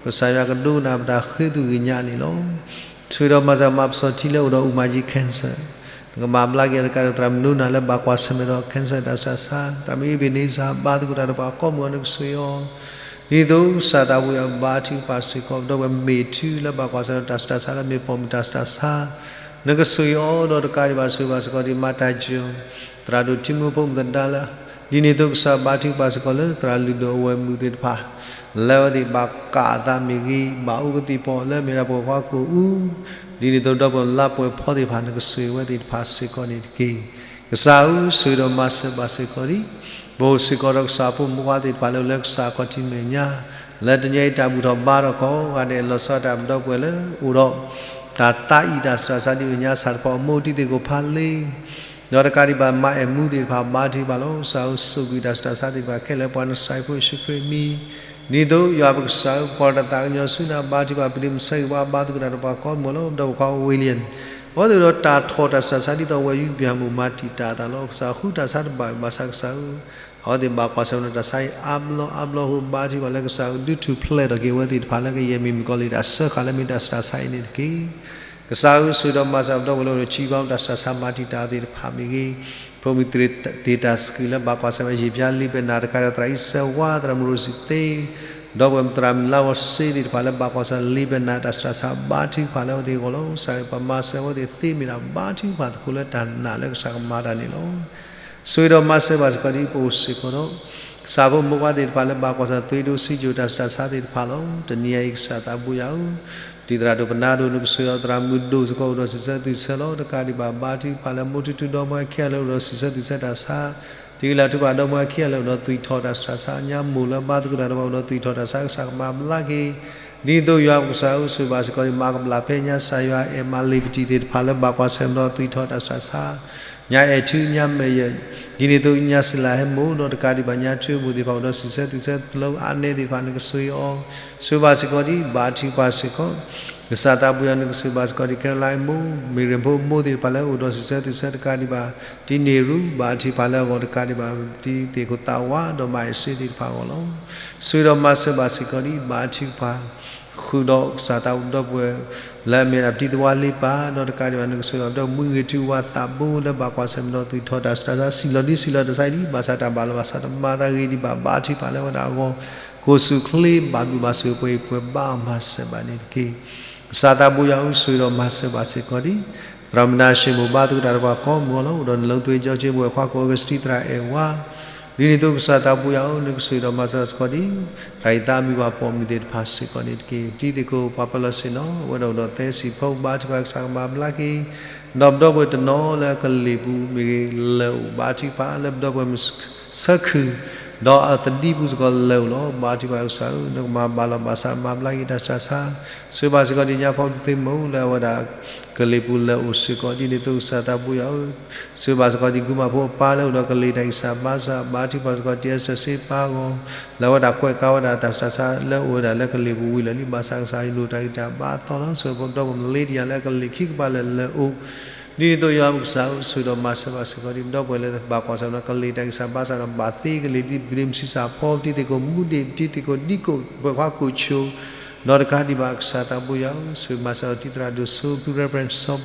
ကစၢ်ယွၤကဒိကနၣ်ပတၢ်ဃ့သကွံၢ်ကညးန့ၣ်လီၤ. ဆိၣ်ဂ့ၤဒီးမၤစၢၤမၤပစီၤထံလၢအိၣ်ဒီး အူမၤကၠံ cancer နကမၤဘျါက့ၤအီၤတကးဒီး သရၣ်မုၣ်နူနၤလၢဘၣ်ကွၢ်ဆၢၣ်မဲာ်ဒီး cancer တၢ်ဆူးတၢ်ဆါ, သရၣ်မုၣ်အ့ဘ့းန့စၢ် ဘါသကိးတၢ်ဒီးပှၤကိးမုၢ်အီၤ နကဆိၣ်ဂ့ၤအီၤ, ဒ်သိးကစၢ်သးဘိယွၤဘါထုကဖၣ်စ့ၢ်ကီး ပဒီပုၢ်ဝဲၢ်မ့ၢ်ထူလၢဘၣ်ကွၢ်ဆၢၣ်ဒီးတၢ်ဆူးတၢ်ဆါလၢမ့ၢ်ပိာ်မုၣ်တၢ်ဆူးတၢ်ဆါ, နကဆိၣ်ဂ့ၤအီၤဒီးတကးဒံးဘၣ်ဆိၣ်ဂ့ၤဘၣ်စ့ၢ်ကီးဒ်မၤတၢ်ယိၤ သရၣ်ဒိၣ်ထံမူဖိမုၣ်သဒါလၢ, ဒ်န့ၣ်အသိးကစၢ်ဘါထုကဖၣ်စ့ၢ်ကီးလၢသရၣ်လုၢ်ဒိၣ်အဝဲၢ်မုၣ်သ့ၣ်တဖၣ် လၢအဝဲသ့ၣ်ဘၣ်ကးအသးမ့ၢ်ဂ့ၤ, ဘၣ်အိၣ်ကသံၣ်ပီၣ်လၢအမ့ၢ်ဒၣ်ပှၤကွၢ်ကိၣ်အူ, ဒ်န့ၣ်အသိးဒီပုၢ်ဝဲၢ်လါပှဲၤဖီသ့ၣ်တဖၣ် နကဆိၣ်ဂ့ၤဝဲသ့ၣ်တဖၣ်စ့ၢ်ကီးန့ၣ်တက့ၢ်. ကစၢ်ဧၢ, ဆိၣ်ဂ့ၤဒီးမၤစၢၤဘၣ်စ့ၢ်ကီးဒံး ပအိၣ်စ့ၢ်ကီးဒီးကစၢ်ဖိမုၣ်ဖိခွါသ့ၣ်တဖၣ်လၢအိၣ်လၢကစၢ်ခီၣ်ထံးမဲာ်ညါ, လၢတနံၤအံၤတၢ်ဘူၣ်ထီၣ်ဘါထီၣ်ကိးဂၤဒဲး လီၤဆီဒၣ်တၢ်ပဒီပုၢ်ဝဲၢ်လၢအိၣ်ဒီး တၢ်သးအံၣ်တၢ်ဆူးတၢ်ဆါဒ်အမဲာ်ညါ ဆၣ်တဖီၣ်အမိၢ်တံၤသကိးဖးလ့ ဒီးတကးဒံးဘၣ်မၤအဲၣ်မူသ့ၣ်တဖၣ် ဘါထုကဖၣ်လီၤ. ကစၢ်ဧၢ, စူၢ်က့ၤတၢ်ဆူးတၢ်ဆါသ့ၣ်တဖၣ်ခဲလၢာ် ပှၤနစဲးဖိယ့ၣ်ၡူးခရံာ်အမံၤ, ဒ်သိးယွၤပကစၢ်ဧၢ ပကွၢ်တၢ်သးကညီၤဆူနၤ ဘါထုကဖၣ် ပဒ့မုၣ်ဆၢဂ့ၤဘၣ် ဘါသကိးတၢ်ဒီးပှၤကိးမုၢ်လီၤ. ဒီပုၢ်ဝဲၢ်ခွါအိၣ်ဝ့လံယၣ် အဝဲသ့ၣ်ဒီးတၢ်ထီၣ်တၢ်ဆူးတၢ်ဆါ ဒ်သိးဝဲယူပၠၣ်မုၣ်မၤတံာ်တာ်အသးလီၤ. ကစၢ်ဃုတၢ်ဆါတဘၣ်ဘၣ်ဆၣ်ကစၢ်ဧၢ, အဝဲသ့ၣ်ဘၣ်ကွၢ်ဆၢၣ်မဲာ်ဒီးတၢ်ဆါအံၤအါဘျီအါဘျီအဃိ ဘါထုကဖၣ်လၢကစၢ်ဧၢ ဒုးထူၣ်ဖျဲးထီၣ်က့ၤအဝဲသ့ၣ်တဖၣ်လၢကယဲၢ်မ့ၢ်မုၣ်ကီၤလံၢ်တၢ်စၢဃာ် လၢမ့ၢ်တၢ်ဆူးတၢ်ဆါအံၤန့ၣ်တက့ၢ်. ကစၢ်ဧၢ, ဆိၣ်ဂ့ၤဒီးမၤစၢၤပဒီပုၢ်ဝဲၢ်လၢအိၣ်ဒီး ကံဘါ တၢ်ဆူးတၢ်ဆါမၤတံာ်တာ်သ့ၣ်တဖၣ်မ့ၢ်ဂ့ၤ, ဖိမုၣ်သ့ၣ်တၢ်စကူးလၢဘၣ်ကွၢ်ဆၢၣ်မဲာ် ယ့ၣ်ဖၠါလ့ဘဲနၤတကးဒီး သရၣ်အံၤစဲးဝါ သရၣ်မုၣ်ရိၣ်စံၣ်သ့ ဒီပုၢ်ဝဲၢ်သရၣ်မုၣ်လါဂီၤစ့သ့ၣ်တဖၣ်လၢဘၣ်ကွၢ်ဆၢၣ်မဲာ်လ့ဘဲနၤ တၢ်ဆူးတၢ်ဆါဘါထုကဖၣ်လၢအဝဲသ့ၣ်အဂီၢ်လီၤ. ကစၢ်ဧၢ, ပမၤစၢၤအဝဲသ့ၣ်သ့မ့ၢ်ဒၣ် ဘါထုကဖၣ်သကိးလၢတၢ်နာ်လၢကစၢ်ကမၤတၢ်န့ၣ်လီၤ. ဆိၣ်ဂ့ၤဒီးမၤစၢၤဘၣ်စ့ၢ်ကီးဒ်ပအိၣ်စ့ၢ်ကီးဒီး ကစၢ်ဖိမုၣ်ဖိခွါသ့ၣ်တဖၣ်လၢဘၣ်ကွၢ်ဆၢၣ်မဲာ် သွ့ဒိၣ်စံကၠိၣ် တၢ်ဆူးတၢ်ဆါသ့ၣ်တဖၣ်လီၤ. တနံၤအံၤကစၢ်သးဘိယွၤဧၢ, တံၤသရၣ်ဒိၣ်ပနါဒိၣ် နကဆိၣ်ဂ့ၤဒီးသရၣ်မုၣ်ဒိၣ်စ့ၢ်ကီး အိၣ်ဒီးစံးဆၢသူၣ်ဆၢလီၤ. တကးဒံးဘၣ် ဘါထုကဖၣ်လၢမိၢ်ထူထူဒီမါဝၤခံဂၤလၢအိၣ်ဒီးစံးဆၢသူၣ်ဆၢတၢ်ဆါ, တံၤကလၢ်ထူပၣ်ဒီမါဝၤခံဂၤလၢအိၣ်ဒီးသွံၣ်ထီၣ်တၢ်ဆူးတၢ်ဆါ, ညါမိၢ်လၢဘါသကိးတၢ်ဒီးပှၤအိၣ်ဒီးသွံၣ်ထီၣ်တၢ်ဆါ ကစၢ်ကမၤဘျါက့ၤ ဒ်သိးယွၤပကစၢ်ဧၢ ဆိၣ်ဂ့ၤဘၣ်စ့ၢ်ကီးဒ် မၤကဘျၣ်ဖဲညါ ကစၢ်ယွၤအဲၣ်မးလံာ်ပတံၢ်သ့ၣ်တဖၣ်လၢဘၣ်ကွၢ်ဆၢၣ်မဲာ်ဒီးသွံၣ်ထီၣ်တၢ်ဆူးတၢ်ဆါ, ညါအဲၣ်ထူညါမဲာ်ယဲၢ်, ဒ်န့ၣ်အသိးညါစံလၢ်ဟဲမိၢ်ဒီးတကးဒံးဘၣ်ညါ ထူမိၢ်သ့ၣ်တဖၣ်အိၣ်ဒီးစံးဆၢသူၣ်ဆၢသလိအါနဲသ့ၣ်တဖၣ် နကဆိၣ်ဂ့ၤအီၤ, ဆိၣ်ဂ့ၤဘၣ်စ့ၢ်ကီးဒ် ဘါထုကဖၣ်စ့ၢ်ကီး ကစၢ်သးဘိယွၤ နကဆိၣ်ဂ့ၤဘၣ်စ့ၢ်ကီးဒ် ကဲရလါအံၤမိၢ် မ့ၢ်ရ့ၣ်ဖိမိၢ်သ့ၣ်တဖၣ်လၢအိၣ်ဒီးစံးဆၢသူၣ်ဆၢတကးဒံးဘၣ် ဒ်န့ၣ်ရူ ဘါထုကဖၣ်လၢအဂီၢ်တကးဒံးဘၣ် ဒ်သ့ၣ်ခိၣ်သးဝးဒီးမၤအဲၣ်စ့သ့ၣ်တဖၣ်အဂီၢ်လီၤ. ဆိၣ်ဂ့ၤဒီးမၤစၢၤဘၣ်စ့ၢ်ကီးဒ် ဘါထုကဖၣ် ဃုာ်ဒီးကစၢ်သးဘိယွၤဒီပုၢ်ဝဲၢ် လၢအမ့ၢ်ဒၣ်ပတံၤသဝါလ့ပၢ် ဒီးတကးဒံးဘၣ် နကဆိၣ်ဂ့ၤဒီး မုၢ်ဂ့ၤတုၤဝါသးဘိလၢဘၣ်ကွၢ်ဆၢၣ်မဲာ်ဒီးသွံၣ်ထီၣ်တၢ်ဆူးတၢ်ဆါ စံၣ်လီၤဒ်စံၣ်လီၤတၢ်ဆါအံၤဒ် ဘၣ်ဆၣ်တၢ်ဘၣ်လီၤဘၣ်ဆၣ်တမၤသးဂ့ၤဒံးဘၣ် ဘါထုကဖၣ်လၢအဝဲဒၣ်အဂီၢ် ကိၣ်ဆူၣ်ချ့ဘၣ်ဘျုးဘၣ်ဆိၣ်ဂ့ၤပှဲၤပှဲၤဘါအီၤမၤစၢၤဘၣ်န့ၣ်တက့ၢ်. ကစၢ်သးဘိယွၤဧၢ ဆိၣ်ဂ့ၤဒီးမၤစၢၤဘၣ်စ့ၢ်ကီးဒ် သရၣ်မုၣ်နၤၡ့မိၢ် ဘါသကိးတၢ်ဒီးပှၤကိးမုၢ်အဂီၢ်လီၤ. အိၣ်ဒီးနလိၤသွ့ကၠီကၠ့ ပုၢ်ဝဲၢ်ခွါကိးဂၤ စတံသရၣ်အဲၣ်ဝါ ဒ်န့ၣ်အသိးကစၢ်သးဘိယွၤဧၢ နကဆိၣ်ဂ့ၤဒီးမၤစၢၤဘၣ်စ့ၢ်ကီးဒ် သရၣ်အံၤသးမုၢ်ဘၣ်ပိာ်မုၣ်သ့ၣ်တဖၣ်စ့ၢ်ကီးန့ၣ်တက့ၢ်. တံၤသကိးပှၤပၢၤလီၢ်ဆ့ၣ်နီၤ အဝဲဒၣ်အိၣ်ဒီးသဲစံၣ်ဖိ ဘါထုကဖၣ် ကစၢ်ကမၤဘျါက့ၤ ဒီးပဒီပုၢ်ဝဲၢ်တနီၤလၢအကလ့ၣ်ပူၤမ့ၢ်ဂ့ၤ လၢၢ်အိၣ် ဘါထုကဖၣ်လၢပဒီပုၢ်ဝဲၢ်မုၢ်ဆၢခုၣ် ဒီးအသဒံပူၤစ့ၢ်ကီးလၢၢ်အိၣ်လီၤ. ဘါထုကဖၣ်ကစၢ်ဧၢ နကမၤဘၣ်လီၤဘၣ်ဆၣ် မၤဘျါက့ၤတၢ်ဆူးတၢ်ဆါ ဆိၣ်ဂ့ၤဘၣ်စ့ၢ်ကီးဒ်ညါဖီဒုးသ့ၣ်မုၢ်လၢအဝဲဒၣ် ကလ့ၣ်ပူၤလၢၢ်အိၣ်စ့ၢ်ကီး ဒ်န့ၣ်အသိးကစၢ်သးဘိယွၤဧၢ ဆိၣ်ဂ့ၤဘၣ်စ့ၢ်ကီးဒ်ကုမၤဖိအပၢ်လၢအိၣ်ဒီးကလ့ၣ်တၢ်ဂံၢ်စၢ်ဘါစၢ် ဘါထုကဖၣ်စ့ၢ်ကီး တံၤအစၢၢ်စ့ပၢ်အဂီၢ် လၢအဝဲဒၣ်ကွဲးကါဝဲဒၣ်တၢ်ဆူးတၢ်ဆါလၢအိၣ်ဝဲဒၣ်လၢကလ့ၣ်ပူၤဝံၤလီၤလံ ဘၣ်ဆၣ်ကစၢ်ယွၤလိၣ်တၢ်ဂံၢ်တၢ်ဘါအသီလီၤ. ဆိၣ်ဂ့ၤပဒီပုၢ်ဝဲၢ်မလ့တယၤလၢအကလ့ၣ်ခံကပၤလၢာ်လၢၢ်အိၣ် ဒ်န့ၣ်အသိးယွၤပကစၢ်ဧၢ ဆိၣ်ဂ့ၤဒီးမၤစၢၤဘၣ်စ့ၢ်ကီးဒ်ပဒီပုၢ်ဝဲၢ်လၢဘၣ်ကွၢ်ဆၢၣ်မဲာ်ဒီးကလ့ၣ်တၢ်ဂံၢ်စၢ်ဘါစၢ်ဒီး ဘၣ်သ့ကလ့ၣ်ဒ်ပဒ့မုၢ်ဆံးစၢ်ဖီ ပတံၤသကိးမူဒ့ၣ် ပတံၤသကိးဒံကိး ပှဲၤခွါကိးဆိၣ် ဒီးတကးဒံးဘၣ်ကစၢ်သးဘိယွၤဧၢ ဆိၣ်ဂ့ၤမၤစၢၤဒီးတံၤသရၣ်ဒိၣ်စိဖု Reverend စီၤ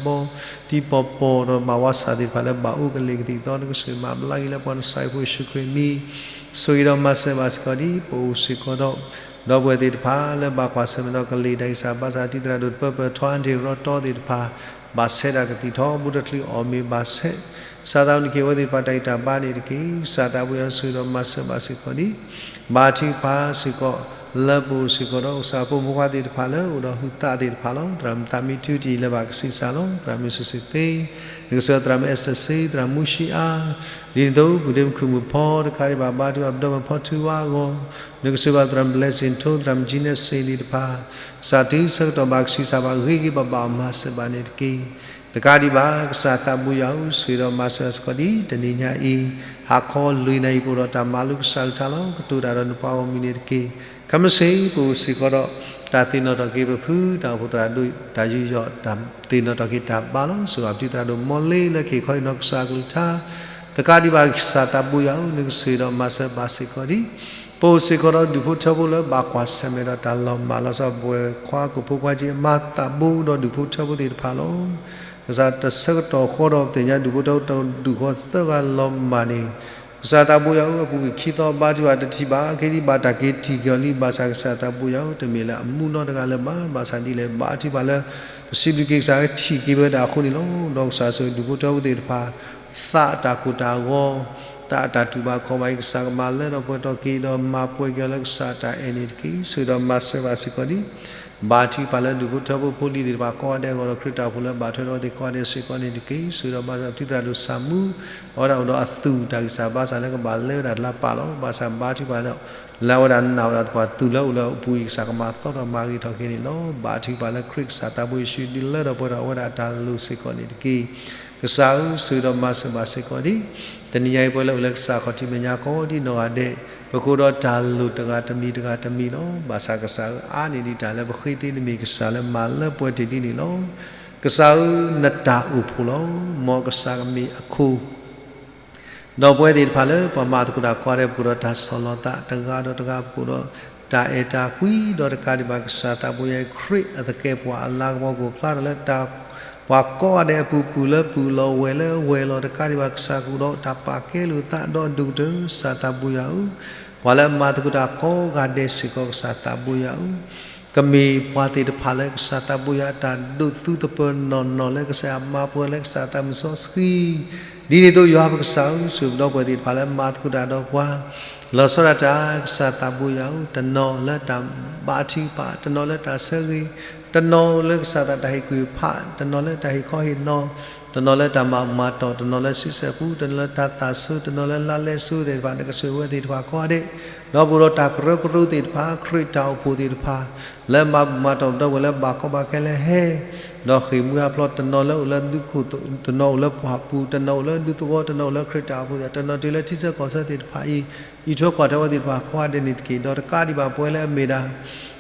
ဘီ တံၤပီၢ်ပီၢ်ဒီးဘၣ်ဝါစၢ်သ့ၣ်တဖၣ်လၢဘၣ်အိၣ်ကလ့ၣ်ကသံၣ်ကသီ နကဆိၣ်ဂ့ၤမၤဘျါက့ၤလၢပှၤနစဲးဖိယ့ၣ်ၡူးခရံာ်အမံၤ ဆိၣ်ဂ့ၤဒီးမၤစၢၤဘၣ်စ့ၢ်ကီးဒ် ပအိၣ်စ့ၢ်ကီးဒီး ဒီပုၢ်ဝဲၢ်သ့ၣ်တဖၣ်လၢဘၣ်ကွၢ်ဆၢၣ်မဲာ်ဒီးကလ့ၣ်တၢ်ဂံၢ်စၢ်ဘါစၢ် တံၤသရၣ်ဒိၣ်တပၢၢ်ပၢၢ်ထီ အၣ်ထံၣ်ရီတီသ့ၣ်တဖၣ် ဘၣ်ဆဲးတၢ်ကသံၣ်ထီ ဘူးတချုးအီၣ်မ့ၤဘၣ်ဆဲး ကစၢ်သးအိၣ်နက့ၤအဝဲသ့ၣ်တဖၣ်တၢ်ဂံၢ်တၢ်ဘါန့ၣ်တက့ၢ်. ကစၢ်သးဘိယွၤဧၢ ဆိၣ်ဂ့ၤဒီးမၤစၢၤဘၣ်စ့ၢ်ကီးဒ် ဘါထုကဖၣ်စ့ၢ်ကီး လၢပအိၣ်စ့ၢ်ကီးဒီး ကစၢ်ဖိမုၣ်ဖိခွါသ့ၣ်တဖၣ်လၢအိၣ်ဒီးဟုးသးသ့ၣ်တဖၣ်လီၤ. သရၣ်မုၣ်သးမံထူတံၢ်လၢဘၣ်ကဆံးစၢ်လီၤ. သရၣ်မုၣ်စီၤစ့ၣ်သ့ နကဆိၣ်ဂ့ၤသရၣ်မုၣ်အဲစတၢၣ်စ့ သရၣ်မုၣ်မူၡံအါ ဒ်န့ၣ်အသိး ပုၢ်ဒ့မုၣ်ခုၣ်မုၣ်ဖီ တကးဒံးဘၣ် ဘါထုကဖၣ်ပဒီပုၢ်ဝဲၢ်ဖီထူဝါအဂီၢ် နကဆိၣ်ဂ့ၤဘၣ်သရၣ်မုၣ်ဘျဲးစ့ၣ်ထိ သရၣ်မုၣ်ကၠံနဲစ့သ့ၣ်တဖၣ် ကစၢ်တုၤဆၢကတီၢ်ဘၣ်ကဆံးစၢ်ဘၣ်ဂ့ၤဂ့ၤဘၣ်ဘၣ်အီၤမၤစၢၤဘၣ်န့ၣ်တက့ၢ်. တကးဒံးဘၣ် ကစၢ်သးဘိယွၤဧၢ ဆိၣ်ဂ့ၤဒီးမၤစၢၤဘၣ်စ့ၢ်ကီးဒ် တနံၤညါအံၤ ဟါခီလွံၢ်နၣ်ရံၣ် ပအိၣ်ဒီးတၢ်မၤလိကစၢ်အကလုၢ်ကထါလီၤ. ကတိၤတၢ်ဒီးနပှၤဂီၢ်မုၢ်န့ၣ်တက့ၢ်. ခဲမုၢ်ဆ့ၣ် ပအိၣ်စ့ၢ်ကီးဒီး တၢ်သ့ၣ်နီၣ်ထီၣ်က့ၤပဖု တၢ်အိၣ်ဖှိၣ်သရၣ်ဒိၣ် တၢ်ယူးယီၣ် တၢ်သ့ၣ်နီၣ်ထီၣ်က့ၤတၢ်ဘါလီၤ. ဆိၣ်ဂ့ၤဘၣ်ပတံၤသရၣ်ဒိၣ်မီလ့လၢကဟ့ၣ်ခီဟ့ၣ်နီၤကစၢ်အကလုၢ်ကထါ တကးဒံးဘၣ် ကစၢ်သးဘိယွၤဧၢ နကဆိၣ်ဂ့ၤဒီးမၤစၢၤဘၣ်စ့ၢ်ကီးဒ် ပအိၣ်စ့ၢ်ကီးဒီးဒူၣ်ဖိထၢဖိလၢဘၣ်ကွၢ်ဆၢၣ်မဲာ်ဒီးတၢ်လီၤမၢ်လီၤဆီ ပဝဲၢ်ခွါကိးဖိခွါက့ အမါသးဘိဒီးဒူၣ်ဖိထၢဖိသ့ၣ်တဖၣ်လီၤ. ကစၢ်တဆၢကတီၢ်ဃီဒီးပသ့ၣ်ညါ ဒူၣ်ဖိထၢဖိတဒူၣ်ဃီသၢဂၤလီၤမၢ်န့ၣ် ကစၢ်သးဘိယွၤဧၢ အပူၤကွံာ်ခံသီဘါထုကဖၣ်တထံၣ်ဘၣ် ခဲဒံးဘၣ်တၢ်က့ၤထံၣ်က့ၤအီၤလံ ဘၣ်ဆၣ်ကစၢ်သးဘိယွၤဧၢ တမ့ၢ်လၢအမူနီတဂၤလၢၤဘၣ် ဘၣ်ဆၣ်ဒ်လဲၣ် ဘါထုကဖၣ်လၢ ပစံးဘျုးက့ၤကစၢ်လၢထံၣ်က့ၤဝဲဒၣ်အဃိန့ၣ်လီၤ. ဒီးကစၢ်ဆိၣ်ဂ့ၤဒူၣ်ဖိထၢဖိသ့ၣ်တဖၣ် သးတၢ်ကိၢ်တၢ်ဂီၤ သးတၢ်တူၢ်ဘၣ်ခီၣ်ဘၣ်အံၤ ကစၢ်ကမၤလၢထီၣ်ပှဲၤထီၣ်က့ၤဒီးမၤပှဲၤက့ၤအီၤလၢကစၢ်တၢ်အဲၣ်န့ၣ်တက့ၢ်. ဆိၣ်ဂ့ၤဒီးမၤစၢၤဘၣ်စ့ၢ်ကီးဒ် ဘါထုကဖၣ်လၢဒူၣ်ဖိထၢဖိဖိလံၤသ့ၣ်တဖၣ်ကိးဂၤဒဲးအဂီၢ်ဒီး ခရံာ်တၢ်အိၣ်ဖှိၣ်လၢဘၣ်ထွဲဒီးအဝဲသ့ၣ်ကိးဂၤဒဲးစ့ၢ်ကီးန့ၣ်တက့ၢ်. ဆၢဒီးမၤစၢၤပထံၣ်သရၣ်ဒိၣ်ဆၣ်မူ အဝဲဒၣ်အိၣ်ဒီးအသူၣ်တၢ်ဂံၢ်စၢ်ဘါစၢ်လၢကဘၣ်လၢဝဲဒၣ်တၢ်လၢပၢ်လီၤ. ဘၣ်ဆၣ်ဘါထုကဖၣ်ဒီး လၢအဝဲဒၣ်နာ်ဝဲဒၣ်သပှၢ်သူၣ်လၢအအိၣ်လၢအပူၤအံၤ ကစၢ်ကမၤသီထီၣ်မၤဂ့ၤထီၣ်က့ၤန့ၣ်လီၤ. ဘါထုကဖၣ်လၢခရံာ်ကစၢ်သးဘိယ့ၣ်ၡူးဒုးလၢထီၣ်ပှဲၤထီၣ်အဝဲဒၣ်တၢ်လိၤစ့ၢ်ကီးန့ၣ်တက့ၢ်. ကစၢ်ဧၢ, ဆၢဒီးမၤစၢၤဘၣ်စ့ၢ်ကီးဒံး တနံၤညါအံၤပဝဲလၢအိၣ်လၢကစၢ်ခီၣ်ထံးမဲာ်ညါကိးဒံနီၢ်ဂၤဒဲး ပကအိၣ်ဒီးတၢ်လိၣ်တဂၤတမံၤတဂၤတမံၤလီၤ. ဘၣ်ဆၣ်ကစၢ်ဧၢ အါန့ၢ်ဒံးတၢ်လၢပဃ့သ့န့ၣ်မ့ၢ်ကစၢ်လၢမၤလၢပှဲၤတ့ၢ်ဒ်န့ၣ်လီၤ. ကစၢ်ဧၢ နတၢ်အိၣ်ဖှိၣ်လီၤ. မ်ကစၢ်ကမ့ၢ်အခိၣ် ဒီးပဝဲသ့ၣ်တဖၣ်လၢပှၤမၤသကိးတၢ်ကိးဂၤဒဲး ပကအိၣ်ဒီးတၢ်ဆီၣ်လီၤသးတဂၤဒီးတဂၤ ပကအိၣ်ဒီးတၢ်အဲၣ်တၢ်ကွံ ဒီးတကးဒံးဘၣ်ကစၢ်သးဘိယွၤအံၤ ခရံာ်အသကဲာ်ပဝးအလၤကပီၤကအိၣ်ဖျါထီၣ်လၢတၢ် ပှၤကိးဂၤဒဲးအပူၤပူၤလၢပူၤလီၤဝဲၤလၢဝဲၤလီၤ တကးဒံးဘၣ်ကစၢ်ကအိၣ်ဒီးတၢ်ပာ်ကဲလိာ်သးဒီးဒိၣ်ကတၢၢ် ကစၢ်သးဘိယွၤဧၢ, ပှၤလၢအမၤသကိးတၢ်ကိးဂၤဒဲးစ့ၢ်ကီး ကစၢ်သးဘိယွၤဧၢ ကမ့ၢ်ပှၤသ့ၣ်တဖၣ်လၢကစၢ်သးဘိယွၤအတၢ်ဒိးသူသပၢၤနီၢ်နီၢ်လၢကစၢ်ယွၤမၤပှဲၤလၢကစၢ်သးမုၢ်စီဆှံ, ဒ်န့ၣ်အသိးယွၤပကစၢ်ဧၢ ဆၢပဒီပှၤသ့ၣ်တဖၣ်လၢမၤသကိးတၢ်ဒီးပှၤ လီၤဆီဒၣ်တၢ် ကစၢ်သးဘိယွၤဧၢ, တနီၤလၢတၢ်ဘါထုကဖၣ်, တနီၤလၢတၢ်ဆၢဂ့ၤ, တနီၤလၢကစၢ်သးတၢ်ဟ့ၣ်ကူၣ်ဖး, တနီၤလၢတၢ်ဟ့ၣ်ခီဟ့ၣ်နီၤ, တနီၤလၢတၢ်မၤမၤတီၢ်, တနီၤလၢဆံဆဲၣ်ပူ, တနီၤလၢတၢ်သးဆူ, တနီၤလၢလါလဲဆူသ့ၣ်တဖၣ် နကဆိၣ်ဂ့ၤဝဲသ့ၣ်တဖၣ်ကိးဂၤဒဲး, ဒီးပအိၣ်ဒီးတၢ်ကရၢကရိသ့ၣ်တဖၣ်, ခရံာ်တၢ်အိၣ်ဖှိၣ်သ့ၣ်တဖၣ် လၢမၤဘူၣ်မၤတီၢ်ဒီးဝဲလၢဘၣ်ကီဘၣ်ခဲလၢဟဲ, ဒီးဃ့ၢ်မှံဟးဖျိး, တနီၤလၢအိၣ်လၢဒူခိၣ်, တနီၤအိၣ်လၢပှၢ်ပူၤ, တနီၤအိၣ်လၢဒူသဝီ, တနီၤအိၣ်လၢခရံာ်တၢ်အိၣ်ဖှိၣ်, တနီၤတုၤလၢထံဆၢကီၢ်ဆၢသ့ၣ်တဖၣ်အံၤ, အံးထွဲကွၢ်ထွဲဝဲသ့ၣ်တဖၣ်ကိးဂၤဒဲးန့ၣ်တက့ၢ်. ဒီးတကးဒံးဘၣ်ပဝဲလၢအမ့ၢ်ဒၣ်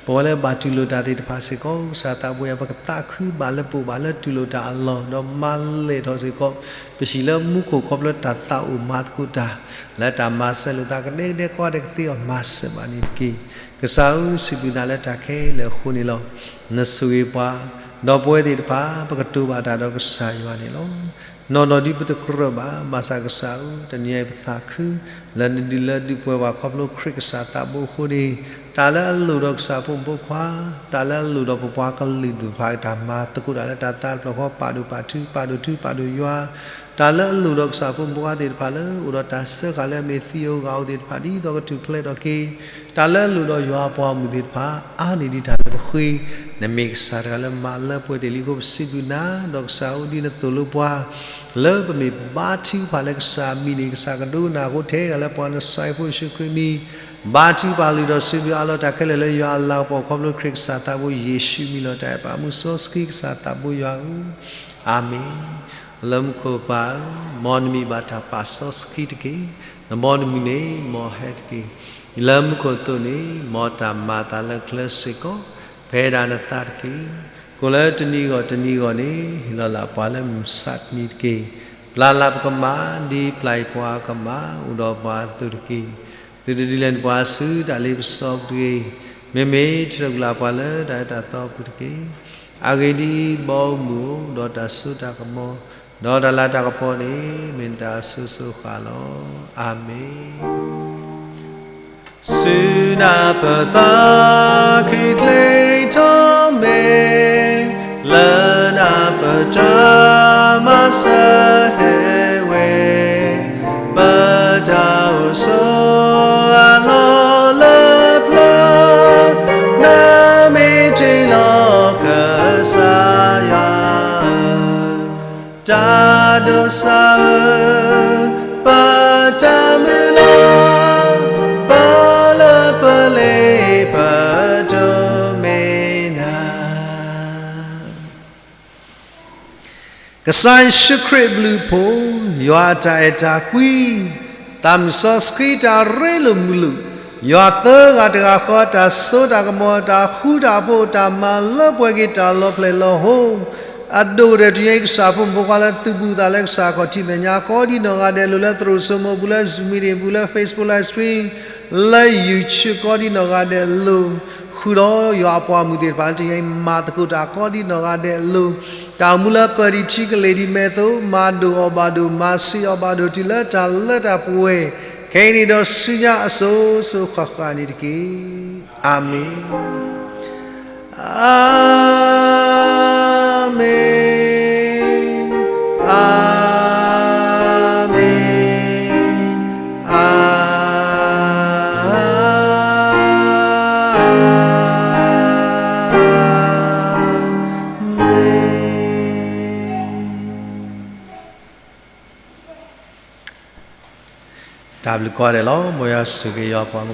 ပဝဲလၢဘၣ်တူၢ်လိာ်တၢ်သ့ၣ်တဖၣ်စ့ၢ်ကီး ကစၢ်သးဘိယွၤ ပကသးခုဘၣ်လၢပအိၣ်ဘၣ်လၢတူၢ်လိာ်တၢ်အလီၢ်, ဒီးမၤလဲၢ်ထီၣ်စ့ၢ်ကီး ပဟံၣ်လၢမူခိၣ်ခီဖျိတၢ်သးအိၣ်မၤသကိးတၢ်, လၢတၢ်မၤစၢၤလိာ်သးကဒဲကဒဲကိးဂၤဒဲးကသ့အီၤ မၤစၢၤဘၣ်န့ၣ်တက့ၢ်. ကစၢ်ဧၢ, စံးဘျုးနၤလၢတၢ်ခဲလၢာ်အဃိန့ၣ်လီၤ. နဆိၣ်ဂ့ၤပှၤ, ဒီးပဝဲသ့ၣ်တဖၣ် ပကတိၤဘၣ်တၢ်ဒီးကစၢ်ယွၤန့ၣ်လီၤ. နီၢ်နီၢ်ဒ်ပတကြၢးဘၣ်, ဘၣ်ဆၣ်ကစၢ်ဧၢ, တနံၤအံၤပသးခု လၢနဒုးလၢဒုးပှဲၤဘၣ်ခီဖျိခရံာ်ကစၢ်သးဘိအဃိန့ၣ်, တၢ်လၢအလိၣ်ဒီးကစၢ်ဖိမုၣ်ဖိခွါ, တၢ်လၢအလိၣ်ဒီးပပှၤကလုာ်သ့ၣ်တဖၣ် တၢ်မၤသကိးတၢ်လၢတၢ်သးတဖျၢၣ်ဃီ ပာ်ဒိၣ်ပာ်ထူ ပာ်ဒိၣ်ထုပာ်ဒိၣ်ယွၤ, တၢ်လၢအလိၣ်ဒီးကစၢ်ဖိမုၣ်ဖိခွါသ့ၣ်တဖၣ်လၢ အိၣ်ဒီးတၢ်စၢဃာ်လၢအမ့ၢ်သံဧိၤဂာ်ဧိၤသ့ၣ်တဖၣ် ဒ်သိးကထူၣ်ဖျဲးထီၣ်က့ၤ, တၢ်လၢအလိၣ်ဒီးယွၤအပှၤဂီၢ်မုၢ်သ့ၣ်တဖၣ် အါန့ၢ်ဒံးတၢ်လၢပဃ့, နမ့ၢ်ကစၢ်တဂၤလၢမၤလၢပှဲၤတ့ၢ်လံအဃိ ပစံးဘျုးနၤ, ဒီးကစၢ်ဧၢ ဒ်နသိၣ်လိပှၤ လၢပမ့ၢ်ဘါထုကဖၣ်လၢကစၢ်အမံၤန့ၣ် ကစၢ်ကဒိကနၣ်အဃိ ထဲဒၣ်လၢပှၤနစၢ်ဖိယ့ၣ်ၡူးခရံာ်အမံၤ ဘါထုကဖၣ်လုၢ်ဒီးစံးဘျုးအးလီၤတၢ်ခဲလၢာ်လၢယွၤအလၤကပီၤခီဖျိခရံာ်ကစၢ်သးဘိယ့ၣ်ၡူးအမံၤလီၤ. တၢ်အဲၣ်ပၢ်မုၢ်စီဆှံကစၢ်သးဘိယွၤဧၢ, အၤမ့ၣ်. လၢမူခိၣ်ပၢ်ဧၢ, မ်နမံၤဘၣ်တၢ်ပာ်စီဆှံတက့ၢ်. နဘီနမုၢ်န့ၣ် မ်အဟဲတက့ၢ်. လၢမူခိၣ်အသိးန့ၣ် မ်တၢ်မၤအသးလၢကျဲစ့ၢ်ကီး ဖဲဒၣ်နသးတက့ၢ်. ကိၣ်လၢတနံၤဂီၢ်တနံၤဂီၢ်န့ၣ် ဟ့ၣ်လီၤလၢ်ပှၤလၢမုၢ်မဆါတနံၤတက့ၢ်. ပျၢ်လၢ်ပကမၢ် ဒ်ပျၢ်အံၤပှၤကမၢ် အိၣ်ဒီးပှၤအသိးတက့ၢ်. သုတဒုးလဲၤနပှၤဆူတၢ်လ့ပစီပူၤတဂ့ၤ. မ့မ့ၢ်ထုးထီၣ်ကွံာ်လၢ်ပှၤလၢတၢ်အၢတၢ်သီပူၤတက့ၢ်. အဂ့ၢ်ဒ်အံၤ, ဘီမုၢ်ဧၢ, ဒီးတၢ်စိတၢ်ကမီၤ, ဒီးတၢ်လၤတၢ်ကပီၤန့ၣ် မ့ၢ်နတၢ်အစိၤစိၤဃၣ်ဃၣ်လီၤ. အၤမ့ၣ်. ဆူနၢ်ပၢၢ်သးခုချ့ထီၣ်မ့ၢ်, လၢနၢ်ပၢၢ်တၢ်မၤစၢၤဟဲဝဲ, ပတၢ်အိၣ်ဆိးအလီၢ်လၢပျၢၤ, နမ့ၢ်တ့ၢ်လီၤကစၢ်ယွၤ တၢ်ဒိးစၢ်ဧၢ, ပတၢ်မုၢ်လၢ်, ပလၢပလ့ပဒိး မ့ၢ်နၤ. ကစၢ်ယ့ၣ်ၡူးခရံာ်အဘျုးအဖှိၣ်, ယွၤအတၢ်အဲၣ်တၢ်ကွံ, သးမုၢ်စီဆှံတၢ်ရ့လိာ်မုာ်လိာ်, ယွၤသၢဂၤတဂၤဃီအတၢ်စိတၢ်ကမီၤ တၢ်ဃူတၢ်ဖိး တၢ်မၤလၢပှဲၤက့ၤတၢ်လီၤဖျဲၣ်လီၤဟိ, အဒိၣ်ကတၢၢ်တယံၤကစၢ်ဖိမုၣ်ဖိခွါလၢသုးဘူးသးလၢကစၢ်ခီၣ်ထံးမဲာ်ညါ ကိးဒံးနီၢ်ဂၤဒဲးအလိၤ လၢသရိာ်စိမိၤအပူၤ လၢ Zoom meeting အပူၤ လၢ Facebook live stream လၢ YouTube ကိးဒံးနီၢ်ဂၤဒဲးအလိၤ, ဃုာ်ဒီးယွၤအပှၤမုၣ်သ့ၣ်တဖၣ် တယံၤမၤသကိးတၢ်ကိးဒံးနီၢ်ဂၤဒဲးအလိၤ, တၢ်အိၣ်မူလၢပၢၤဒံးထံကလ့ၢ်ဒံးမဲာ်အသိး မၤဒိၣ်အီၤဘၣ်ဒိၣ် မၤဆံးအီၤဘၣ်ဒိၣ် တုၤလၢတၢ်လၢတၢ်ပှဲၤ, ခဲအံၤန့ၣ်ဒီးဆူညါအစိၤစိၤဃၣ်ဃၣ်န့ၣ်တက့ၢ်. အၤမ့ၣ်. အၤမ့ၣ်, အၤမ့ၣ်, အၤ တၢ်ဘျုးကိးဂၤဒဲးလီၤ. မ်ယွၤဆိၣ်ဂ့ၤယွၤပှၤမုၣ်